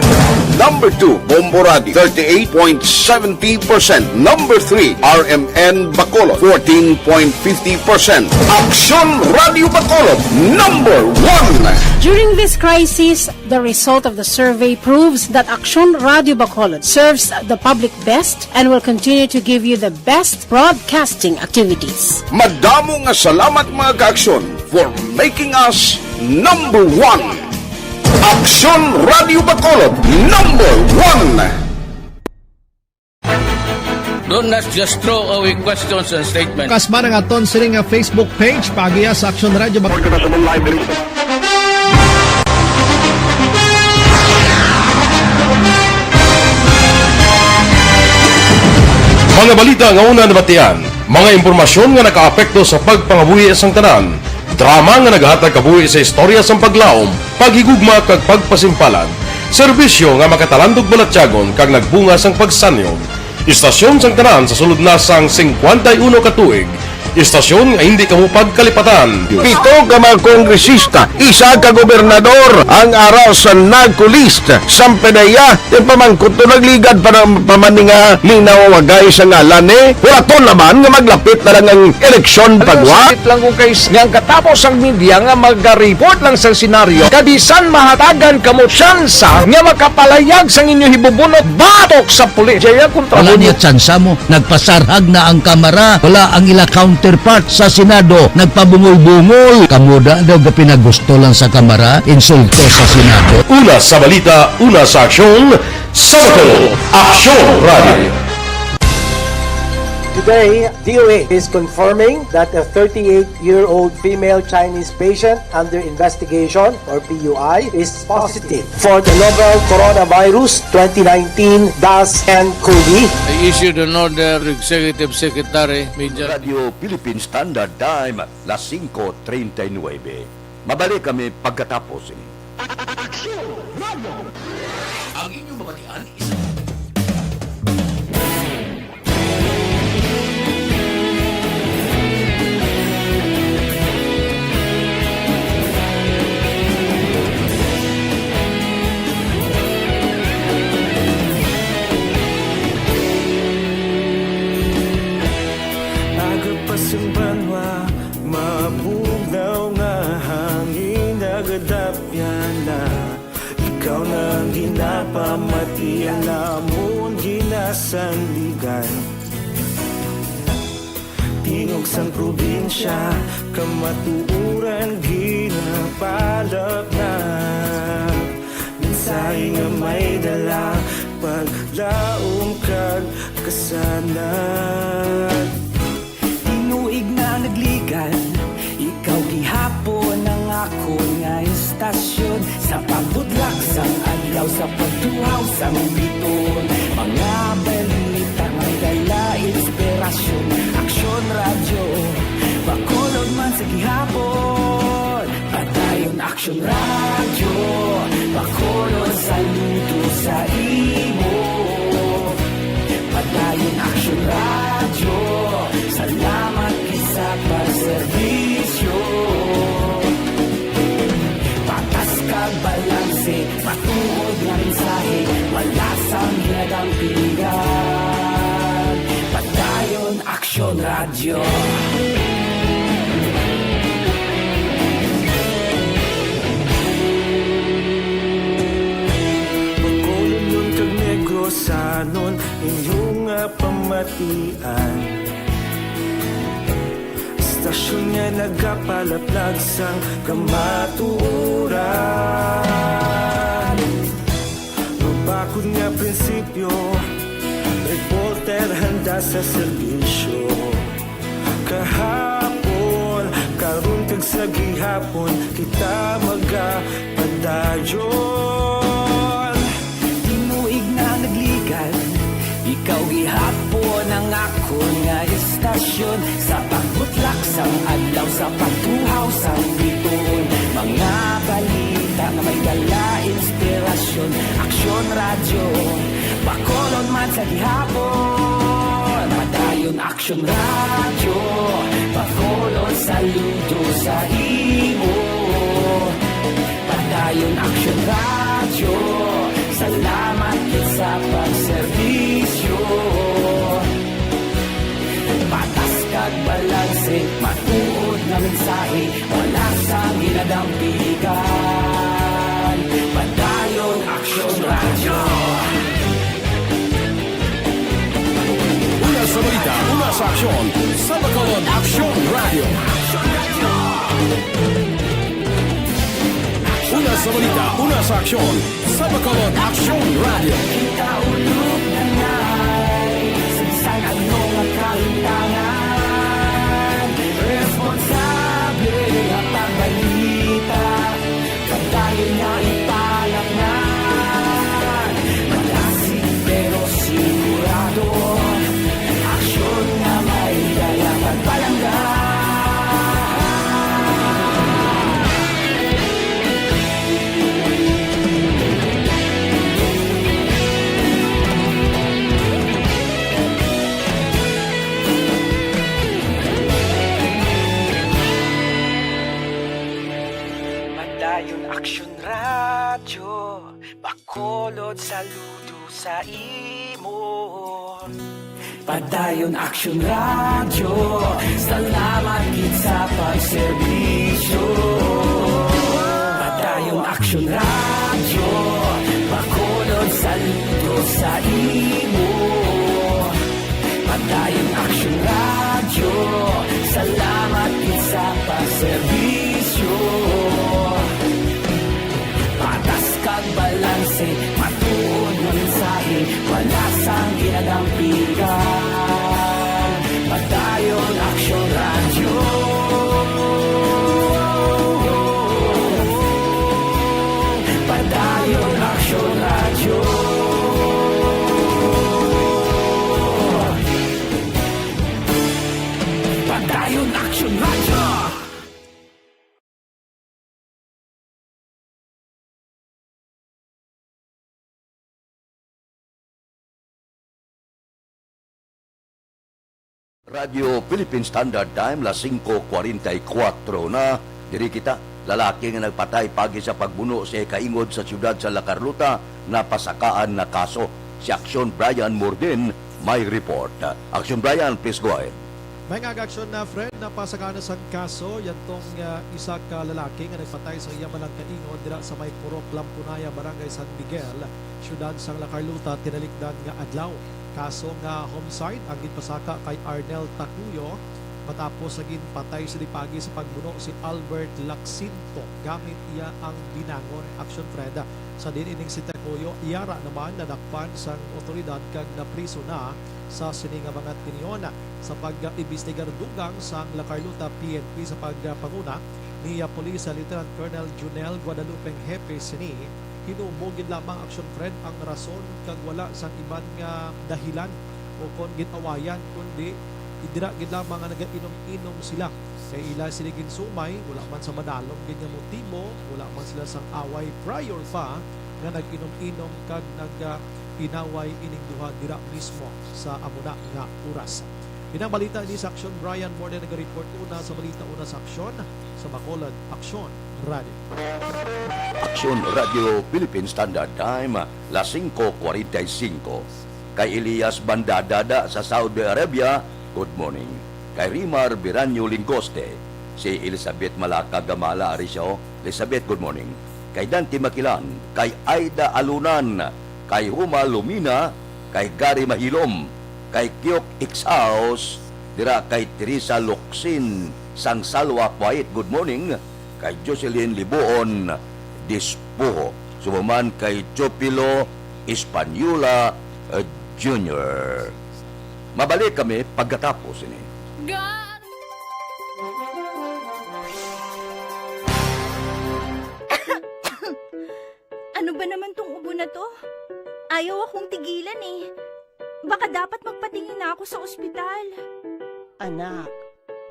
Number two, Bombo Radio, thirty-eight point seventy percent. Number three, R M N Bacolod, fourteen point fifty percent. Aksyon Radyo Bacolod, number one. During this crisis, the result of the survey proves that Aksyon Radyo Bacolod serves the public best and will continue to give you the best broadcasting activities. Madamo nga salamat, mga kaaksyon, for making us number one. Aksyon Radyo Bacolod, number one. Don't not just throw away questions and statements. Kasma nga aton sini nga Facebook page, paagiha sa Aksyon Radyo Bac- Kita sa live diri. Mga balita nga una nabatian, mga impormasyon nga nakaapekto sa pagpangabuhi sang tanan, drama nga naghatag kabuhi sa istorya sang paglaom, paghigugma kag pagpasimpalan, serbisyo nga makatalandog balatyagon kag nagbunga sang pagsanyog. Istasyon sang tanan sa sulod na sang singkwenta y uno ka tuig. Istasyon nga hindi kamo pagkalipatan. Pito ka mga kongresista, isa ka gobernador ang ara sa NAGCO list. Sampanaya, ti pamangkot to nagligad pa, pa man ni nga minaw wagay sa ngalan, eh. Wala to naman nga maglapit na lang ang eleksyon pagwa. Sakit lang kung kay nga ang katapos ang media nga maga-report lang sa senaryo. Kabisan mahatagan kamo tsansa nga makapalayag sang inyo hibubunot batok sa pulis. Jaya kontra Wala mo. Niya tsansa mo. Nagpasarhag na ang Kamara. Wala ang ila counterpart sa Senado. Nagpabungol-bungol. Kamo da daw gapinagusto lang sa Kamara. Insulto sa Senado. Una sa balita, una sa aksyon, sa Bacolod. Aksyon Radio. Today, D O A is confirming that a thirty-eight-year-old female Chinese patient under investigation, or P U I, is positive for the novel coronavirus twenty nineteen dash N COVID. I issued an order to Executive Secretary Major Radyo Philippine Standard Time, las singko treinta y nuebe. Mabalik kami pagkatapos ini. Aksyon Radyo! Ang inyong mabatian is Aga pa sang banwa, mabugnaw nga hangin nagadapyan na. Ikaw na ang ginapamati, ang amon ginasandigan. Tingog sang probinsya, kamatuoran ginapalapnap. Mensahe nga may dala, paglaom kag kasanag. Tinuig na nagligad. Uhaw sang biton, mga balita may dala inspirasyon. Aksyon Radyo, Bacolod man sa gihapon. Padayon Aksyon Radyo, Bacolod saludo sa imo. Padayon Aksyon Radyo, salamat gid sa pagserbisyo. Patas kag balanse, matuod nga mensahe, wala sang ginadampigan. Padayon Aksyon Radyo. Bacolodnon kag Negrosanon, inyo nga pamatian. Istasyon nga nagapalaplag sang kamatuoran. Mabakod nga prinsipyo, reporter handa sa serbisyo. Kahapon, karon kag sa gihapon, kita magapadayon. Tinuig na nagligan, ikaw gihapon ang akon nga istasyon. Sa pagbutlak sang adlaw, sa pagtuhaw sang biton, mga balita nga may dala inspirasyon. Aksyon Radyo, Bacolod man sa gihapon. Padayon Aksyon Radyo, Bacolod saludo sa imo. Padayon Aksyon Radyo, salamat gid sa pagserbisyo. Patas kag balanse, matuod nga mensahe, wala sang ginadampigan. Padayon Aksyon Radyo. Una sa balita, una sa aksyon, sa Bacolod Aksyon Radyo. Una sa balita, una sa aksyon, sa Bacolod Aksyon Radyo. Kita ulog na ngay, sa bisan ano nga kahitangan, responsable nga pagbalita. Padayon nga ipalaknag, malasig pero sigurado. Aksyon nga may dala pagpalangga. Padayon Aksyon Radyo, Bacolod saludo sa imo. Padayon Aksyon Radyo, salamat gid sa pagserbisyo. Padayon Aksyon Radyo, Bacolod saludo sa imo. Padayon Aksyon Radyo, salamat gid sa pagserbisyo. Patas kag balanse, matuod nga mensahe, wala sang ginadampigan. Padayon Aksyon Radyo. Padayon Aksyon Radyo. Padayon Aksyon Radyo. Radyo Philippine Standard Time, las singko kwarenta y kuwatro na. Diri kita, lalaki nga nagpatay pagi sa pagbuno sa ikaingod sa siyudad sa La Carlota, napasakaan na kaso. Si Aksyon Brian Mordin may report. Aksyon Brian, please go ahead. May nga aksyon na, Fred, napasakaan na sang kaso yadtong, ah, isa ka lalaki nga nagpatay sa iya man lang kaingod dira sa may Purok Lampunaya, Barangay San Miguel, siyudad sang La Carlota, tinalikdan nga adlaw. Kaso nga homicide ang ginpasaka kay Arnel Tacuyo, matapos sa ginpatay sa dipagi sa pagbuno si Albert Laxinto gamit iya ang binangon. Aksyon, Fred. Sa diin ining si Tacuyo, iya ra naman nadakpan sang otoridad kag napriso na sa sini nga mga tinion. Sa pag-imbestigar dugang sang La Carlota P N P sa pagpanguna ni, ah, Police Lieutenant Colonel Junel Guadalupe ang hepe sini, Hinubo gid lamang, Action Fred, ang rason kag wala sang iban nga dahilan o kon gin-awayan, kundi dira gid lamang nga nagainom-inom sila. Kay ila sini ginsumay, wala man sa madalom gid nga motibo, wala man sila sang away prior pa nga nag-inom-inom kag nag-inaway ining duha dira mismo sa amo na nga oras. Inang balita ni sa Aksyon, Brian Morden nagareport una sa balita, una sa Aksyon, sa Bacolod, Aksyon Radio. Aksyon Radio Philippine Standard Time, las singko kwarenta y singko. Kay Elias Bandadada sa Saudi Arabia, good morning. Kay Rimar Biranyo Linggoste, si Elizabeth Malaka Gamala Arisio, Elizabeth, good morning. Kay Dante Makilan, kay Aida Alunan, kay Huma Lumina, kay Gary Mahilom, kay Kiok Ixaos, dira kay Teresa Locsin sang Salwa Kuwait, good morning, kay Jocelyn Libuon Dispuho, subaman kay Chopilo Española, eh, Junior. Mabalik kami pagkatapos ini. Ga- Ano ba naman tong ubo na to? Ayaw akong tigilan eh. Baka dapat magpatingin na ako sa ospital. Anak,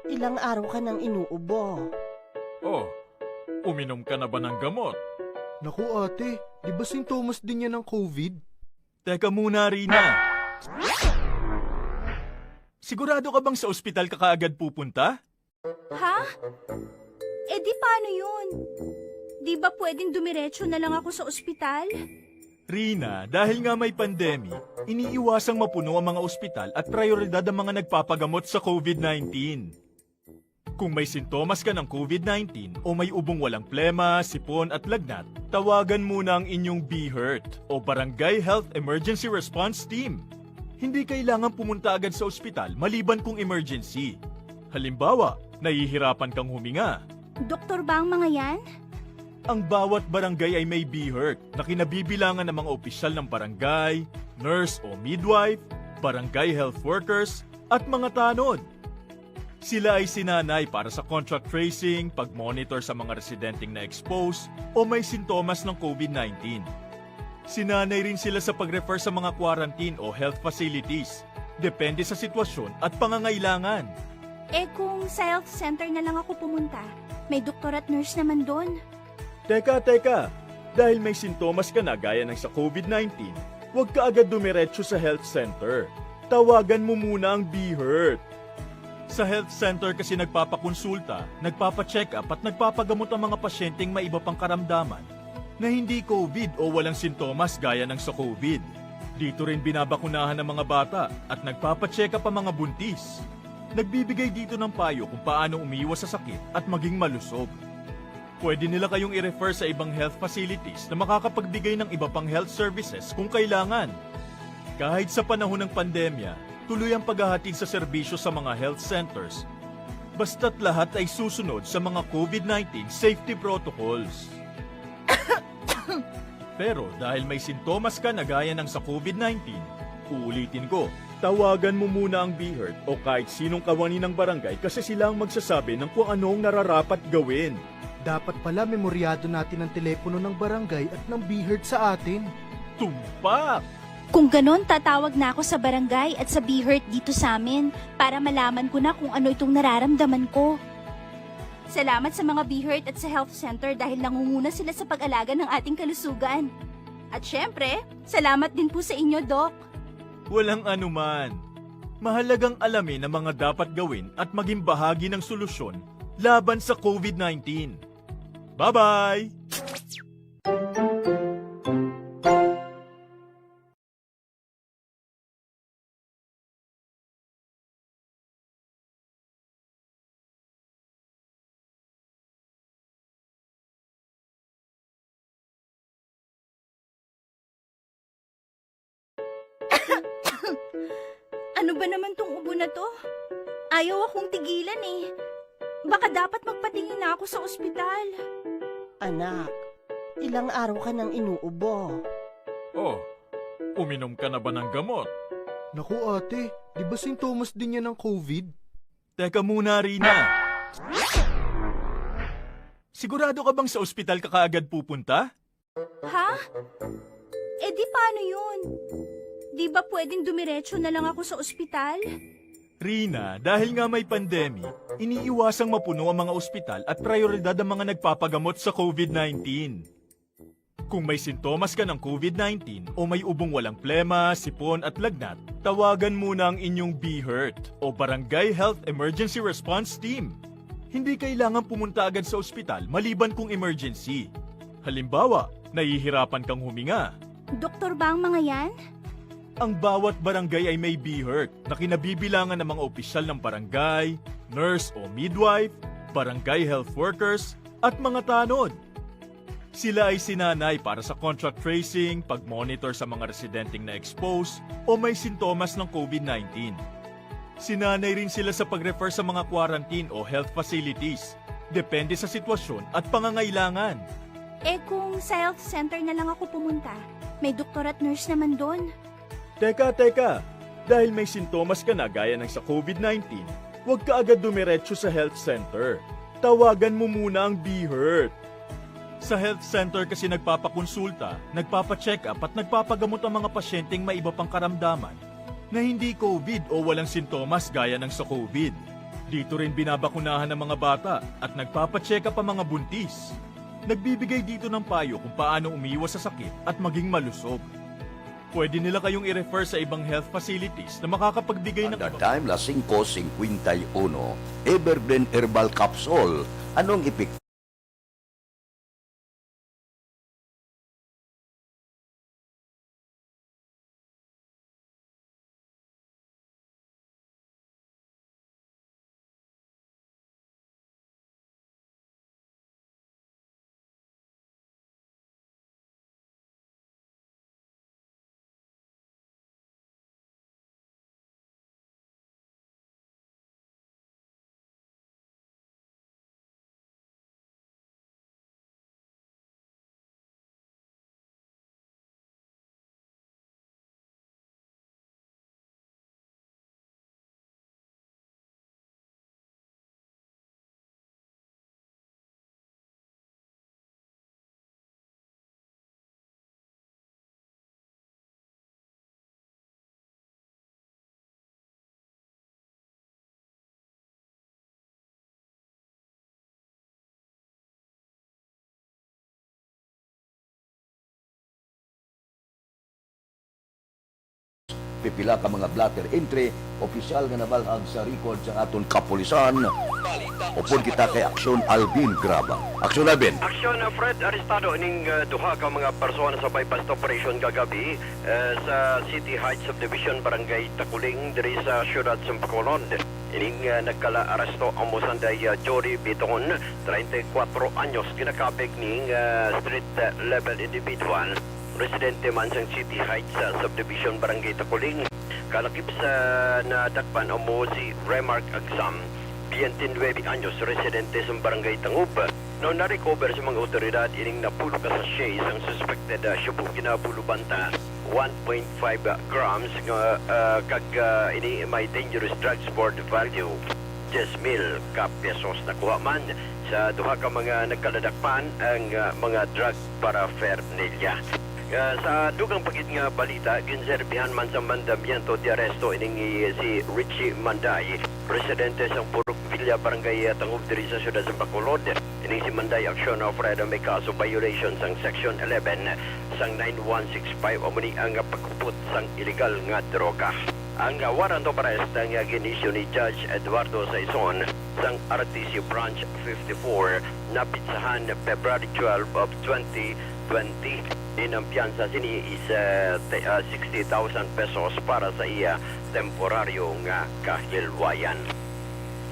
ilang araw ka nang inuubo. Oh, uminom ka na ba ng gamot? Naku, ate, di ba sintomas din yan ng covid? Teka muna, Rina. Sigurado ka bang sa ospital ka kaagad pupunta? Ha? Eh, di paano yun? Di ba pwedeng dumiretso na lang ako sa ospital? Rina, dahil nga may pandemic, iniiwasang mapuno ang mga ospital at prioridad ang mga nagpapagamot sa covid nineteen. Kung may sintomas ka ng covid nineteen o may ubong walang plema, sipon at lagnat, tawagan muna ang inyong BHERT o Barangay Health Emergency Response Team. Hindi kailangan pumunta agad sa ospital maliban kung emergency. Halimbawa, nahihirapan kang huminga. Doktor ba ang mga yan? Ang bawat barangay ay may BHERT na kinabibilangan ng mga opisyal ng barangay, nurse o midwife, barangay health workers, at mga tanod. Sila ay sinanay para sa contact tracing, pag-monitor sa mga residenteng na-expose o may sintomas ng covid nineteen. Sinanay rin sila sa pag-refer sa mga quarantine o health facilities, depende sa sitwasyon at pangangailangan. Eh, kung sa health center na lang ako pumunta, may doktor at nurse naman doon. Teka, teka! Dahil may sintomas ka na gaya ng sa covid nineteen, huwag ka agad dumiretso sa health center. Tawagan mo muna ang BHERT. Sa health center kasi nagpapakonsulta, nagpapacheck-up at nagpapagamot ang mga pasyenteng may iba pang karamdaman na hindi covid o walang sintomas gaya ng sa covid. Dito rin binabakunahan ang mga bata at nagpapacheck-up ang mga buntis. Nagbibigay dito ng payo kung paano umiwas sa sakit at maging malusog. Pwede nila kayong i-refer sa ibang health facilities na makakapagbigay ng iba pang health services kung kailangan. Kahit sa panahon ng pandemya, tuloy ang paghahatid sa serbisyo sa mga health centers, basta't lahat ay susunod sa mga covid nineteen safety protocols. Pero dahil may sintomas ka na gaya ng sa covid nineteen, uulitin ko, tawagan mo muna ang BHERT o kahit sinong kawani ng barangay kasi sila ang magsasabi ng kung ano ang nararapat gawin. Dapat pala memoryado natin ang telepono ng barangay at ng BHERT sa atin. Tumpak! Kung ganon, tatawag na ako sa barangay at sa BHERT dito sa amin para malaman ko na kung ano itong nararamdaman ko. Salamat sa mga BHERT at sa health center dahil nangunguna sila sa pag-alaga ng ating kalusugan. At syempre, salamat din po sa inyo, Doc. Walang anuman. Mahalagang alamin ang mga dapat gawin at maging bahagi ng solusyon laban sa covid nineteen. Bye-bye! Ano ba naman tong ubo na to? Ayaw akong tigilan eh. Baka dapat magpatingin na ako sa ospital. Anak, ilang araw ka nang inuubo. Oh, uminom ka na ba ng gamot? Naku, ate, di ba sintomas din yan ng covid? Teka muna, Rina. Sigurado ka bang sa ospital ka kaagad pupunta? Ha? Eh di paano yun? Di ba pwedeng dumiretso na lang ako sa ospital? Rina, dahil nga may pandemic, iniiwasang mapuno ang mga ospital at prioridad ang mga nagpapagamot sa covid nineteen. Kung may sintomas ka ng covid nineteen o may ubong walang plema, sipon at lagnat, tawagan muna ang inyong BHERT o Barangay Health Emergency Response Team. Hindi kailangan pumunta agad sa ospital maliban kung emergency. Halimbawa, nahihirapan kang huminga. Doktor ba ang mga yan? Ang bawat barangay ay may BHERT na kinabibilangan ng mga opisyal ng barangay, nurse o midwife, barangay health workers, at mga tanod. Sila ay sinanay para sa contact tracing, pag-monitor sa mga residenteng na-expose o may sintomas ng covid nineteen. Sinanay rin sila sa pag-refer sa mga quarantine o health facilities, depende sa sitwasyon at pangangailangan. Eh, kung sa health center na lang ako pumunta, may doktor at nurse naman doon. Teka, teka! Dahil may sintomas ka na gaya ng sa covid nineteen, huwag ka agad dumiretso sa health center. Tawagan mo muna ang BHERT. Sa health center kasi nagpapakonsulta, nagpapacheck-up at nagpapagamot ang mga pasyenteng may iba pang karamdaman na hindi covid o walang sintomas gaya ng sa covid. Dito rin binabakunahan ang mga bata at nagpapacheck-up ang mga buntis. Nagbibigay dito ng payo kung paano umiwas sa sakit at maging malusog. Pwede nila kayong i-refer sa ibang health facilities na makakapagbigay ng Standard iba Time, las singko singkwenta y uno. Evergreen Herbal Capsule. Anong epekto? Pipila ka mga blotter entry, opisyal nga nabalhag sa record sa aton kapulisan. Upod kita kay Aksyon Alvin Graba. Aksyon Alvin. Aksyon, uh, Fred, arestado ining, uh, duha ka mga persona sa buy-bust operation kagabi, uh, sa City Heights Subdivision, Barangay Taculing, diri sa siyudad sa Bacolod. Ining, uh, nagkala-aresto amo sanday, uh, Jory Biton, treinta y cuatro anyos, ginakapig ning, uh, street, uh, level individual. Residente man sang City Heights sa Subdivision Barangay Taculing, kalakip sa nadakpan amo si Remark Agsam, biyente nuebe anyos, residente sa Barangay Tangub. Now, na-recover sa mga awtoridad ining napulo ka sachet sang suspected, ah, shabu, ginabulubanta one point five grams nga, ah, kag, ah, ini may dangerous drugs worth value diyes mil ka pesos. Nakuha man sa duha ka mga nagkaladakpan ang, ah, mga drug paraphernalia. Ah, sa dugang pa gid nga balita, ginserbihan man sa mandamiento de arresto ining i-, si Richie Manday, residente sa Purok Villa, Barangay Tangub, diri sa siyudad sa Bacolod. Ining si Manday Aksyon Alfredo may kaso violation sang Section eleven sang nine one six five, amo ni ang paghupot sang iligal nga droga. Ang warrant of arrest nga gin-issue ni Judge Eduardo Saison sang R T C Branch fifty-four napitsahan February twelve of twenty twenty. Din ang piyansa sini is, uh, te-, uh, sixty thousand pesos para sa iya temporaryo nga kahilwayan.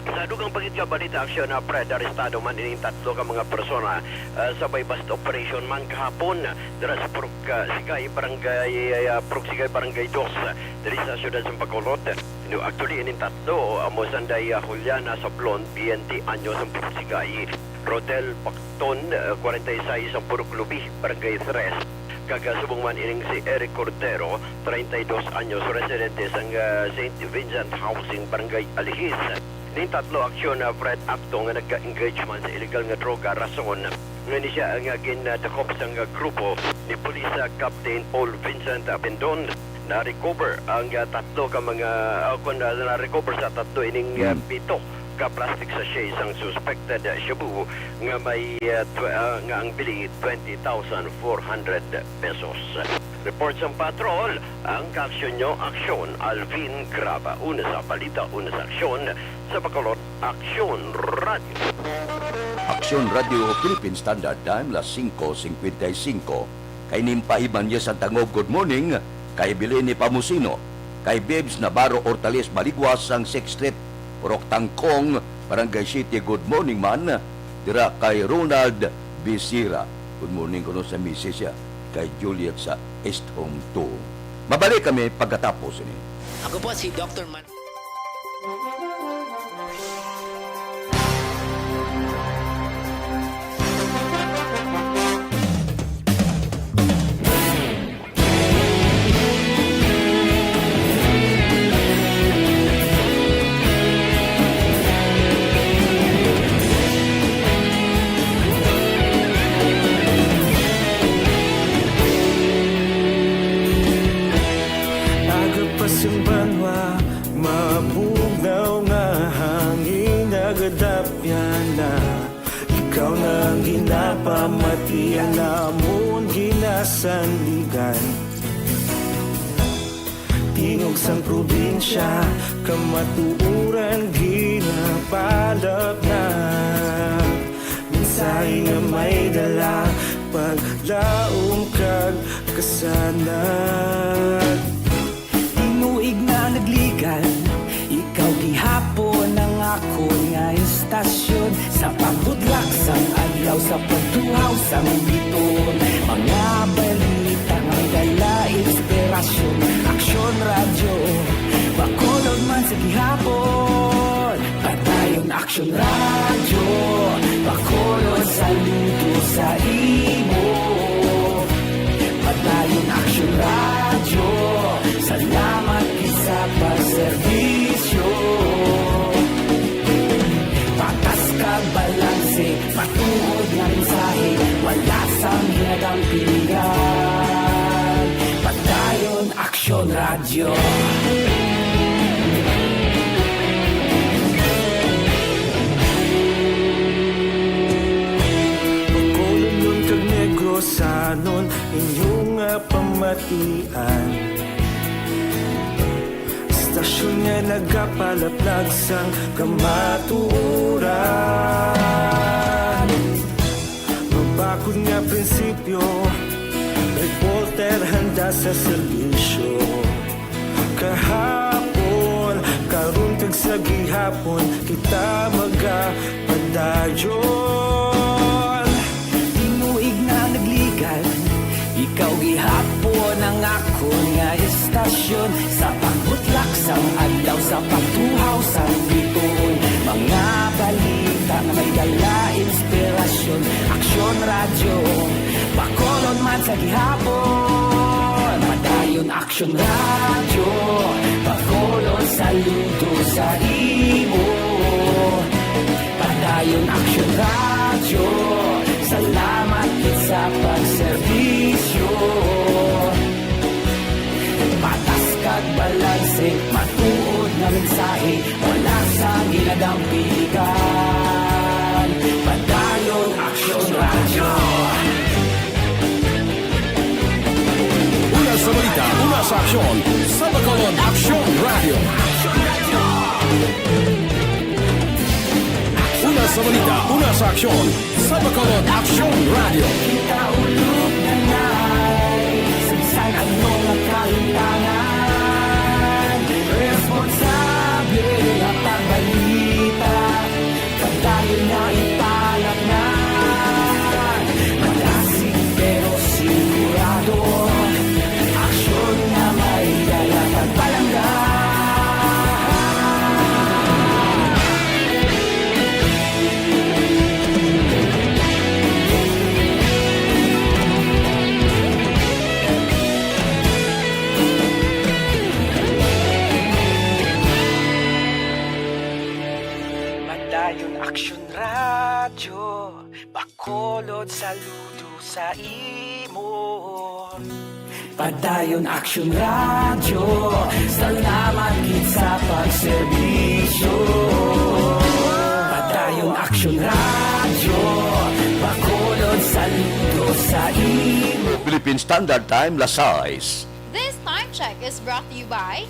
Sa dugang pa gid nga balita, Aksyon, ah, Fred, arestado man ining tatlo ka mga persona, ah, sa buy-bust operation man kahapon dira sa Purok, ah, Sigay, Barangay, ah, Purok Sigay, Barangay Dos, ah, diri sa siyudad sa Bacolod. No, actually, ining tatlo, amo sanday, ah, Juliana Sablon, biyente anyos, ang Purok Sigay, Rodel Pacton, ah, kwarenta y seis, ang Purok Lubi, Barangay Tres, kag, ah, subong man ining si Eric Cordero, treinta y dos anyos, residente sang, ah, Saint Vincent Housing, Barangay Alihis. Ning tatlo, Aksyon, ah, Fred, akto nga nagka-engage man sa iligal nga droga, rason Nga ni siya nga gin-, ah, dakop sang, ah, grupo ni Police, ah, Captain Paul Vincent Abindon, na-recover ang, ah, tatlo ka mga, ah, kun, ah, na-recover sa tatlo ining, ah, Mm. pito ka plastic sachet sang suspected, ah, shabu nga may, ah, tw-, ah, nga ang bili twenty thousand four hundred pesos. Report sang patrol, ang kaaksyon nyo, aksyon, Alvin Graba. Una sa balita, una sa aksyon, sa Bacolod, Aksyon Radio. Aksyon Radio Philippine Standard Time, las singko singkwenta y singko. Kay Nimpa Ibanez ang tangob, good morning. Kay Belen Nepomuceno. Kay Bebs Navarro Ortales Maligwas sang Sixth Street, Purok Tangkong, Barangay City, good morning man. Dira kay Ronald Bisira, good morning kuno sa misis siya. Kay Juliet sa East Home two. Mabalik kami pagkatapos ini. Ako po si Doctor Man- Aga pa sing banwa, mabugnaw nga hangin, nagadapyan na. Ikaw na ang ginapamati, ang amon ginasandigan. Tingog sang probinsya, kamatuoran ginapalapnag. Mensahe nga may dala, paglaom kag kasanag. Tinuig na nagligan, ikaw gihapon ang akon nga istasyon. Sa pagbutlak sang adlaw, sa pagtuhaw sang biton, mga balita nga may dala inspirasyon. Aksyon Radyo, Bacolod man sa gihapon. Padayon Aksyon Radyo, Bacolod, saludo sa imo. Padayon Aksyon Radyo, salamat gid sa pagserbisyo. Patas kag balanse, matuod nga mensahe, wala sang hinadampingan. Padayon Aksyon Radyo. Bacolodnon kag Negrosanon, inyo nga pamatian. Istasyon nga nagapalaplag sang kamatuoran. Mabakod nga prinsipyo, reporter handa sa serbisyo. Kahapon, karon kag sa gihapon, kita magapadayon. Tinuig na nagligan, ikaw gihapon ang akon nga istasyon. Sa pagbutlak sang adlaw, sa pagtuhaw sang biton, mga balita nga may dala inspirasyon. Aksyon Radyo, Bacolod man sa gihapon. Padayon Aksyon Radyo, Bacolod, saludo sa imo. Padayon Aksyon Radyo, salamat gid sa pagserbisyo. Patas kag balanse, matuod nga mensahe, wala sang ginadampigan. Padayon Aksyon Radyo. Una sa balita, una sa aksyon, sa Bacolod Aksyon Radyo. Una sa balita, una sa aksyon, sa Bacolod Aksyon Radyo. Kita ulog na nay, sa bisan ano nga kalimtangan, responsable nga pagbalita. Padayon na ipalapngan, malasig pero sigurado. Aksyon nga may dala kag palangga. Saludo sa imo. Padayon Aksyon Radyo, salamat gid sa pagserbisyo. Padayon Aksyon Radyo, Bacolod, saludo sa imo. Philippine Standard Time, las sais. This time check is brought to you by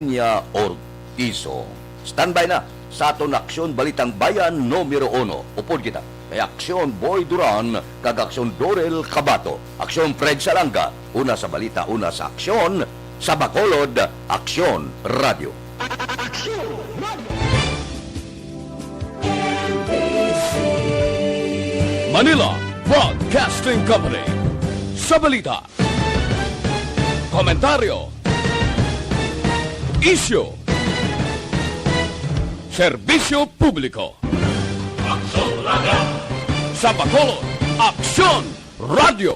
Niya Ortizo. Standby na sa aton Aksyon Balitang Bayan numero uno. Upod kita kay Aksyon Boy Duran kag Aksyon Dorel Cabato. Aksyon Fred Salanga, una sa balita, una sa aksyon, sa Bacolod, Aksyon Radio. Manila Broadcasting Company. Sa balita, komentaryo, isyu, serbisyo publiko. Aksyon Radio. Sa Bacolod, Aksyon Radio.